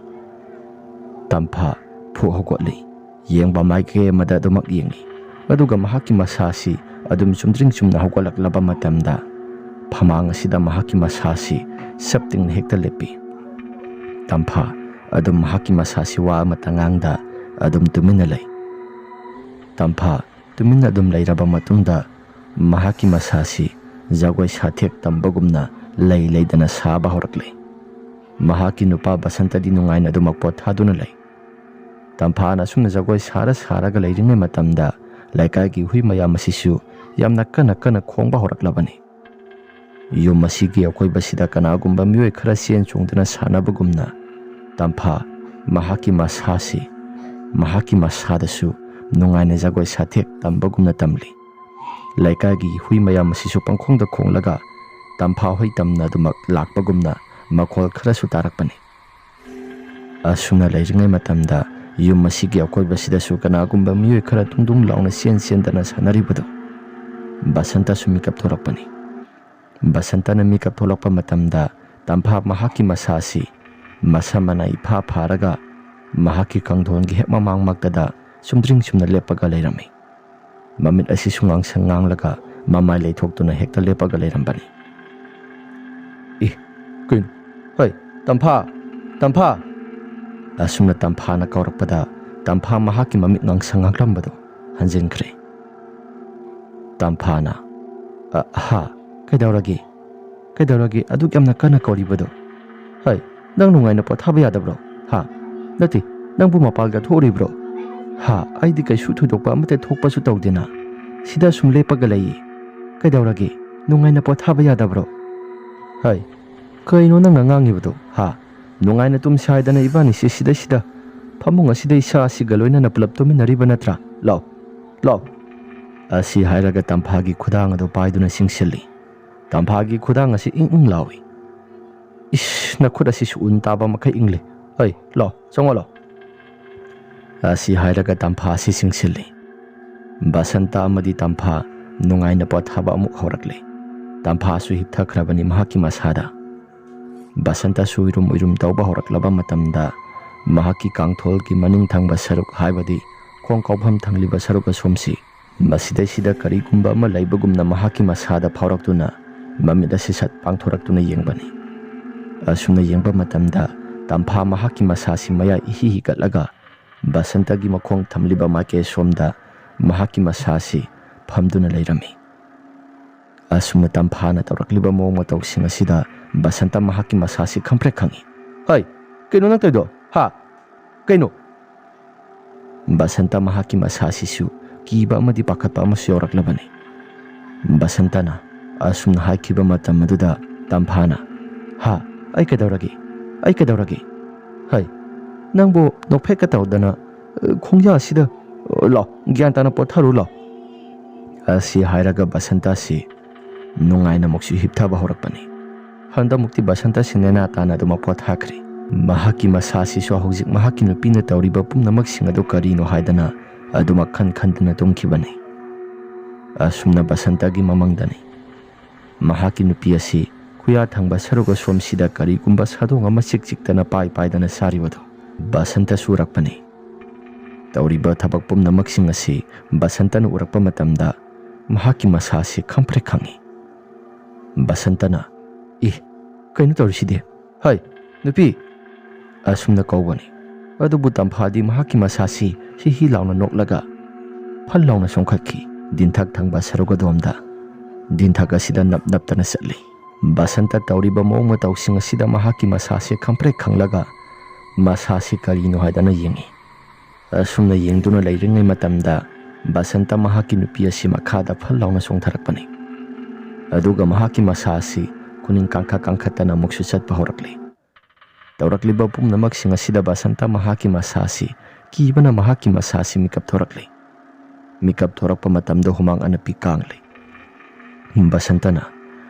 ꯇꯝꯐꯥ ꯐꯨꯛ ꯍꯧꯒꯠꯂꯤ꯫ ꯌꯦꯡꯕ ꯃꯥꯏꯀꯩ ꯑꯃꯗ ꯑꯗꯨꯃꯛ ꯌꯦꯡꯂꯤ꯫ ꯑꯗꯨꯒ ꯃꯍꯥꯛꯀꯤ ꯃꯁꯥꯁꯤ ꯑꯗꯨꯝ ꯆꯨꯝꯗ꯭ꯔꯤꯡ ꯆꯨꯝꯅ ꯍꯧꯒꯠꯂꯛꯂꯕ ꯃꯇꯝꯗ ꯐꯃꯥꯡ ꯑꯁꯤꯗ ꯃꯍꯥꯛꯀꯤ ꯃꯁꯥꯁꯤ ꯁꯞ ꯇꯤꯡꯅ ꯍꯦꯛꯇ ꯂꯦꯞꯄꯤ꯫ ꯇꯝꯐꯥ ꯑꯗꯨꯝ ꯃꯍꯥꯛꯀꯤ ꯃꯁꯥꯁꯤ ꯋꯥ ꯑꯃꯠꯇ ꯉꯥꯡꯗ ꯑꯗꯨꯝ ꯇꯨꯃꯤꯟꯅ ꯂꯩ꯫ ꯇꯝꯐꯥ ꯇꯨꯃꯤꯟꯅ ꯑꯗꯨꯝ ꯂꯩꯔꯕ ꯃꯇꯨꯡꯗ ꯃꯍꯥꯛꯀꯤ ꯃꯁꯥꯁꯤ ꯖꯒꯣꯏ ꯁꯥꯊꯦꯛ ꯇꯝꯕꯒꯨꯝꯅ ꯂꯩ ꯂꯩꯗꯅ ꯁꯥꯕ ꯍꯧꯔꯛꯂꯦ꯫ ꯃꯍꯥꯛꯀꯤ ꯅꯨꯄꯥ ꯕꯁꯟꯇꯗꯤ ꯅꯨꯡꯉꯥꯏꯅ ꯑꯗꯨꯃꯛ ꯄꯣꯊꯥꯗꯨꯅ ꯂꯩ꯫ ꯇꯝꯐꯥꯅ ꯑꯁꯨꯝꯅ ꯖꯒꯣꯏ ꯁꯥꯔ ꯁꯥꯔꯒ ꯂꯩꯔꯤꯉꯩ ꯃꯇꯝꯗ ꯂꯩꯀꯥꯏꯒꯤ ꯍꯨꯏ ꯃꯌꯥꯝ ꯑꯁꯤꯁꯨ ꯌꯥꯝꯅ ꯀꯟꯅ ꯀꯟꯅ ꯈꯣꯡꯕ ꯍꯧꯔꯛꯂꯕꯅꯤ꯫ ꯌꯨꯝ ꯑꯁꯤꯒꯤ ꯑꯀꯣꯏꯕꯁꯤꯗ ꯀꯅꯥꯒꯨꯝꯕ ꯃꯤꯑꯣꯏ ꯈꯔ ꯆꯦꯟ ꯆꯣꯡꯗꯨꯅ ꯁꯥꯟꯅꯕꯒꯨꯝꯅ ꯇꯝꯐꯥ ꯃꯍꯥꯛꯀꯤ ꯃꯁꯥꯁꯤ, ꯃꯍꯥꯛꯀꯤ ꯃꯁꯥꯗꯁꯨ ꯅꯨꯡꯉꯥꯏꯅ ꯖꯒꯣꯏ ꯁꯥꯊꯦꯛ ꯇꯝꯕꯒꯨꯝꯅ ꯇꯝꯂꯤ꯫ ꯂꯩꯀꯥꯏꯒꯤ ꯍꯨꯏ ꯃꯌꯥꯝ ꯑꯁꯤꯁꯨ ꯄꯪꯈꯣꯡꯗ ꯈꯣꯡꯂꯒ ꯇꯝꯐꯥ ꯍꯣꯏ ꯇꯝꯅ ꯑꯗꯨꯃꯛ ꯂꯥꯛꯄꯒꯨꯝꯅ ꯃꯈꯣꯜ ꯈꯔꯁꯨ ꯇꯥꯔꯛꯄꯅꯤ꯫ ꯑꯁꯨꯝꯅ ꯂꯩꯔꯤꯉꯩ ꯃꯇꯝꯗ ꯌꯨꯝ ꯑꯁꯤꯒꯤ ꯑꯀꯣꯏꯕꯁꯤꯗꯁꯨ ꯀꯅꯥꯒꯨꯝꯕ ꯃꯤꯑꯣꯏ ꯈꯔ ꯇꯨꯡ ꯇꯨꯡ ꯂꯥꯎꯅ ꯆꯦꯟ ꯆꯦꯟꯗꯅ ꯁꯥꯟꯅꯔꯤꯕꯗꯨ ꯕꯁꯟꯇꯁꯨ ꯃꯤꯀꯞ ꯊꯣꯛꯂꯛꯄꯅꯤ꯫ ꯕꯁꯟꯇꯅ ꯃꯤꯀꯞ ꯊꯣꯛꯂꯛꯄ ꯃꯇꯝꯗ ꯇꯝꯐꯥ ꯃꯍꯥꯛꯀꯤ ꯃꯁꯥꯁꯤ ꯃꯁꯝ ꯃꯅꯥ ꯏꯐꯥ ꯐꯥꯔꯒ ꯃꯍꯥꯛꯀꯤ ꯀꯥꯡꯊꯣꯟꯒꯤ ꯍꯦꯛ ꯃꯃꯥꯡꯃꯛꯇꯗ ꯆꯨꯝꯗ꯭ꯔꯤꯡ ꯆꯨꯝꯅ ꯂꯦꯞꯄꯒ ꯂꯩꯔꯝꯃꯤ꯫ ꯃꯃꯤꯠ ꯑꯁꯤꯁꯨ ꯉꯥꯡꯁꯪ ꯉꯥꯡꯂꯒ ꯃꯃꯥꯏ ꯂꯩꯊꯣꯛꯇꯨꯅ ꯍꯦꯛꯇ ꯂꯦꯞꯄꯒ ꯂꯩꯔꯝꯕꯅꯤ꯫ "ꯏ, ꯀꯩꯅꯣ? ꯍꯩ, ꯇꯝꯐꯥ! ꯇꯝꯐꯥ!" ꯑꯁꯨꯝꯅ ꯇꯝꯐꯥꯅ ꯀꯧꯔꯛꯄꯗ ꯇꯝꯐꯥ ꯃꯍꯥꯛꯀꯤ ꯃꯃꯤꯠ ꯉꯥꯡꯁꯪ ꯉꯥꯡꯂꯝꯕꯗꯨ ꯍꯟꯖꯤꯟꯈ꯭ꯔꯦ꯫ ꯇꯝꯐꯥꯅ, "ꯑ, ꯍꯥ, ꯀꯩꯗꯧꯔꯒꯦ? ꯀꯩꯗꯧꯔꯒꯦ? ꯑꯗꯨꯛ ꯌꯥꯝꯅ ꯀꯟꯅ ꯀꯧꯔꯤꯕꯗꯣ? ꯍꯩ, ꯅꯪ ꯅꯨꯡꯉꯥꯏꯅ ꯄꯣꯊꯥꯕ ꯌꯥꯗꯕ꯭ꯔꯣ? ꯍꯥ? ꯅꯠꯇꯦ, ꯅꯪꯕꯨ ꯃꯄꯥꯜꯒ ꯊꯣꯛꯎꯔꯤꯕ꯭ꯔꯣ?" "ꯍꯥ, ꯑꯩꯗꯤ ꯀꯩꯁꯨ ꯊꯣꯏꯗꯣꯛꯄ ꯑꯃꯠꯇ ꯊꯣꯛꯄꯁꯨ ꯇꯧꯗꯦꯅ꯫ ꯁꯤꯗ ꯁꯨꯝ ꯂꯦꯞꯄꯒ ꯂꯩꯌꯦ꯫ ꯀꯩꯗꯧꯔꯒꯦ? ꯅꯨꯡꯉꯥꯏꯅ ꯄꯣꯊꯥꯕ ꯌꯥꯗꯕ꯭ꯔꯣ?" "ꯍꯩ, ꯀꯩꯅꯣ ꯅꯪꯅ ꯉꯥꯡꯉꯤꯕꯗꯣ? ꯍꯥ? ꯅꯨꯡꯉꯥꯏꯅ ꯇꯨꯝꯁꯦ ꯍꯥꯏꯗꯅ ꯏꯕꯥꯅꯤꯁꯦ ꯁꯤꯗꯩꯁꯤꯗ ꯐꯃꯨꯡ ꯑꯁꯤꯗ ꯏꯁꯥ ꯑꯁꯤꯒ ꯂꯣꯏꯅꯅ ꯄꯨꯂꯞ ꯇꯨꯝꯃꯤꯟꯅꯔꯤꯕ ꯅꯠꯇ꯭ꯔꯥ? ꯂꯥꯎ, ꯂꯥꯎ!" ꯑꯁꯤ ꯍꯥꯏꯔꯒ ꯇꯝꯐꯥꯒꯤ ꯈꯨꯗꯥꯡ ꯑꯗꯨ ꯄꯥꯏꯗꯨꯅ ꯆꯤꯡꯁꯤꯜꯂꯤ꯫ ꯇꯝꯐꯥꯒꯤ ꯈꯨꯗꯥꯡ ꯑꯁꯤ ꯏꯪ ꯏꯪ ꯂꯥꯎꯏ꯫ "ꯏꯁ, ꯅꯈꯨꯠ ꯑꯁꯤꯁꯨ ꯎꯟ ꯇꯥꯕ ꯃꯈꯩ ꯏꯪꯂꯦ꯫ ꯍꯩ, ꯂꯥꯎ, ꯆꯪꯉꯣ ꯂꯥꯎ!" ꯑꯁꯤ ꯍꯥꯏꯔꯒ ꯇꯝꯐꯥ ꯑꯁꯤ ꯆꯤꯡꯁꯤꯜꯂꯤ꯫ ꯕꯁꯟꯇ ꯑꯃꯗꯤ ꯇꯝꯐꯥ ꯅꯨꯡꯉꯥꯏꯅ ꯄꯣꯊꯥꯕ ꯑꯃꯨꯛ ꯍꯧꯔꯛꯂꯦ꯫ ꯇꯝꯐꯥꯁꯨ ꯍꯤꯞꯊꯈ꯭ꯔꯕꯅꯤ ꯃꯍꯥꯛꯀꯤ ꯃꯁꯥꯗ꯫ ꯕꯁꯟꯇꯁꯨ ꯎꯏꯔꯨꯝ ꯎꯏꯔꯨꯝ ꯇꯧꯕ ꯍꯧꯔꯛꯂꯕ ꯃꯇꯝꯗ ꯃꯍꯥꯛꯀꯤ ꯀꯥꯡꯊꯣꯜꯒꯤ ꯃꯅꯤꯡ ꯊꯪꯕ ꯁꯔꯨꯛ, ꯍꯥꯏꯕꯗꯤ ꯈꯣꯡ ꯀꯥꯎꯐꯝ ꯊꯪꯂꯤꯕ ꯁꯔꯨꯛ ꯑꯁꯣꯝꯁꯤ, ꯃꯁꯤꯗꯩꯁꯤꯗ ꯀꯔꯤꯒꯨꯝꯕ ꯑꯃ ꯂꯩꯕꯒꯨꯝꯅ ꯃꯍꯥꯛꯀꯤ ꯃꯁꯥꯗ ꯐꯥꯎꯔꯛꯇꯨꯅ ꯃꯃꯤꯠ ꯑꯁꯤ ꯁꯠ ꯄꯥꯡꯊꯣꯔꯛꯇꯨꯅ ꯌꯦꯡꯕꯅꯤ꯫ ꯑꯁꯨꯝꯅ ꯌꯦꯡꯕ ꯃꯇꯝꯗ ꯇꯝꯐꯥ ꯃꯍꯥꯛꯀꯤ ꯃꯁꯥꯁꯤ ꯃꯌꯥ ꯏꯍꯤ ꯍꯤꯒꯠꯂꯒ ꯕꯁꯟꯇꯒꯤ ꯃꯈꯣꯡ ꯊꯝꯂꯤꯕ ꯃꯥꯏꯀꯩ ꯑꯁꯣꯝꯗ ꯃꯍꯥꯛꯀꯤ ꯃꯁꯥꯁꯤ ꯐꯝꯗꯨꯅ ꯂꯩꯔꯝꯃꯤ꯫ ꯑꯁꯨꯝꯅ ꯇꯝꯐꯥꯅ ꯇꯧꯔꯛꯂꯤꯕ ꯃꯑꯣꯡ ꯃꯇꯧꯁꯤꯡ ꯑꯁꯤꯗ ꯕꯁꯟꯇ ꯃꯍꯥꯛꯀꯤ ꯃꯁꯥꯁꯤ ꯈꯪꯄ꯭ꯔꯦꯛ ꯈꯪꯉꯤ꯫ "ꯍꯩ, ꯀꯩꯅꯣ ꯅꯪ ꯇꯧꯔꯤꯗꯣ? ꯍꯥ? ꯀꯩꯅꯣ?" ꯕꯁꯟꯇ ꯃꯍꯥꯛꯀꯤ ꯃꯁꯥꯁꯤꯁꯨ ꯀꯤꯕ ꯑꯃꯗꯤ ꯄꯥꯈꯠꯄ ꯑꯃꯁꯨ ꯌꯥꯎꯔꯛꯂꯕꯅꯤ꯫ ꯕꯁꯟꯇꯅ ꯑꯁꯨꯝꯅ ꯍꯥꯏꯈꯤꯕ ꯃꯇꯝ ꯑꯗꯨꯗ ꯇꯝꯐꯥꯅ, "ꯍꯥ? ꯑꯩ ꯀꯩꯗꯧꯔꯒꯦ? ꯑꯩ ꯀꯩꯗꯧꯔꯒꯦ? ꯍꯩ, ꯅꯪꯕꯨ ꯅꯣꯛꯐꯦꯠꯀ ꯇꯧꯗꯅ, ꯑ, ꯈꯣꯡꯌꯥ ꯑꯁꯤꯗ, ꯑ, ꯂꯥꯎ, ꯒ꯭ꯌꯥꯟ ꯇꯥꯅ ꯄꯣꯊꯥꯔꯨ ꯂꯥꯎ!" ꯑꯁꯤ ꯍꯥꯏꯔꯒ ꯕꯁꯟꯇ ꯑꯁꯤ ꯅꯨꯡꯉꯥꯏꯅ ꯑꯃꯨꯛꯁꯨ ꯍꯤꯞꯊꯕ ꯍꯧꯔꯛꯄꯅꯤ꯫ ꯍꯟꯗꯛꯃꯨꯛꯇꯤ ꯕꯁꯟꯇ ꯑꯁꯤ ꯅꯦꯅꯥ ꯇꯥꯅ ꯑꯗꯨꯃꯛ ꯄꯣꯊꯥꯈ꯭ꯔꯦ꯫ ꯃꯍꯥꯛꯀꯤ ꯃꯁꯥꯁꯤꯁꯨ ꯍꯧꯖꯤꯛ ꯃꯍꯥꯛꯀꯤ ꯅꯨꯄꯤꯅ ꯇꯧꯔꯤꯕ ꯄꯨꯝꯅꯃꯛꯁꯤꯡ ꯑꯗꯨ ꯀꯔꯤꯅꯣ ꯍꯥꯏꯗꯅ ꯑꯗꯨꯃꯛ ꯈꯟ ꯈꯟꯗꯨꯅ ꯇꯨꯝꯈꯤꯕꯅꯤ꯫ ꯑꯁꯨꯝꯅ ꯕꯁꯟꯇꯒꯤ ꯃꯃꯪꯗꯅꯤ ꯃꯍꯥꯛꯀꯤ ꯅꯨꯄꯤ ꯑꯁꯤ ꯎꯌꯥ ꯊꯪꯕ ꯁꯔꯨꯛ ꯑꯁꯣꯝꯁꯤꯗ ꯀꯔꯤꯒꯨꯝꯕ ꯁꯥꯗꯣꯡ ꯑꯃ ꯆꯤꯛ ꯆꯤꯛꯇꯅ ꯄꯥꯏ ꯄꯥꯏꯗꯅ ꯁꯥꯔꯤꯕꯗꯨ ꯕꯁꯟꯇꯁꯨ ꯎꯔꯛꯄꯅꯤ꯫ ꯇꯧꯔꯤꯕ ꯊꯕꯛ ꯄꯨꯝꯅꯃꯛꯁꯤꯡ ꯑꯁꯤ ꯕꯁꯟꯇꯅ ꯎꯔꯛꯄ ꯃꯇꯝꯗ ꯃꯍꯥꯛꯀꯤ ꯃꯁꯥꯁꯤ ꯈꯪꯄ꯭ꯔꯦꯛ ꯈꯪꯉꯤ꯫ ꯕꯁꯟꯇꯅ, "ꯏ, ꯀꯩꯅꯣ ꯇꯧꯔꯤꯁꯤꯗꯤ? ꯍꯩ, ꯅꯨꯄꯤ!" ꯑꯁꯨꯝꯅ ꯀꯧꯕꯅꯤ꯫ ꯑꯗꯨꯕꯨ ꯇꯝꯐꯥꯗꯤ ꯃꯍꯥꯛꯀꯤ ꯃꯁꯥꯁꯤ ꯍꯤ ꯍꯤ ꯂꯥꯎꯅ ꯅꯣꯛꯂꯒ ꯐꯜ ꯂꯥꯎꯅ ꯆꯣꯡꯈꯠꯈꯤ꯫ ꯗꯤꯟꯊꯛ ꯊꯪꯕ ꯁꯔꯨꯛ ꯑꯗꯣꯝꯗ ꯗꯤꯟꯊꯛ ꯑꯁꯤꯗ ꯅꯞ ꯅꯞꯇꯅ ꯆꯠꯂꯤ꯫ ꯕꯁꯟꯇ ꯇꯧꯔꯤꯕ ꯃꯑꯣꯡ ꯃꯇꯧꯁꯤꯡ ꯑꯁꯤꯗ ꯃꯍꯥꯛꯀꯤ ꯃꯁꯥꯁꯤ ꯈꯪꯄ꯭ꯔꯦꯛ ꯈꯪꯂꯒ ꯃꯁꯥꯁꯤ ꯀꯔꯤꯅꯣ ꯍꯥꯏꯗꯅ ꯌꯦꯡꯉꯤ꯫ ꯑꯁꯨꯝꯅ ꯌꯦꯡꯗꯨꯅ ꯂꯩꯔꯤꯉꯩ ꯃꯇꯝꯗ ꯕꯁꯟꯇ ꯃꯍꯥꯛꯀꯤ ꯅꯨꯄꯤ ꯑꯁꯤ ꯃꯈꯥꯗ ꯐꯜ ꯂꯥꯎꯅ ꯆꯣꯡꯊꯔꯛꯄꯅꯤ꯫ ꯑꯗꯨꯒ ꯃꯍꯥꯛꯀꯤ ꯃꯁꯥ ꯑꯁꯤ ꯈꯨꯅꯤꯡ ꯀꯥꯡꯈꯠ ꯀꯥꯡꯈꯠꯇꯅ ꯑꯃꯨꯛꯁꯨ ꯆꯠꯄ ꯍꯧꯔꯛꯂꯤ꯫ ꯇꯧꯔꯛꯂꯤꯕ ꯄꯨꯝꯅꯃꯛꯁꯤꯡ ꯑꯁꯤꯗ ꯕꯁꯟꯇ ꯃꯍꯥꯛꯀꯤ ꯃꯁꯥ ꯑꯁꯤ ꯀꯤꯕꯅ ꯃꯍꯥꯛꯀꯤ ꯃꯁꯥ ꯑꯁꯤ ꯃꯤꯀꯞ ꯊꯣꯔꯛꯂꯤ꯫ ꯃꯤꯀꯞ ꯊꯣꯔꯛꯄ ꯃꯇꯝꯗ ꯍꯨꯃꯥꯡ ꯑꯅꯞꯄꯤ ꯀꯥꯡꯂꯤ꯫ ꯕꯁꯟꯇꯅ,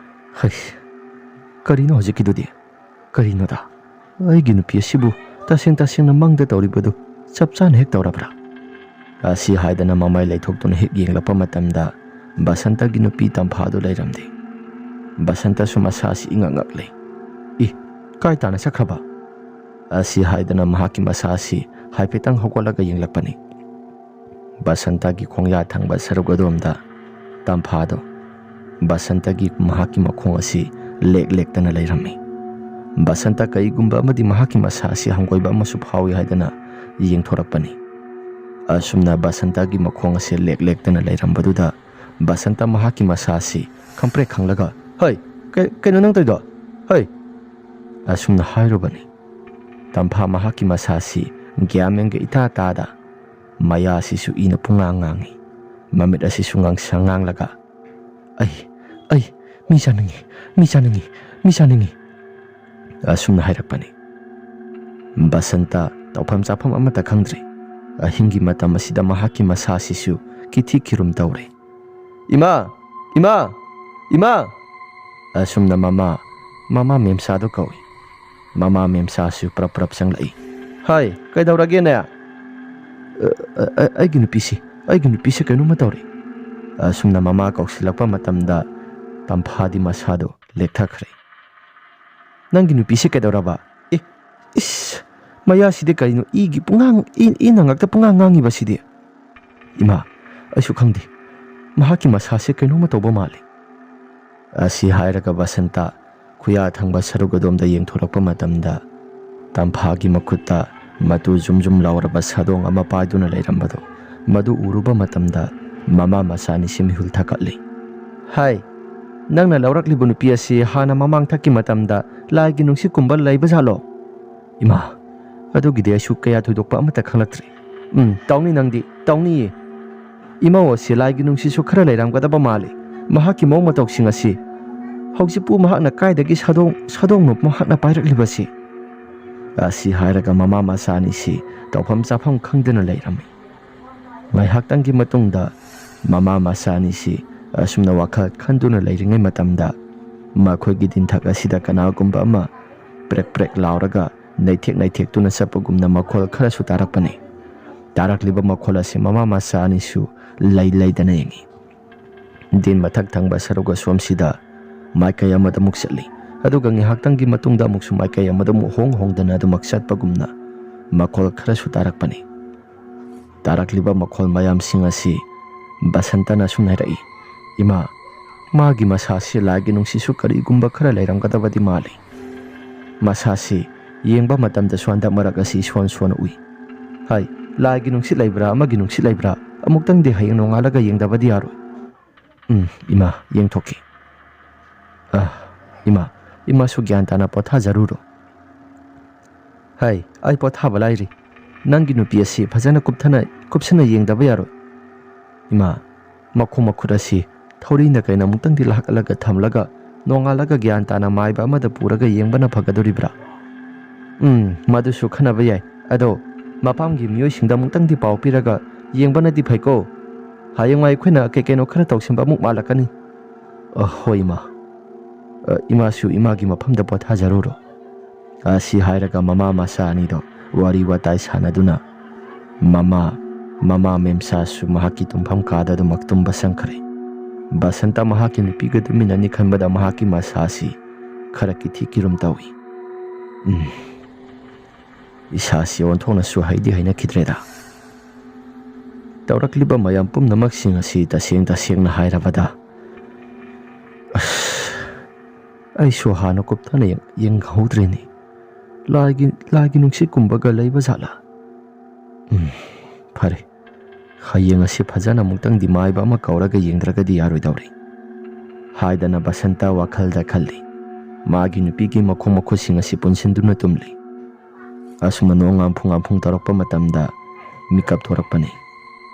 "ꯍꯩꯁ, ꯀꯔꯤꯅꯣ ꯍꯧꯖꯤꯛꯀꯤꯗꯨꯗꯤ? ꯀꯔꯤꯅꯣꯗ? ꯑꯩꯒꯤ ꯅꯨꯄꯤ ꯑꯁꯤꯕꯨ ꯇꯁꯦꯡ ꯇꯁꯦꯡꯅ ꯃꯪꯗ ꯇꯧꯔꯤꯕꯗꯨ ꯆꯞ ꯆꯥꯅ ꯍꯦꯛ ꯇꯧꯔꯕ꯭ꯔꯥ?" ꯑꯁꯤ ꯍꯥꯏꯗꯅ ꯃꯃꯥꯏ ꯂꯩꯊꯣꯛꯇꯨꯅ ꯍꯦꯛ ꯌꯦꯡꯂꯛꯄ ꯃꯇꯝꯗ ꯕꯁꯟꯇꯒꯤ ꯅꯨꯄꯤ ꯇꯝꯐꯥꯗꯨ ꯂꯩꯔꯝꯗꯦ꯫ ꯕꯁꯟꯇꯁꯨ ꯃꯁꯥꯁꯤ ꯏꯉꯛ ꯉꯛꯂꯦ꯫ "ꯏ, ꯀꯥꯏ ꯇꯥꯅ ꯆꯠꯈ꯭ꯔꯕ?" ꯑꯁꯤ ꯍꯥꯏꯗꯅ ꯃꯍꯥꯛꯀꯤ ꯃꯁꯥ ꯑꯁꯤ ꯍꯥꯏꯐꯦꯠꯇꯪ ꯍꯧꯒꯠꯂꯒ ꯌꯦꯡꯂꯛꯄꯅꯤ꯫ ꯕꯁꯟꯇꯒꯤ ꯈꯣꯡꯌꯥ ꯊꯪꯕ ꯁꯔꯨꯛ ꯑꯗꯣꯝꯗ ꯇꯝꯐꯥꯗꯣ ꯕꯁꯟꯇꯒꯤ ꯃꯍꯥꯛꯀꯤ ꯃꯈꯣꯡ ꯑꯁꯤ ꯂꯦꯛ ꯂꯦꯛꯇꯅ ꯂꯩꯔꯝꯃꯤ꯫ ꯕꯁꯟꯇ ꯀꯔꯤꯒꯨꯝꯕ ꯑꯃꯗꯤ ꯃꯍꯥꯛꯀꯤ ꯃꯁꯥ ꯑꯁꯤ ꯍꯪꯒꯣꯏꯕ ꯑꯃꯁꯨ ꯐꯥꯎꯏ ꯍꯥꯏꯗꯅ ꯌꯦꯡꯊꯣꯔꯛꯄꯅꯤ꯫ ꯑꯁꯨꯝꯅ ꯕꯁꯟꯇꯒꯤ ꯃꯈꯣꯡ ꯑꯁꯤ ꯂꯦꯛ ꯂꯦꯛꯇꯅ ꯂꯩꯔꯝꯕꯗꯨꯗ ꯕꯁꯟꯇ ꯃꯍꯥꯛꯀꯤ ꯃꯁꯥ ꯑꯁꯤ ꯈꯪꯄ꯭ꯔꯦꯛ ꯈꯪꯂꯒ, "ꯍꯩ, ꯀꯩ-, ꯀꯩꯅꯣ ꯅꯪ ꯇꯧꯔꯤꯗꯣ? ꯍꯩ!" ꯑꯁꯨꯝꯅ ꯍꯥꯏꯔꯨꯕꯅꯤ꯫ ꯇꯝꯐꯥ ꯃꯍꯥꯛꯀꯤ ꯃꯁꯥ ꯑꯁꯤ ꯒ꯭ꯌꯥꯟ ꯃꯦꯟꯒ ꯏꯇꯥ ꯇꯥꯗ ꯃꯌꯥ ꯑꯁꯤꯁꯨ ꯏꯅ ꯄꯨꯡꯉꯥꯡ ꯉꯥꯡꯉꯤ꯫ ꯃꯃꯤꯠ ꯑꯁꯤꯁꯨ ꯉꯥꯡꯁꯪ ꯉꯥꯡꯂꯒ, "ꯑꯩ, ꯑꯩ, ꯃꯤ ꯆꯥꯅꯤꯡꯉꯤ, ꯃꯤ ꯆꯥꯅꯤꯡꯉꯤ, ꯃꯤ ꯆꯥꯅꯤꯡꯉꯤ," ꯑꯁꯨꯝꯅ ꯍꯥꯏꯔꯛꯄꯅꯤ꯫ ꯕꯁꯟꯇ ꯇꯧꯐꯝ ꯆꯥꯐꯝ ꯑꯃꯠꯇ ꯈꯪꯗ꯭ꯔꯦ꯫ ꯑꯍꯤꯡꯒꯤ ꯃꯇꯝ ꯑꯁꯤꯗ ꯃꯍꯥꯛꯀꯤ ꯃꯁꯥ ꯑꯁꯤꯁꯨ ꯀꯤꯊꯤ ꯈꯤꯔꯨꯝ ꯇꯧꯔꯦ꯫ "ꯏꯃꯥ! ꯏꯃꯥ! ꯏꯃꯥ!" ꯑꯁꯨꯝꯅ ꯃꯃꯥ, ꯃꯃꯥ ꯃꯦꯝꯁꯥꯗꯨ ꯀꯧꯏ꯫ ꯃꯃꯥ ꯃꯦꯝꯁꯥꯁꯨ ꯄ꯭ꯔꯞ ꯄ꯭ꯔꯞ ꯆꯪꯂꯛꯏ꯫ "ꯍꯥꯏ, ꯀꯩꯗꯧꯔꯒꯦꯅꯦ?" "ꯑ, ꯑ, ꯑ, ꯑꯩꯒꯤ ꯅꯨꯄꯤꯁꯤ, ꯑꯩꯒꯤ ꯅꯨꯄꯤꯁꯤ ꯀꯩꯅꯣꯝꯃ ꯇꯧꯔꯦ꯫" ꯑꯁꯨꯝꯅ ꯃꯃꯥ ꯀꯧꯁꯤꯜꯂꯛꯄ ꯃꯇꯝꯗ ꯇꯝꯐꯥꯗꯤ ꯃꯁꯥꯗꯨ ꯂꯦꯛꯊꯈ꯭ꯔꯦ꯫ ꯅꯪꯒꯤ ꯅꯨꯄꯤꯁꯦ ꯀꯩꯗꯧꯔꯕ? ꯑꯦ, ꯏꯁ, ꯃꯌꯥꯁꯤꯗꯤ ꯀꯔꯤꯅꯣ? ꯏꯒꯤ ꯄꯨꯡꯉꯥꯡ, ꯏ-, ꯏꯅ ꯉꯥꯛꯇ ꯄꯨꯡꯉꯥꯡ ꯉꯥꯡꯉꯤꯕꯁꯤꯗꯤ꯫ ꯏꯃꯥ, ꯑꯩꯁꯨ ꯈꯪꯗꯦ꯫ ꯃꯍꯥꯛꯀꯤ ꯃꯁꯥꯁꯦ ꯀꯩꯅꯣꯝꯃ ꯇꯧꯕ ꯃꯥꯜꯂꯤ꯫ ꯑꯁꯤ ꯍꯥꯏꯔꯒ ꯕꯁꯟꯇ ꯈꯨꯌꯥ ꯊꯪꯕ ꯁꯔꯨꯛ ꯑꯗꯣꯝꯗ ꯌꯦꯡꯊꯣꯔꯛꯄ ꯃꯇꯝꯗ, ꯇꯝꯐꯥꯒꯤ ꯃꯈꯨꯠꯇ ꯃꯇꯨ ꯖꯨꯝ ꯖꯨꯝ ꯂꯥꯎꯔꯕ ꯁꯥꯗꯣꯡ ꯑꯃ ꯄꯥꯏꯗꯨꯅ ꯂꯩꯔꯝꯕꯗꯣ, ꯃꯗꯨ ꯎꯔꯨꯕ ꯃꯇꯝꯗ ꯃꯃꯥ ꯃꯆꯥ ꯑꯅꯤꯁꯤ ꯃꯤꯍꯨꯜ ꯊꯛꯀꯠꯂꯤ꯫ ꯍꯥꯏ, ꯅꯪꯅ ꯂꯧꯔꯛꯂꯤꯕ ꯅꯨꯄꯤ ꯑꯁꯤ ꯍꯥꯟꯅ ꯃꯃꯥꯡꯊꯛꯀꯤ ꯃꯇꯝꯗ ꯂꯥꯏꯒꯤ ꯅꯨꯡꯁꯤꯠꯀꯨꯝꯕ ꯂꯩꯕꯖꯥꯠꯂꯣ? ꯏꯃꯥ, ꯑꯗꯨꯒꯤꯗꯤ ꯑꯩꯁꯨ ꯀꯌꯥ ꯊꯣꯏꯗꯣꯛꯄ ꯑꯃꯠꯇ ꯈꯪꯂꯛꯇ꯭ꯔꯦ꯫ ꯎꯝ, ꯇꯧꯅꯤ ꯅꯪꯗꯤ, ꯇꯧꯅꯤꯌꯦ꯫ ꯏꯃꯧ ꯑꯁꯤ ꯂꯥꯏꯒꯤ ꯅꯨꯡꯁꯤꯠꯁꯨ ꯈꯔ ꯂꯩꯔꯝꯒꯗꯕ ꯃꯥꯜꯂꯤ꯫ ꯃꯍꯥꯛꯀꯤ ꯃꯑꯣꯡ ꯃꯇꯧꯁꯤꯡ ꯑꯁꯤ꯫ ꯍꯧꯖꯤꯛꯄꯨ ꯃꯍꯥꯛꯅ ꯀꯥꯏꯗꯒꯤ ꯁꯥꯗꯣꯡ, ꯁꯥꯗꯣꯡꯅꯣ ꯃꯍꯥꯛꯅ ꯄꯥꯏꯔꯛꯂꯤꯕꯁꯤ? ꯑꯁꯤ ꯍꯥꯏꯔꯒ ꯃꯃꯥ ꯃꯆꯥ ꯑꯅꯤꯁꯤ ꯇꯧꯐꯝ ꯆꯥꯐꯝ ꯈꯪꯗꯅ ꯂꯩꯔꯝꯃꯤ꯫ ꯉꯥꯏꯍꯥꯛꯇꯪꯒꯤ ꯃꯇꯨꯡꯗ ꯃꯃꯥ ꯃꯆꯥ ꯑꯅꯤꯁꯤ ꯑꯁꯨꯝꯅ ꯋꯥꯈꯜ ꯈꯟꯗꯨꯅ ꯂꯩꯔꯤꯉꯩ ꯃꯇꯝꯗ, ꯃꯈꯣꯏꯒꯤ ꯇꯤꯟꯊꯛ ꯑꯁꯤꯗ ꯀꯅꯥꯒꯨꯝꯕ ꯑꯃ ꯄ꯭ꯔꯦꯛ ꯄ꯭ꯔꯦꯛ ꯂꯥꯎꯔꯒ ꯅꯩꯊꯦꯛ ꯅꯩꯊꯦꯛꯇꯨꯅ ꯆꯠꯄꯒꯨꯝꯅ ꯃꯈꯣꯜ ꯈꯔꯁꯨ ꯇꯥꯔꯛꯄꯅꯤ꯫ ꯇꯥꯔꯛꯂꯤꯕ ꯃꯈꯣꯜ ꯑꯁꯤ ꯃꯃꯥ ꯃꯆꯥ ꯑꯅꯤꯁꯨ ꯂꯩ ꯂꯩꯗꯅ ꯌꯦꯡꯏ꯫ ꯇꯤꯟ ꯃꯊꯛ ꯊꯪꯕ ꯁꯔꯨꯛ ꯑꯁꯣꯝꯁꯤꯗ ꯃꯥꯏꯀꯩ ꯑꯃꯗ ꯑꯃꯨꯛ ꯆꯠꯂꯤ, ꯑꯗꯨꯒ ꯉꯥꯏꯍꯥꯛꯇꯪꯒꯤ ꯃꯇꯨꯡꯗ ꯑꯃꯨꯛꯁꯨ ꯃꯥꯏꯀꯩ ꯑꯃꯗ ꯑꯃꯨꯛ ꯍꯣꯡ ꯍꯣꯡꯗꯅ ꯑꯗꯨꯃꯛ ꯆꯠꯄꯒꯨꯝꯅ ꯃꯈꯣꯜ ꯈꯔꯁꯨ ꯇꯥꯔꯛꯄꯅꯤ꯫ ꯇꯥꯔꯛꯂꯤꯕ ꯃꯈꯣꯜ ꯃꯌꯥꯝꯁꯤꯡ ꯑꯁꯤ ꯕꯁꯟꯇꯅ ꯑꯁꯨꯝ ꯍꯥꯏꯔꯛꯏ, "ꯏꯃꯥ, ꯃꯥꯒꯤ ꯃꯁꯥꯁꯤ ꯂꯥꯏꯒꯤ ꯅꯨꯡꯁꯤꯠꯁꯨ ꯀꯔꯤꯒꯨꯝꯕ ꯈꯔ ꯂꯩꯔꯝꯒꯗꯕꯗꯤ ꯃꯥꯜꯂꯤ꯫ ꯃꯁꯥꯁꯤ ꯌꯦꯡꯕ ꯃꯇꯝꯗꯁꯨ ꯍꯟꯗꯛ ꯃꯔꯛ ꯑꯁꯤ ꯏꯁꯣꯟ ꯁꯣꯟꯅ ꯎꯏ꯫ ꯍꯥꯏ, ꯂꯥꯏꯒꯤ ꯅꯨꯡꯁꯤꯠ ꯂꯩꯕ꯭ꯔꯥ, ꯑꯃꯒꯤ ꯅꯨꯡꯁꯤꯠ ꯂꯩꯕ꯭ꯔꯥ? ꯑꯃꯨꯛꯇꯪꯗꯤ ꯍꯌꯦꯡ ꯅꯣꯡꯉꯥꯜꯂꯒ ꯌꯦꯡꯗꯕꯗꯤ ꯌꯥꯔꯣꯏ꯫ ꯎꯝ, ꯏꯃꯥ, ꯌꯦꯡꯊꯣꯛꯀꯦ꯫ ꯑ, ꯏꯃꯥ, ꯏꯃꯥꯁꯨ ꯒ꯭ꯌꯥꯟ ꯇꯥꯅ ꯄꯣꯊꯥꯖꯔꯨꯔꯣ꯫ ꯍꯥꯏ, ꯑꯩ ꯄꯣꯊꯥꯕ ꯂꯥꯏꯔꯤ꯫ ꯅꯪꯒꯤ ꯅꯨꯄꯤ ꯑꯁꯤ ꯐꯖꯅ ꯀꯨꯞꯊꯅ, ꯀꯨꯞꯁꯟꯅ ꯌꯦꯡꯗꯕ ꯌꯥꯔꯣꯏ꯫ ꯏꯃꯥ, ꯃꯈꯣꯡ ꯃꯈꯨꯠ ꯑꯁꯤ ꯊꯧꯔꯤꯅ ꯀꯩꯅ ꯑꯃꯨꯛꯇꯪꯗꯤ ꯂꯥꯛꯂꯒ ꯊꯝꯂꯒ ꯅꯣꯡꯉꯥꯜꯂꯒ ꯒ꯭ꯌꯥꯟ ꯇꯥꯅ ꯃꯥꯏꯕ ꯑꯃꯗ ꯄꯨꯔꯒ ꯌꯦꯡꯕꯅ ꯐꯒꯗꯣꯔꯤꯕ꯭ꯔꯥ? ꯎꯝ, ꯃꯗꯨꯁꯨ ꯈꯟꯅꯕ ꯌꯥꯏ꯫ ꯑꯗꯣ ꯃꯐꯝꯒꯤ ꯃꯤꯑꯣꯏꯁꯤꯡꯗ ꯑꯃꯨꯛꯇꯪꯗꯤ ꯄꯥꯎ ꯄꯤꯔꯒ ꯌꯦꯡꯕꯅꯗꯤ ꯐꯩꯀꯣ꯫ ꯍꯌꯦꯡꯋꯥꯏ ꯑꯩꯈꯣꯏꯅ ꯀꯩ ꯀꯩꯅꯣ ꯈꯔ ꯇꯧꯁꯤꯟꯕ ꯑꯃꯨꯛ ꯃꯥꯜꯂꯛꯀꯅꯤ꯫ ꯑ, ꯍꯣꯏ, ꯏꯃꯥ꯫ ꯑ, ꯏꯃꯥꯁꯨ ꯏꯃꯥꯒꯤ ꯃꯐꯝꯗ ꯄꯣꯊꯥꯖꯔꯨꯔꯣ꯫ ꯑꯁꯤ ꯍꯥꯏꯔꯒ ꯃꯃꯥ ꯃꯆꯥ ꯑꯅꯤꯗꯣ ꯋꯥꯔꯤ ꯋꯥꯇꯥꯏ ꯁꯥꯟꯅꯗꯨꯅ ꯃꯃꯥ, ꯃꯃꯥ ꯃꯦꯝꯆꯥꯁꯨ ꯃꯍꯥꯛꯀꯤ ꯇꯨꯝꯐꯝ ꯀꯥꯗ ꯑꯗꯨꯃꯛ ꯇꯨꯝꯕ ꯆꯪꯈ꯭ꯔꯦ꯫ ꯕꯁꯟꯇ ꯃꯍꯥꯛꯀꯤ ꯅꯨꯄꯤꯒ ꯇꯨꯝꯃꯤꯟꯅꯅꯤ ꯈꯟꯕꯗ ꯃꯍꯥꯛꯀꯤ ꯃꯁꯥꯁꯤ ꯈꯔ ꯀꯤꯊꯤ ꯀꯤꯔꯨꯝ ꯇꯧꯏ꯫ ꯎꯝ, ꯏꯁꯥꯁꯤ ꯑꯣꯟꯊꯣꯛꯅꯁꯨ ꯍꯩꯗꯤ ꯍꯩꯅꯈꯤꯗ꯭ꯔꯦꯗ꯫ ꯇꯧꯔꯛꯂꯤꯕ ꯃꯌꯥꯝ ꯄꯨꯝꯅꯃꯛꯁꯤꯡ ꯑꯁꯤ ꯇꯁꯦꯡ ꯇꯁꯦꯡꯅ ꯍꯥꯏꯔꯕꯗ, ꯑꯁ, ꯑꯩꯁꯨ ꯍꯥꯟꯅ ꯀꯨꯞꯊꯅ ꯌꯦꯡ-, ꯌꯦꯡꯍꯧꯗ꯭ꯔꯦꯅꯦ꯫ ꯂꯥꯏꯒꯤ, ꯂꯥꯏꯒꯤ ꯅꯨꯡꯁꯤꯠꯀꯨꯝꯕꯒ ꯂꯩꯕ ꯖꯥꯠꯂꯥ? ꯎꯝ, ꯐꯔꯦ꯫ ꯍꯌꯦꯡ ꯑꯁꯤ ꯐꯖꯅ ꯑꯃꯨꯛꯇꯪꯗꯤ ꯃꯥꯏꯕ ꯑꯃ ꯀꯧꯔꯒ ꯌꯦꯡꯗ꯭ꯔꯒꯗꯤ ꯌꯥꯔꯣꯏꯗꯧꯔꯤ, ꯍꯥꯏꯗꯅ ꯕꯁꯟꯇ ꯋꯥꯈꯜꯗ ꯈꯜꯂꯤ꯫ ꯃꯥꯒꯤ ꯅꯨꯄꯤꯒꯤ ꯃꯈꯣꯡ ꯃꯈꯨꯠꯁꯤꯡ ꯑꯁꯤ ꯄꯨꯟꯁꯤꯟꯗꯨꯅ ꯇꯨꯝꯂꯤ꯫ ꯑꯁꯨꯝꯅ ꯅꯣꯡ ꯉꯥꯝꯐꯨ ꯉꯥꯝꯐꯨ ꯇꯧꯔꯛꯄ ꯃꯇꯝꯗ ꯃꯤꯀꯞ ꯊꯣꯔꯛꯄꯅꯤ꯫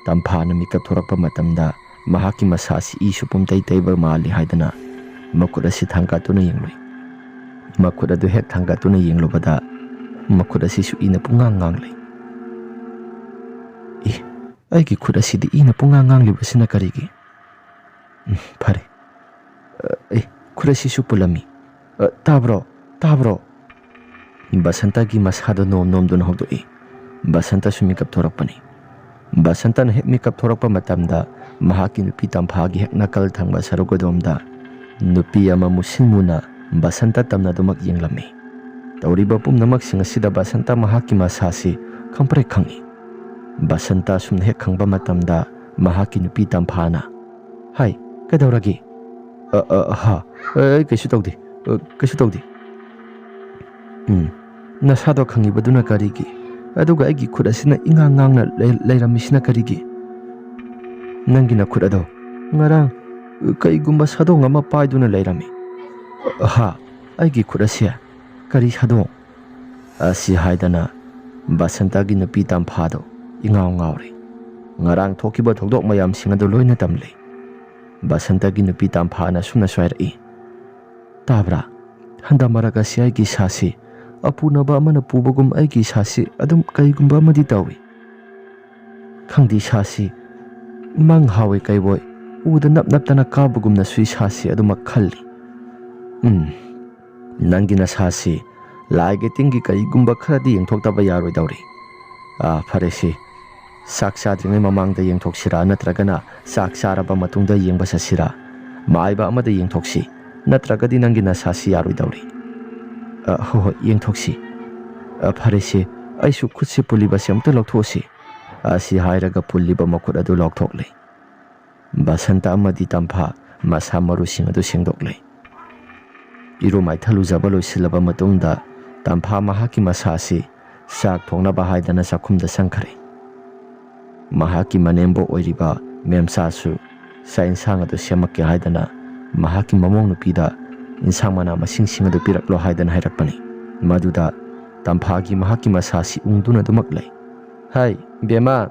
ꯇꯝꯐꯥꯅ ꯃꯤꯀꯞ ꯊꯣꯔꯛꯄ ꯃꯇꯝꯗ ꯃꯍꯥꯛꯀꯤ ꯃꯁꯥ ꯑꯁꯤ ꯏꯁꯨ ꯄꯨꯝꯇꯩ ꯇꯩꯕ ꯃꯥꯜꯂꯤ ꯍꯥꯏꯗꯅ ꯃꯈꯨꯠ ꯑꯁꯤ ꯊꯥꯡꯒꯠꯇꯨꯅ ꯌꯦꯡꯂꯨꯏ꯫ ꯃꯈꯨꯠ ꯑꯗꯨ ꯍꯦꯛ ꯊꯥꯡꯒꯠꯇꯨꯅ ꯌꯦꯡꯂꯨꯕꯗ ꯃꯈꯨꯠ ꯑꯁꯤꯁꯨ ꯏꯅ ꯄꯨꯡꯉꯥꯡ ꯉꯥꯡꯂꯤ꯫ "ꯑꯦ, ꯑꯩꯒꯤ ꯈꯨꯠ ꯑꯁꯤꯗꯤ ꯏꯅ ꯄꯨꯡꯉꯥꯡ ꯉꯥꯡꯂꯤꯕꯁꯤꯅ ꯀꯔꯤꯒꯤ? ꯎꯝ, ꯐꯔꯦ꯫ ꯑ, ꯑꯦ, ꯈꯨꯠ ꯑꯁꯤꯁꯨ ꯄꯨꯜꯂꯝꯃꯤ꯫ ꯑ, ꯇꯥꯕ꯭ꯔꯣ? ꯇꯥꯕ꯭ꯔꯣ?" ꯕꯁꯟꯇꯒꯤ ꯃꯁꯥꯗꯣ ꯅꯣꯝ ꯅꯣꯝꯗꯨꯅ ꯍꯧꯗꯣꯛꯏ꯫ ꯕꯁꯟꯇꯁꯨ ꯃꯤꯀꯞ ꯊꯣꯔꯛꯄꯅꯤ꯫ ꯕꯁꯟꯇꯅ ꯍꯦꯛ ꯃꯤꯀꯞ ꯊꯣꯔꯛꯄ ꯃꯇꯝꯗ ꯃꯍꯥꯛꯀꯤ ꯅꯨꯄꯤ ꯇꯝꯐꯥꯒꯤ ꯍꯦꯛ ꯅꯥꯀꯜ ꯊꯪꯕ ꯁꯔꯨꯛ ꯑꯗꯣꯝꯗ ꯅꯨꯄꯤ ꯑꯃ ꯃꯨꯁꯤꯟ ꯃꯨꯅ ꯕꯁꯟꯇ ꯇꯝꯅꯗꯨꯃꯛ ꯌꯦꯡꯂꯝꯃꯤ꯫ ꯇꯧꯔꯤꯕ ꯄꯨꯝꯅꯃꯛꯁꯤꯡ ꯑꯁꯤꯗ ꯕꯁꯟꯇ ꯃꯍꯥꯛꯀꯤ ꯃꯁꯥꯁꯤ ꯈꯪꯄ꯭ꯔꯦꯛ ꯈꯪꯏ꯫ ꯕꯁꯟꯇ ꯑꯁꯨꯝꯅ ꯍꯦꯛ ꯈꯪꯕ ꯃꯇꯝꯗ ꯃꯍꯥꯛꯀꯤ ꯅꯨꯄꯤ ꯇꯝꯐꯥꯅ, "ꯍꯥꯏ, ꯀꯩꯗꯧꯔꯒꯦ?" "ꯑ, ꯑ, ꯍꯥ, ꯑ, ꯑꯩ ꯀꯩꯁꯨ ꯇꯧꯗꯦ, ꯑ, ꯀꯩꯁꯨ ꯇꯧꯗꯦ꯫" "ꯎꯝ, ꯅꯁꯥꯗꯣ ꯈꯪꯉꯤꯕꯗꯨꯅ ꯀꯔꯤꯒꯤ? ꯑꯗꯨꯒ ꯑꯩꯒꯤ ꯈꯨꯠ ꯑꯁꯤꯅ ꯏꯉꯥꯡ ꯉꯥꯡꯅ ꯂꯩ-, ꯂꯩꯔꯝꯃꯤꯁꯤꯅ ꯀꯔꯤꯒꯤ? ꯅꯪꯒꯤ ꯅꯈꯨꯠ ꯑꯗꯣ ꯉꯔꯥꯡ, ꯑ, ꯀꯩꯒꯨꯝꯕ ꯁꯥꯗꯣꯡ ꯑꯃ ꯄꯥꯏꯗꯨꯅ ꯂꯩꯔꯝꯃꯤ꯫" "ꯑ, ꯍꯥ, ꯑꯩꯒꯤ ꯈꯨꯠ ꯑꯁꯦ? ꯀꯔꯤ ꯁꯥꯗꯣꯡ?" ꯑꯁꯤ ꯍꯥꯏꯗꯅ ꯕꯁꯟꯇꯒꯤ ꯅꯨꯄꯤ ꯇꯝꯐꯥꯗꯣ ꯏꯉꯥꯎ ꯉꯥꯎꯔꯦ꯫ ꯉꯔꯥꯡ ꯊꯣꯛꯈꯤꯕ ꯊꯧꯗꯣꯛ ꯃꯌꯥꯝꯁꯤꯡ ꯑꯗꯨ ꯂꯣꯏꯅ ꯇꯝꯂꯦ꯫ ꯕꯁꯟꯇꯒꯤ ꯅꯨꯄꯤ ꯇꯝꯐꯥꯅ ꯑꯁꯨꯝꯅꯁꯨ ꯍꯥꯏꯔꯛꯏ, "ꯇꯥꯕ꯭ꯔꯥ? ꯍꯟꯗꯛ ꯃꯔꯛ ꯑꯁꯤ ꯑꯩꯒꯤ ꯏꯁꯥꯁꯤ ꯑꯄꯨꯅꯕ ꯑꯃꯅ ꯄꯨꯕꯒꯨꯝ ꯑꯩꯒꯤ ꯏꯁꯥꯁꯤ ꯑꯗꯨꯝ ꯀꯔꯤꯒꯨꯝꯕ ꯑꯃꯗꯤ ꯇꯧꯏ꯫ ꯈꯪꯗꯦ, ꯏꯁꯥꯁꯤ ꯃꯪ ꯍꯥꯎꯏ ꯀꯩꯕꯣꯏ ꯎꯗ ꯅꯞ ꯅꯞꯇꯅ ꯀꯥꯕꯒꯨꯝꯅꯁꯨ ꯏꯁꯥꯁꯤ ꯑꯗꯨꯃꯛ ꯈꯜꯂꯤ꯫ ꯎꯝ, ꯅꯪꯒꯤ ꯅꯁꯥꯁꯤ ꯂꯥꯏꯒꯤ ꯇꯤꯟꯒꯤ ꯀꯔꯤꯒꯨꯝꯕ ꯈꯔꯗꯤ ꯌꯦꯡꯊꯣꯛꯇꯕ ꯌꯥꯔꯣꯏꯗꯧꯔꯤ꯫ ꯑꯥ, ꯐꯔꯦꯁꯦ, ꯆꯥꯛ ꯆꯥꯗ꯭ꯔꯤꯉꯩ ꯃꯃꯥꯡꯗ ꯌꯦꯡꯊꯣꯛꯁꯤꯔꯥ, ꯅꯠꯇ꯭ꯔꯒꯅ ꯆꯥꯛ ꯆꯥꯔꯕ ꯃꯇꯨꯡꯗ ꯌꯦꯡꯕ ꯆꯠꯁꯤꯔꯥ? ꯃꯥꯏꯕ ꯑꯃꯗ ꯌꯦꯡꯊꯣꯛꯁꯤ꯫ ꯅꯠꯇ꯭ꯔꯒꯗꯤ ꯅꯪꯒꯤ ꯅꯁꯥꯁꯤ ꯌꯥꯔꯣꯏꯗꯧꯔꯤ꯫ "ꯑ, ꯍꯣꯏ, ꯍꯣꯏ, ꯌꯦꯡꯊꯣꯛꯁꯤ꯫ ꯑ, ꯐꯔꯦꯁꯦ, ꯑꯩꯁꯨ ꯈꯨꯠꯁꯤ ꯄꯨꯜꯂꯤꯕꯁꯦ ꯑꯃꯇ ꯂꯧꯊꯣꯛꯑꯁꯤ", ꯑꯁꯤ ꯍꯥꯏꯔꯒ ꯄꯨꯜꯂꯤꯕ ꯃꯈꯨꯠ ꯑꯗꯨ ꯂꯧꯊꯣꯛꯂꯦ꯫ ꯕꯁꯟꯇ ꯑꯃꯗꯤ ꯇꯝꯐꯥ ꯃꯁꯥ ꯃꯔꯨꯁꯤꯡ ꯑꯗꯨ ꯁꯦꯡꯗꯣꯛꯂꯦ꯫ ꯏꯔꯨ ꯃꯥꯏꯊ ꯂꯨꯖꯕ ꯂꯣꯏꯁꯤꯜꯂꯕ ꯃꯇꯨꯡꯗ, ꯇꯝꯐꯥ ꯃꯍꯥꯛꯀꯤ ꯃꯁꯥꯁꯤ ꯆꯥꯛ ꯊꯣꯡꯅꯕ ꯍꯥꯏꯗꯅ ꯆꯥꯛꯈꯨꯝꯗ ꯆꯪꯈ꯭ꯔꯦ꯫ ꯃꯍꯥꯛꯀꯤ ꯃꯅꯦꯝꯕꯣꯛ ꯑꯣꯏꯔꯤꯕ ꯃꯦꯝꯆꯥꯁꯨ ꯆꯥꯛ ꯏꯟꯁꯥꯡ ꯑꯗꯨ ꯁꯦꯝꯃꯛꯀꯦ ꯍꯥꯏꯗꯅ ꯃꯍꯥꯛꯀꯤ ꯃꯃꯧ ꯅꯨꯄꯤꯗ ꯏꯟꯁꯥꯡ ꯃꯅꯥ ꯃꯁꯤꯡꯁꯤꯡ ꯑꯗꯨ ꯄꯤꯔꯛꯂꯣ ꯍꯥꯏꯗꯅ ꯍꯥꯏꯔꯛꯄꯅꯤ꯫ ꯃꯗꯨꯗ ꯇꯝꯐꯥꯒꯤ ꯃꯍꯥꯛꯀꯤ ꯃꯁꯥꯁꯤ ꯎꯪꯗꯨꯅ ꯑꯗꯨꯃꯛ ꯂꯩ꯫ "ꯍꯥꯏ, ꯕꯦꯝꯃ,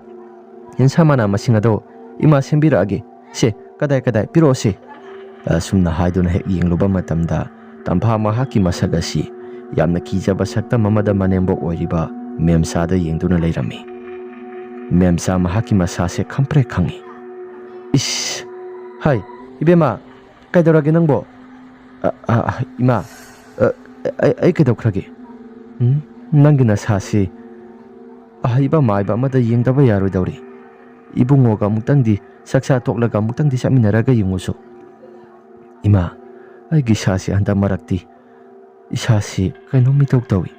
ꯏꯟꯁꯥꯡ ꯃꯅꯥ ꯃꯁꯤꯡ ꯑꯗꯣ ꯏꯃꯥ ꯁꯦꯝꯕꯤꯔꯛꯑꯒꯦ꯫ ꯁꯦ, ꯀꯗꯥꯏ, ꯀꯗꯥꯏ, ꯄꯤꯔꯛꯑꯣ ꯁꯦ꯫" ꯑꯁꯨꯝꯅ ꯍꯥꯏꯗꯨꯅ ꯍꯦꯛ ꯌꯦꯡꯂꯨꯕ ꯃꯇꯝꯗ, ꯇꯝꯐꯥ ꯃꯍꯥꯛꯀꯤ ꯃꯁꯛ ꯑꯁꯤ ꯌꯥꯝꯅ ꯀꯤꯖꯕ ꯁꯛꯇꯝ ꯑꯃꯗ ꯃꯅꯦꯝꯕꯣꯛ ꯑꯣꯏꯔꯤꯕ ꯃꯦꯝꯆꯥꯗ ꯌꯦꯡꯗꯨꯅ ꯂꯩꯔꯝꯃꯤ꯫ ꯃꯦꯝꯆꯥ ꯃꯍꯥꯛꯀꯤ ꯃꯁꯥꯁꯦ ꯈꯪꯄ꯭ꯔꯦꯛ ꯈꯪꯉꯤ꯫ "ꯏꯁ! ꯍꯥꯏ, ꯏꯕꯦꯝꯃ, ꯀꯩꯗꯧꯔꯒꯦ ꯅꯪꯕꯣ?" "ꯑ, ꯑ, ꯑ, ꯏꯃꯥ, ꯑ, ꯑꯩ, ꯑꯩ ꯀꯩꯗꯧꯈ꯭ꯔꯒꯦ? ꯎꯝ? ꯅꯪꯒꯤ ꯅꯁꯥꯁꯤ ꯑꯍꯩꯕ ꯃꯥꯏꯕ ꯑꯃꯗ ꯌꯦꯡꯗꯕ ꯌꯥꯔꯣꯏꯗꯧꯔꯤ꯫ ꯏꯕꯨꯡꯉꯣꯒ ꯑꯃꯨꯛꯇꯪꯗꯤ ꯆꯥꯛꯆꯥ ꯇꯣꯛꯂꯒ ꯑꯃꯨꯛꯇꯪꯗꯤ ꯆꯠꯃꯤꯟꯅꯔꯒ ꯌꯦꯡꯉꯨꯁꯨ꯫" "ꯏꯃꯥ, ꯑꯩꯒꯤ ꯏꯁꯥꯁꯤ ꯍꯟꯗꯛ ꯃꯔꯛꯇꯤ ꯏꯁꯥꯁꯤ ꯀꯩꯅꯣꯝ ꯏꯇꯧ ꯇꯧꯏ꯫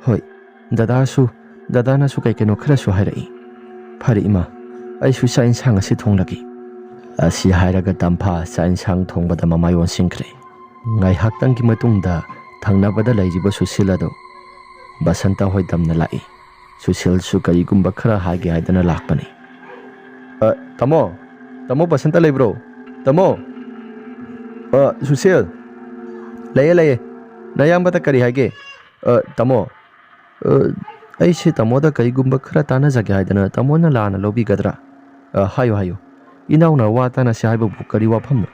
ꯍꯣꯏ, ꯗꯗꯥꯁꯨ, ꯗꯗꯥꯅꯁꯨ ꯀꯩ ꯀꯩꯅꯣ ꯈꯔꯁꯨ ꯍꯥꯏꯔꯛꯏ꯫ ꯐꯔꯦ ꯏꯃꯥ, ꯑꯩꯁꯨ ꯆꯥꯛ ꯏꯟꯁꯥꯡ ꯑꯁꯤ ꯊꯣꯡꯂꯒꯦ꯫" ꯑꯁꯤ ꯍꯥꯏꯔꯒ ꯇꯝꯐꯥ ꯆꯥꯛ ꯏꯟꯁꯥꯡ ꯊꯣꯡꯕꯗ ꯃꯃꯥꯏ ꯑꯣꯟꯁꯤꯟꯈ꯭ꯔꯦ꯫ ꯉꯥꯏꯍꯥꯛꯇꯪꯒꯤ ꯃꯇꯨꯡꯗ ꯊꯪꯅꯕꯗ ꯂꯩꯔꯤꯕ ꯁꯨꯁꯤꯜ ꯑꯗꯨ ꯕꯁꯟꯇ ꯍꯣꯏ ꯇꯝꯅ ꯂꯥꯛꯏ꯫ ꯁꯨꯁꯤꯜꯁꯨ ꯀꯔꯤꯒꯨꯝꯕ ꯈꯔ ꯍꯥꯏꯒꯦ ꯍꯥꯏꯗꯅ ꯂꯥꯛꯄꯅꯤ꯫ "ꯑ, ꯇꯥꯃꯣ, ꯇꯥꯃꯣ ꯕꯁꯟꯇ ꯂꯩꯕ꯭ꯔꯣ? ꯇꯥꯃꯣ!" "ꯑ, ꯁꯨꯁꯤꯜ!" "ꯂꯩꯌꯦ, ꯂꯩꯌꯦ꯫ ꯅꯌꯥꯝꯕꯗ ꯀꯔꯤ ꯍꯥꯏꯒꯦ?" "ꯑ, ꯇꯥꯃꯣ, ꯑ, ꯑꯩꯁꯦ ꯇꯥꯃꯣꯗ ꯀꯔꯤꯒꯨꯝꯕ ꯈꯔ ꯇꯥꯟꯅꯖꯒꯦ ꯍꯥꯏꯗꯅ, ꯇꯥꯃꯣꯅ ꯂꯥꯟꯅ ꯂꯧꯕꯤꯒꯗ꯭ꯔꯥ?" "ꯑ, ꯍꯥꯏꯌꯨ, ꯍꯥꯏꯌꯨ꯫ ꯏꯅꯥꯎꯅ ꯋꯥ ꯇꯥꯟꯅꯁꯦ ꯍꯥꯏꯕꯕꯨ ꯀꯔꯤ ꯋꯥꯐꯝꯅꯣ?"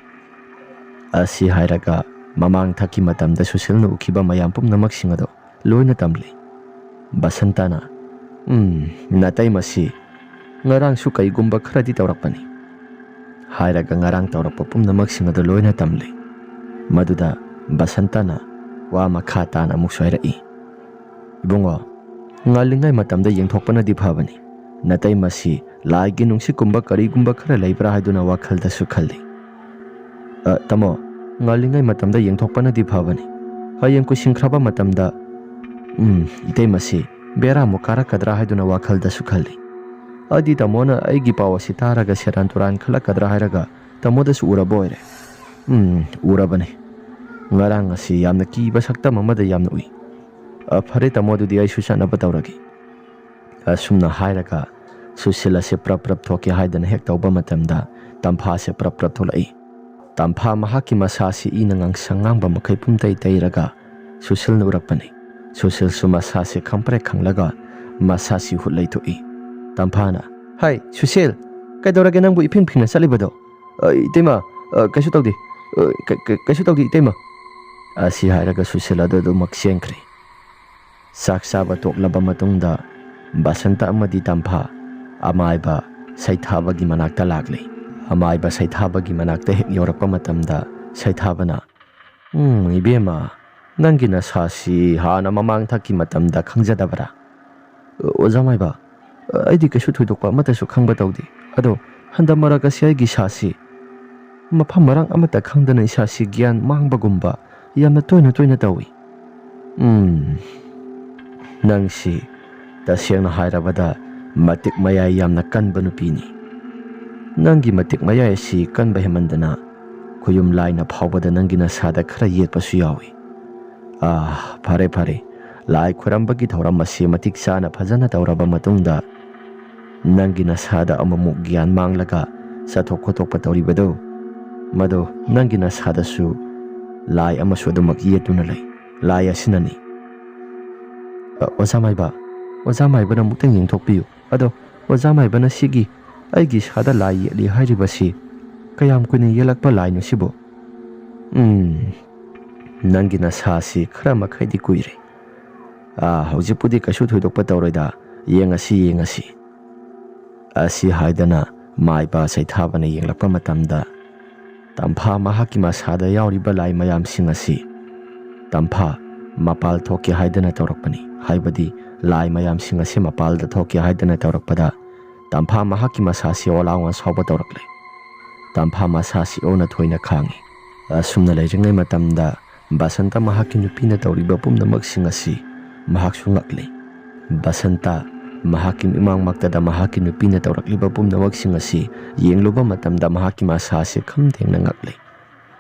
ꯑꯁꯤ ꯍꯥꯏꯔꯒ ꯃꯃꯥꯡ ꯊꯛꯀꯤ ꯃꯇꯝꯗ ꯁꯨꯁꯤꯜꯅ ꯎꯈꯤꯕ ꯃꯌꯥꯝ ꯄꯨꯝꯅꯃꯛꯁꯤꯡ ꯑꯗꯨ ꯂꯣꯏꯅ ꯇꯝꯂꯤ꯫ ꯕꯁꯟꯇꯅ, "ꯎꯝ, ꯅꯇꯩꯃꯁꯤ ꯉꯔꯥꯡꯁꯨ ꯀꯩꯒꯨꯝꯕ ꯈꯔꯗꯤ ꯇꯧꯔꯛꯄꯅꯤ" ꯍꯥꯏꯔꯒ ꯉꯔꯥꯡ ꯇꯧꯔꯛꯄ ꯄꯨꯝꯅꯃꯛꯁꯤꯡ ꯑꯗꯨ ꯂꯣꯏꯅ ꯇꯝꯂꯤ꯫ ꯃꯗꯨꯗ ꯕꯁꯟꯇꯅ ꯋꯥ ꯃꯈꯥ ꯇꯥꯅ ꯑꯃꯨꯛꯁꯨ ꯍꯥꯏꯔꯛꯏ, "ꯏꯕꯨꯡꯉꯣ, ꯉꯜꯂꯤꯉꯩ ꯃꯇꯝꯗ ꯌꯦꯡꯊꯣꯛꯄꯅꯗꯤ ꯐꯕꯅꯤ꯫ ꯅꯇꯩꯃꯁꯤ ꯂꯥꯏꯒꯤ ꯅꯨꯡꯁꯤꯠꯀꯨꯝꯕ ꯀꯔꯤꯒꯨꯝꯕ ꯈꯔ ꯂꯩꯕ꯭ꯔꯥ ꯍꯥꯏꯗꯨꯅ ꯋꯥꯈꯜꯗꯁꯨ ꯈꯜꯂꯤ꯫" "ꯑ, ꯇꯥꯃꯣ, ꯉꯜꯂꯤꯉꯩ ꯃꯇꯝꯗ ꯌꯦꯡꯊꯣꯛꯄꯅꯗꯤ ꯐꯕꯅꯤ꯫ ꯍꯌꯦꯡ ꯀꯨꯏꯁꯤꯟꯈ꯭ꯔꯕ ꯃꯇꯝꯗ, ꯎꯝ, ꯏꯇꯩꯃꯁꯤ ꯕꯦꯔꯥꯃꯨꯛ ꯀꯥꯔꯛꯀꯗ꯭ꯔꯥ ꯍꯥꯏꯗꯨꯅ ꯋꯥꯈꯜꯗꯁꯨ ꯈꯜꯂꯤ꯫ ꯑꯩꯗꯤ ꯇꯥꯃꯣꯅ ꯑꯩꯒꯤ ꯄꯥꯎ ꯑꯁꯤ ꯇꯥꯔꯒ ꯁꯦꯔꯥꯟ ꯇꯨꯔꯥꯟ ꯈꯜꯂꯛꯀꯗ꯭ꯔꯥ ꯍꯥꯏꯔꯒ ꯇꯥꯃꯣꯗꯁꯨ ꯎꯔꯕ ꯑꯣꯏꯔꯦ꯫ ꯎꯝ, ꯎꯔꯕꯅꯤ꯫ ꯉꯔꯥꯡ ꯑꯁꯤ ꯌꯥꯝꯅ ꯀꯤꯕ ꯁꯛꯇꯝ ꯑꯃꯗ ꯌꯥꯝꯅ ꯎꯏ꯫ ꯑ, ꯐꯔꯦ ꯇꯥꯃꯣ, ꯑꯗꯨꯗꯤ ꯑꯩꯁꯨ ꯆꯠꯅꯕ ꯇꯧꯔꯒꯦ꯫ ꯑꯁꯨꯝꯅ ꯍꯥꯏꯔꯒ ꯁꯨꯁꯤꯜ ꯑꯁꯤ ꯄ꯭ꯔꯞ ꯄ꯭ꯔꯞ ꯊꯣꯛꯀꯦ ꯍꯥꯏꯗꯅ ꯍꯦꯛ ꯇꯧꯕ ꯃꯇꯝꯗ ꯇꯝꯐꯥꯁꯦ ꯄ꯭ꯔꯞ ꯄ꯭ꯔꯞ ꯊꯣꯛꯂꯛꯏ꯫ ꯇꯝꯐꯥ ꯃꯍꯥꯛꯀꯤ ꯃꯁꯥꯁꯤ ꯏꯅ ꯉꯥꯡꯁꯪ ꯉꯥꯡꯕ ꯃꯈꯩ ꯄꯨꯝꯇꯩ ꯇꯩꯔꯒ ꯁꯨꯁꯤꯜꯅ ꯎꯔꯛꯄꯅꯤ꯫ ꯁꯨꯁꯤꯜꯁꯨ ꯃꯁꯥꯁꯤ ꯈꯪꯄ꯭ꯔꯦꯛ ꯈꯪꯂꯒ ꯃꯁꯥꯁꯤ ꯍꯨꯠ ꯂꯩꯊꯣꯛꯏ꯫ ꯇꯝꯐꯥꯅ, "ꯍꯥꯏ, ꯁꯨꯁꯤꯜ, ꯀꯩꯗꯧꯔꯒꯦ ꯅꯪꯕꯨ ꯏꯐꯤꯡ ꯐꯤꯡꯅ ꯆꯠꯂꯤꯕꯗꯣ?" "ꯑ, ꯏꯇꯩꯃ, ꯑ, ꯀꯩꯁꯨ ꯇꯧꯗꯦ꯫ ꯑ, ꯀ-, ꯀ-, ꯀꯩꯁꯨ ꯇꯧꯗꯦ, ꯏꯇꯩꯃ꯫" ꯑꯁꯤ ꯍꯥꯏꯔꯒ ꯁꯨꯁꯤꯜ ꯑꯗꯨ ꯑꯗꯨꯃꯛ ꯆꯦꯟꯈ꯭ꯔꯦ꯫ ꯆꯥꯛ ꯆꯥꯕ ꯇꯣꯛꯂꯕ ꯃꯇꯨꯡꯗ ꯕꯁꯟꯇ ꯑꯃꯗꯤ ꯇꯝꯐꯥ ꯑꯃꯥꯏꯕ ꯁꯩꯊꯥꯕꯒꯤ ꯃꯅꯥꯛꯇ ꯂꯥꯛꯂꯤ꯫ ꯑꯃꯥꯏꯕ ꯁꯩꯊꯥꯕꯒꯤ ꯃꯅꯥꯛꯇ ꯍꯦꯛ ꯌꯧꯔꯛꯄ ꯃꯇꯝꯗ ꯁꯩꯊꯥꯕꯅ, "ꯎꯝ, ꯏꯕꯦꯝꯃ, ꯅꯪꯒꯤ ꯅꯁꯥꯁꯤ ꯍꯥꯟꯅ ꯃꯃꯥꯡ ꯊꯛꯀꯤ ꯃꯇꯝꯗ ꯈꯪꯖꯗꯕ꯭ꯔꯥ?" "ꯑꯣꯖꯥ ꯃꯥꯏꯕ, ꯑꯩꯗꯤ ꯀꯩꯁꯨ ꯊꯣꯏꯗꯣꯛꯄ ꯑꯃꯠꯇꯁꯨ ꯈꯪꯕ ꯇꯧꯗꯦ꯫ ꯑꯗꯣ ꯍꯟꯗꯛ ꯃꯔꯛ ꯑꯁꯤ ꯑꯩꯒꯤ ꯏꯁꯥꯁꯤ ꯃꯐꯝ ꯃꯔꯥꯡ ꯑꯃꯠꯇ ꯈꯪꯗꯅ ꯏꯁꯥꯁꯤ ꯒ꯭ꯌꯥꯟ ꯃꯥꯡꯕꯒꯨꯝꯕ ꯌꯥꯝꯅ ꯇꯣꯏꯅ ꯇꯣꯏꯅ ꯇꯧꯏ꯫" "ꯎꯝ, ꯅꯪꯁꯤ ꯇꯁꯦꯡꯅ ꯍꯥꯏꯔꯕꯗ ꯃꯇꯤꯛ ꯃꯌꯥꯏ ꯌꯥꯝꯅ ꯀꯟꯕ ꯅꯨꯄꯤꯅꯤ꯫ ꯅꯪꯒꯤ ꯃꯇꯤꯛ ꯃꯌꯥꯏ ꯑꯁꯤ ꯀꯟꯕ ꯍꯦꯟꯃꯟꯗꯅ ꯈꯨꯌꯨꯝ ꯂꯥꯏꯅ ꯐꯥꯎꯕꯗ ꯅꯪꯒꯤ ꯅꯁꯥꯗ ꯈꯔ ꯌꯦꯠꯄꯁꯨ ꯌꯥꯎꯏ꯫ ꯑꯥ, ꯐꯔꯦ, ꯐꯔꯦ꯫ ꯂꯥꯏ ꯈꯨꯔꯝꯕꯒꯤ ꯊꯧꯔꯝ ꯑꯁꯤ ꯃꯇꯤꯛ ꯆꯥꯅ ꯐꯖꯅ ꯇꯧꯔꯕ ꯃꯇꯨꯡꯗ ꯅꯪꯒꯤ ꯅꯁꯥꯗ ꯑꯃꯨꯛꯃꯨꯛ ꯒ꯭ꯌꯥꯟ ꯃꯥꯡꯂꯒ ꯆꯠꯊꯣꯛ ꯈꯣꯠꯇꯣꯛꯄ ꯇꯧꯔꯤꯕꯗꯨ, ꯃꯗꯨ ꯅꯪꯒꯤ ꯅꯁꯥꯗꯁꯨ ꯂꯥꯏ ꯑꯃꯁꯨ ꯑꯗꯨꯃꯛ ꯌꯦꯠꯇꯨꯅ ꯂꯩ꯫ ꯂꯥꯏ ꯑꯁꯤꯅꯅꯤ꯫" "ꯑ, ꯑꯣꯖꯥ ꯃꯥꯏꯕ, ꯑꯣꯖꯥ ꯃꯥꯏꯕꯅ ꯑꯃꯨꯛꯇꯪ ꯌꯦꯡꯊꯣꯛꯄꯤꯌꯨ꯫ ꯑꯗꯣ ꯑꯣꯖꯥ ꯃꯥꯏꯕꯅ ꯁꯤꯒꯤ ꯑꯩꯒꯤ ꯏꯁꯥꯗ ꯂꯥꯏ ꯌꯦꯛꯂꯤ ꯍꯥꯏꯔꯤꯕꯁꯤ ꯀꯌꯥꯝ ꯀꯨꯏꯅ ꯌꯦꯛꯂꯛꯄ ꯂꯥꯏꯅꯣ ꯁꯤꯕꯨ?" "ꯎꯝ, ꯅꯪꯒꯤ ꯅꯁꯥꯁꯤ ꯈꯔ ꯃꯈꯩꯗꯤ ꯀꯨꯏꯔꯦ꯫ ꯑꯥ, ꯍꯧꯖꯤꯛꯄꯨꯗꯤ ꯀꯩꯁꯨ ꯊꯣꯏꯗꯣꯛꯄ ꯇꯧꯔꯣꯏꯗ, ꯌꯦꯡꯉꯁꯤ, ꯌꯦꯡꯉꯁꯤ꯫" ꯑꯁꯤ ꯍꯥꯏꯗꯅ ꯃꯥꯏꯕ ꯁꯩꯊꯥꯕꯅ ꯌꯦꯡꯂꯛꯄ ꯃꯇꯝꯗ ꯇꯝꯐꯥ ꯃꯍꯥꯛꯀꯤ ꯃꯁꯥꯗ ꯌꯥꯎꯔꯤꯕ ꯂꯥꯏ ꯃꯌꯥꯝꯁꯤꯡ ꯑꯁꯤ ꯇꯝꯐꯥ ꯃꯄꯥꯜ ꯊꯣꯛꯀꯦ ꯍꯥꯏꯗꯅ ꯇꯧꯔꯛꯄꯅꯤ꯫ ꯍꯥꯏꯕꯗꯤ ꯂꯥꯏ ꯃꯌꯥꯝꯁꯤꯡ ꯑꯁꯤ ꯃꯄꯥꯜꯗ ꯊꯣꯛꯀꯦ ꯍꯥꯏꯗꯅ ꯇꯧꯔꯛꯄꯗ ꯇꯝꯐꯥ ꯃꯍꯥꯛꯀꯤ ꯃꯁꯥꯁꯤ ꯑꯣꯂꯥꯎꯅ ꯁꯥꯎꯕ ꯇꯧꯔꯛꯂꯦ꯫ ꯇꯝꯐꯥ ꯃꯁꯥꯁꯤ ꯑꯣꯟꯅ ꯊꯣꯏꯅ ꯈꯥꯡꯏ꯫ ꯑꯁꯨꯝꯅ ꯂꯩꯔꯤꯉꯩ ꯃꯇꯝꯗ ꯕꯁꯟꯇ ꯃꯍꯥꯛꯀꯤ ꯅꯨꯄꯤꯅ ꯇꯧꯔꯤꯕ ꯄꯨꯝꯅꯃꯛꯁꯤꯡ ꯑꯁꯤ ꯃꯍꯥꯛꯁꯨ ꯉꯛꯂꯤ꯫ ꯕꯁꯟꯇ ꯃꯍꯥꯛꯀꯤ ꯃꯤꯃꯥꯡꯃꯛꯇꯗ ꯃꯍꯥꯛꯀꯤ ꯅꯨꯄꯤꯅ ꯇꯧꯔꯛꯂꯤꯕ ꯄꯨꯝꯅꯃꯛꯁꯤꯡ ꯑꯁꯤ ꯌꯦꯡꯂꯨꯕ ꯃꯇꯝꯗ ꯃꯍꯥꯛꯀꯤ ꯃꯁꯥ ꯑꯁꯤ ꯈꯝ ꯊꯦꯡꯅ ꯉꯛꯂꯤ꯫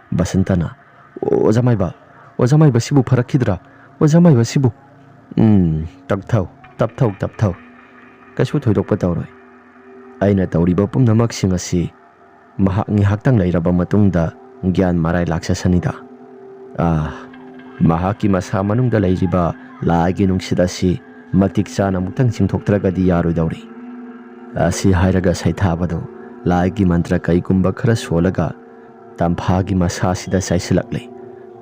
ꯕꯁꯟꯇꯅ, "ꯑꯣꯖꯥ ꯃꯥꯏꯕ, ꯑꯣꯖꯥ ꯃꯥꯏꯕ, ꯁꯤꯕꯨ ꯐꯔꯛꯈꯤꯗ꯭ꯔꯥ? ꯑꯣꯖꯥ ꯃꯥꯏꯕ, ꯁꯤꯕꯨ?" "ꯎꯝ, ꯇꯞꯊꯧ, ꯇꯞꯊꯧ, ꯇꯞꯊꯧ꯫ ꯀꯩꯁꯨ ꯊꯣꯏꯗꯣꯛꯄ ꯇꯧꯔꯣꯏ꯫ ꯑꯩꯅ ꯇꯧꯔꯤꯕ ꯄꯨꯝꯅꯃꯛꯁꯤꯡ ꯑꯁꯤ ꯃꯍꯥꯛ ꯉꯥꯏꯍꯥꯛꯇꯪ ꯂꯩꯔꯕ ꯃꯇꯨꯡꯗ ꯒ꯭ꯌꯥꯟ ꯃꯔꯥꯏ ꯂꯥꯛꯆꯁꯅꯤꯗ꯫ ꯑꯥ, ꯃꯍꯥꯛꯀꯤ ꯃꯁꯥ ꯃꯅꯨꯡꯗ ꯂꯩꯔꯤꯕ ꯂꯥꯏꯒꯤ ꯅꯨꯡꯁꯤꯠ ꯑꯁꯤ ꯃꯇꯤꯛ ꯆꯥꯅ ꯑꯃꯨꯛꯇꯪ ꯆꯤꯡꯊꯣꯛꯇ꯭ꯔꯒꯗꯤ ꯌꯥꯔꯣꯏꯗꯧꯔꯤ꯫" ꯑꯁꯤ ꯍꯥꯏꯔꯒ ꯁꯩꯊꯥꯕꯗꯨ ꯂꯥꯏꯒꯤ ꯃꯟꯇ꯭ꯔ ꯀꯩꯒꯨꯝꯕ ꯈꯔ ꯁꯣꯜꯂꯒ ꯇꯝꯐꯥꯒꯤ ꯃꯁꯥꯁꯤꯗ ꯆꯥꯏꯁꯤꯜꯂꯛꯂꯦ꯫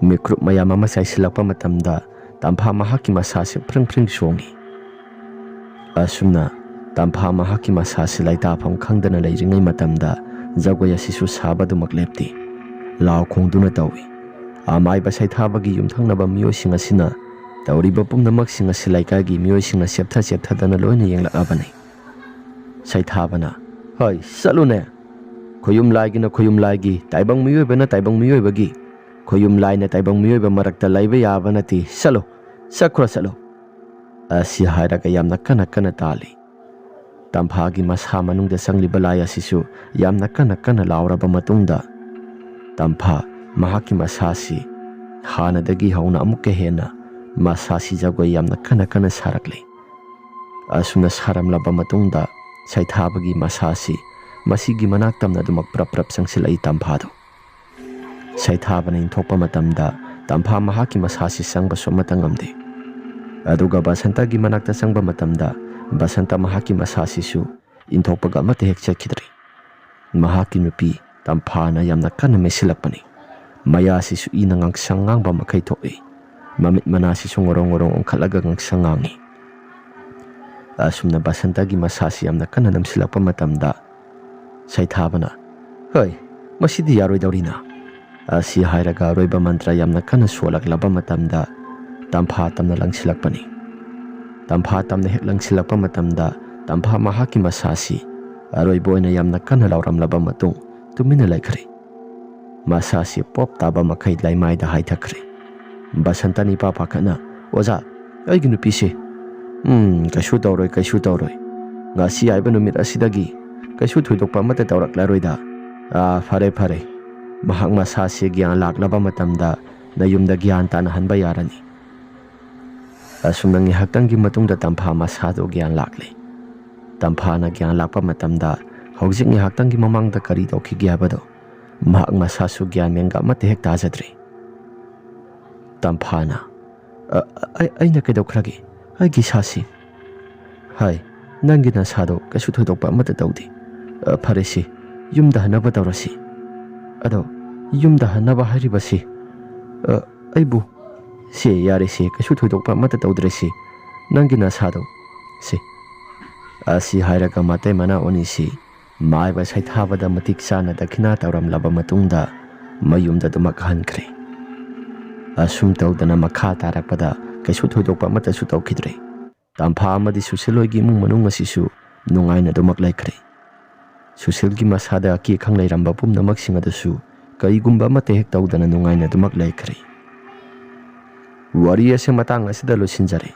ꯃꯤꯀ꯭ꯔꯨꯞ ꯃꯌꯥꯝ ꯑꯃ ꯆꯥꯏꯁꯤꯜꯂꯛꯄ ꯃꯇꯝꯗ ꯇꯝꯐꯥ ꯃꯍꯥꯛꯀꯤ ꯃꯁꯥꯁꯤ ꯐ꯭ꯔꯤꯡ ꯐ꯭ꯔꯤꯡ ꯆꯣꯡꯏ꯫ ꯑꯁꯨꯝꯅ ꯇꯝꯐꯥ ꯃꯍꯥꯛꯀꯤ ꯃꯁꯥꯁꯤ ꯂꯩꯇꯥꯐꯝ ꯈꯪꯗꯅ ꯂꯩꯔꯤꯉꯩ ꯃꯇꯝꯗ ꯖꯒꯣꯏ ꯑꯁꯤꯁꯨ ꯁꯥꯕꯗꯨꯃꯛ ꯂꯦꯞꯇꯦ꯫ ꯂꯥꯎ ꯈꯣꯡꯗꯨꯅ ꯇꯧꯏ꯫ ꯑꯃꯥꯏꯕ ꯁꯩꯊꯥꯕꯒꯤ ꯌꯨꯝꯊꯪꯅꯕ ꯃꯤꯑꯣꯏꯁꯤꯡ ꯑꯁꯤꯅ ꯇꯧꯔꯤꯕ ꯄꯨꯝꯅꯃꯛꯁꯤꯡ ꯑꯁꯤ ꯂꯩꯀꯥꯏꯒꯤ ꯃꯤꯑꯣꯏꯁꯤꯡꯅ ꯆꯦꯞꯊ ꯆꯦꯞꯊꯗꯅ ꯂꯣꯏꯅ ꯌꯦꯡꯂꯛꯂꯕꯅꯤ꯫ ꯁꯩꯊꯥꯕꯅ, "ꯍꯣꯏ, ꯆꯠꯂꯨꯅꯦ꯫ ꯈꯨꯌꯨꯝ ꯂꯥꯏꯒꯤꯅ ꯈꯨꯌꯨꯝ ꯂꯥꯏꯒꯤ, ꯇꯥꯏꯕꯪ ꯃꯤꯑꯣꯏꯕꯅ ꯇꯥꯏꯕꯪ ꯃꯤꯑꯣꯏꯕꯒꯤ, ꯈꯨꯌꯨꯝ ꯂꯥꯏꯅ ꯇꯥꯏꯕꯪ ꯃꯤꯑꯣꯏꯕ ꯃꯔꯛꯇ ꯂꯩꯕ ꯌꯥꯕ ꯅꯠꯇꯦ꯫ ꯆꯠꯂꯣ, ꯆꯠꯈ꯭ꯔꯣ, ꯆꯠꯂꯣ꯫" ꯑꯁꯤ ꯍꯥꯏꯔꯒ ꯌꯥꯝꯅ ꯀꯟꯅ ꯀꯟꯅ ꯇꯥꯜꯂꯤ꯫ ꯇꯝꯐꯥꯒꯤ ꯃꯁꯥ ꯃꯅꯨꯡꯗ ꯆꯪꯂꯤꯕ ꯂꯥꯏ ꯑꯁꯤꯁꯨ ꯌꯥꯝꯅ ꯀꯟꯅ ꯀꯟꯅ ꯂꯥꯎꯔꯕ ꯃꯇꯨꯡꯗ, ꯇꯝꯐꯥ ꯃꯍꯥꯛꯀꯤ ꯃꯁꯥꯁꯤ ꯍꯥꯟꯅꯗꯒꯤ ꯍꯧꯅ ꯑꯃꯨꯛꯀ ꯍꯦꯟꯅ ꯃꯁꯥꯁꯤ ꯖꯒꯣꯏ ꯌꯥꯝꯅ ꯀꯟꯅ ꯀꯟꯅ ꯁꯥꯔꯛꯂꯤ꯫ ꯑꯁꯨꯝꯅ ꯁꯥꯔꯝꯂꯕ ꯃꯇꯨꯡꯗ, ꯁꯩꯊꯥꯕꯒꯤ ꯃꯁꯥꯁꯤ ꯃꯁꯤꯒꯤ ꯃꯅꯥꯛ ꯇꯝꯅ ꯑꯗꯨꯃꯛ ꯄ꯭ꯔꯞ ꯄ꯭ꯔꯞ ꯆꯪꯁꯤꯜꯂꯛꯏ ꯇꯝꯐꯥꯗꯨ꯫ ꯁꯩꯊꯥꯕꯅ ꯏꯟꯊꯣꯛꯄ ꯃꯇꯝꯗ ꯇꯝꯐꯥ ꯃꯍꯥꯛꯀꯤ ꯃꯁꯥꯁꯤ ꯆꯪꯕꯁꯨ ꯑꯃꯠꯇ ꯉꯝꯗꯦ꯫ ꯑꯗꯨꯒ ꯕꯁꯟꯇꯒꯤ ꯃꯅꯥꯛꯇ ꯆꯪꯕ ꯃꯇꯝꯗ ꯕꯁꯟꯇ ꯃꯍꯥꯛꯀꯤ ꯃꯁꯥꯁꯤꯁꯨ ꯏꯟꯊꯣꯛꯄꯒ ꯑꯃꯠꯇ ꯍꯦꯛ ꯆꯠꯈꯤꯗ꯭ꯔꯤ꯫ ꯃꯍꯥꯛꯀꯤ ꯅꯨꯄꯤ ꯇꯝꯐꯥꯅ ꯌꯥꯝꯅ ꯀꯟꯅ ꯃꯦꯠꯁꯤꯜꯂꯛꯄꯅꯤ꯫ ꯃꯌꯥꯁꯤꯁꯨ ꯏꯅ ꯉꯥꯡꯁꯪ ꯉꯥꯡꯕ ꯃꯈꯩ ꯊꯣꯛꯏ꯫ ꯃꯃꯤꯠ ꯃꯅꯥꯁꯤꯁꯨ ꯉꯣꯔꯣꯡ ꯉꯣꯔꯣꯡ ꯑꯣꯟꯈꯠꯂꯒ ꯉꯥꯡꯁꯪ ꯉꯥꯡꯏ꯫ ꯑꯁꯨꯝꯅ ꯕꯁꯟꯇꯒꯤ ꯃꯁꯥꯁꯤ ꯌꯥꯝꯅ ꯀꯟꯅ ꯅꯝꯁꯤꯜꯂꯛꯄ ꯃꯇꯝꯗ ꯁꯩꯊꯥꯕꯅ, "ꯍꯣꯏ, ꯃꯁꯤꯗꯤ ꯌꯥꯔꯣꯏꯗꯧꯔꯤꯅ" ꯑꯁꯤ ꯍꯥꯏꯔꯒ ꯑꯔꯣꯏꯕ ꯃꯟꯇ꯭ꯔ ꯌꯥꯝꯅ ꯀꯟꯅ ꯁꯣꯜꯂꯛꯂꯕ ꯃꯇꯝꯗ ꯇꯝꯐꯥ ꯇꯝꯅ ꯂꯪꯁꯤꯜꯂꯛꯄꯅꯤ꯫ ꯇꯝꯐꯥ ꯇꯝꯅ ꯍꯦꯛ ꯂꯪꯁꯤꯜꯂꯛꯄ ꯃꯇꯝꯗ ꯇꯝꯐꯥ ꯃꯍꯥꯛꯀꯤ ꯃꯁꯥꯁꯤ ꯑꯔꯣꯏꯕ ꯑꯣꯏꯅ ꯌꯥꯝꯅ ꯀꯟꯅ ꯂꯥꯎꯔꯝꯂꯕ ꯃꯇꯨꯡ ꯇꯨꯃꯤꯟꯅ ꯂꯩꯈ꯭ꯔꯦ꯫ ꯃꯁꯥꯁꯤ ꯄꯣꯞ ꯇꯥꯕ ꯃꯈꯩ ꯂꯩꯃꯥꯏꯗ ꯍꯥꯏꯊꯈ꯭ꯔꯦ꯫ ꯕꯁꯟꯇꯅ ꯏꯄꯥ ꯄꯥꯈꯠꯅ, "ꯑꯣꯖꯥ, ꯑꯩꯒꯤ ꯅꯨꯄꯤꯁꯤ"꯫ "ꯎꯝ, ꯀꯩꯁꯨ ꯇꯧꯔꯣꯏ, ꯀꯩꯁꯨ ꯇꯧꯔꯣꯏ꯫ ꯉꯁꯤ ꯍꯥꯏꯕ ꯅꯨꯃꯤꯠ ꯑꯁꯤꯗꯒꯤ ꯀꯩꯁꯨ ꯊꯣꯏꯗꯣꯛꯄ ꯑꯃꯠꯇ ꯇꯧꯔꯛꯂꯔꯣꯏꯗ꯫ ꯑꯥ, ꯐꯔꯦ, ꯐꯔꯦ꯫ ꯃꯍꯥꯛ ꯃꯁꯥꯁꯤ ꯒ꯭ꯌꯥꯟ ꯂꯥꯛꯂꯕ ꯃꯇꯝꯗ ꯅꯌꯨꯝꯗ ꯒ꯭ꯌꯥꯟ ꯇꯥꯅ ꯍꯟꯕ ꯌꯥꯔꯅꯤ"꯫ ꯑꯁꯨꯝꯅ ꯉꯥꯏꯍꯥꯛꯇꯪꯒꯤ ꯃꯇꯨꯡꯗ ꯇꯝꯐꯥ ꯃꯁꯥꯗꯨ ꯒ꯭ꯌꯥꯟ ꯂꯥꯛꯂꯦ꯫ ꯇꯝꯐꯥꯅ ꯒ꯭ꯌꯥꯟ ꯂꯥꯛꯄ ꯃꯇꯝꯗ ꯍꯧꯖꯤꯛ ꯉꯥꯏꯍꯥꯛꯇꯪꯒꯤ ꯃꯃꯥꯡꯗ ꯀꯔꯤ ꯇꯧꯈꯤꯒꯦ ꯍꯥꯏꯕꯗꯨ ꯃꯍꯥꯛ ꯃꯁꯥꯁꯨ ꯒ꯭ꯌꯥꯟ ꯃꯦꯟꯒ ꯑꯃꯠꯇ ꯍꯦꯛ ꯇꯥꯖꯗ꯭ꯔꯦ꯫ ꯇꯝꯐꯥꯅ, "ꯑ, ꯑ, ꯑꯩ, ꯑꯩꯅ ꯀꯩꯗꯧꯈ꯭ꯔꯒꯦ? ꯑꯩꯒꯤ ꯏꯁꯥꯁꯤ"꯫ "ꯍꯥꯏ, ꯅꯪꯒꯤ ꯅꯁꯥꯗꯣ ꯀꯩꯁꯨ ꯊꯣꯏꯗꯣꯛꯄ ꯑꯃꯠꯇ ꯇꯧꯗꯦ꯫ ꯑ, ꯐꯔꯦꯁꯦ, ꯌꯨꯝꯗ ꯍꯟꯅꯕ ꯇꯧꯔꯁꯤ"꯫ "ꯑꯗꯣ, ꯌꯨꯝꯗ ꯍꯟꯅꯕ ꯍꯥꯏꯔꯤꯕꯁꯤ, ꯑ, ꯑꯩꯕꯨ"꯫ "ꯁꯦ, ꯌꯥꯔꯦꯁꯦ, ꯀꯩꯁꯨ ꯊꯣꯏꯗꯣꯛꯄ ꯑꯃꯠꯇ ꯇꯧꯗ꯭ꯔꯦꯁꯦ, ꯅꯪꯒꯤ ꯅꯁꯥꯗꯣ꯫ ꯁꯦ"꯫ ꯑꯁꯤ ꯍꯥꯏꯔꯒ ꯃꯇꯩ ꯃꯅꯥꯎ ꯑꯅꯤꯁꯤ ꯃꯥꯏꯕ ꯁꯩꯊꯥꯕꯗ ꯃꯇꯤꯛ ꯆꯥꯅ ꯗꯈꯤꯅꯥ ꯇꯧꯔꯝꯂꯕ ꯃꯇꯨꯡꯗ ꯃꯌꯨꯝꯗ ꯑꯗꯨꯃꯛ ꯍꯟꯈ꯭ꯔꯦ꯫ ꯑꯁꯨꯝ ꯇꯧꯗꯅ ꯃꯈꯥ ꯇꯥꯔꯛꯄꯗ ꯀꯩꯁꯨ ꯊꯣꯏꯗꯣꯛꯄ ꯑꯃꯠꯇꯁꯨ ꯇꯧꯈꯤꯗ꯭ꯔꯦ꯫ ꯇꯝꯐꯥ ꯑꯃꯗꯤ ꯁꯨꯁꯤꯜ ꯍꯣꯏꯒꯤ ꯏꯃꯨꯡ ꯃꯅꯨꯡ ꯑꯁꯤꯁꯨ ꯅꯨꯡꯉꯥꯏꯅ ꯑꯗꯨꯃꯛ ꯂꯩꯈ꯭ꯔꯦ꯫ ꯁꯨꯁꯤꯜꯒꯤ ꯃꯁꯥꯗ ꯑꯀꯤ ꯑꯈꯪ ꯂꯩꯔꯝꯕ ꯄꯨꯝꯅꯃꯛꯁꯤꯡ ꯑꯗꯨꯁꯨ ꯀꯔꯤꯒꯨꯝꯕ ꯑꯃꯠꯇ ꯍꯦꯛ ꯇꯧꯗꯅ ꯅꯨꯡꯉꯥꯏꯅ ꯑꯗꯨꯃꯛ ꯂꯩꯈ꯭ꯔꯦ꯫ ꯋꯥꯔꯤ ꯑꯁꯤ ꯃꯇꯥꯡ ꯑꯁꯤꯗ ꯂꯣꯏꯁꯤꯟꯖꯔꯦ꯫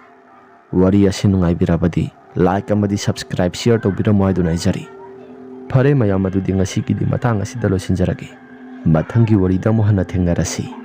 ꯋꯥꯔꯤ ꯑꯁꯤ ꯅꯨꯡꯉꯥꯏꯕꯤꯔꯕꯗꯤ like ꯑꯃꯗꯤ subscribe, share ꯇꯧꯕꯤꯔꯝꯃꯨ ꯍꯥꯏꯗꯨꯅ ꯍꯥꯏꯖꯔꯤ꯫ ꯐꯔꯦ ꯃꯌꯥꯝ, ꯑꯗꯨꯗꯤ ꯉꯁꯤꯒꯤꯗꯤ ꯃꯇꯥꯡ ꯑꯁꯤꯗ ꯂꯣꯏꯁꯤꯟꯖꯔꯒꯦ꯫ ꯃꯊꯪꯒꯤ ꯋꯥꯔꯤꯗ ꯑꯃꯨꯛ ꯍꯟꯅ ꯊꯦꯡꯅꯔꯁꯤ꯫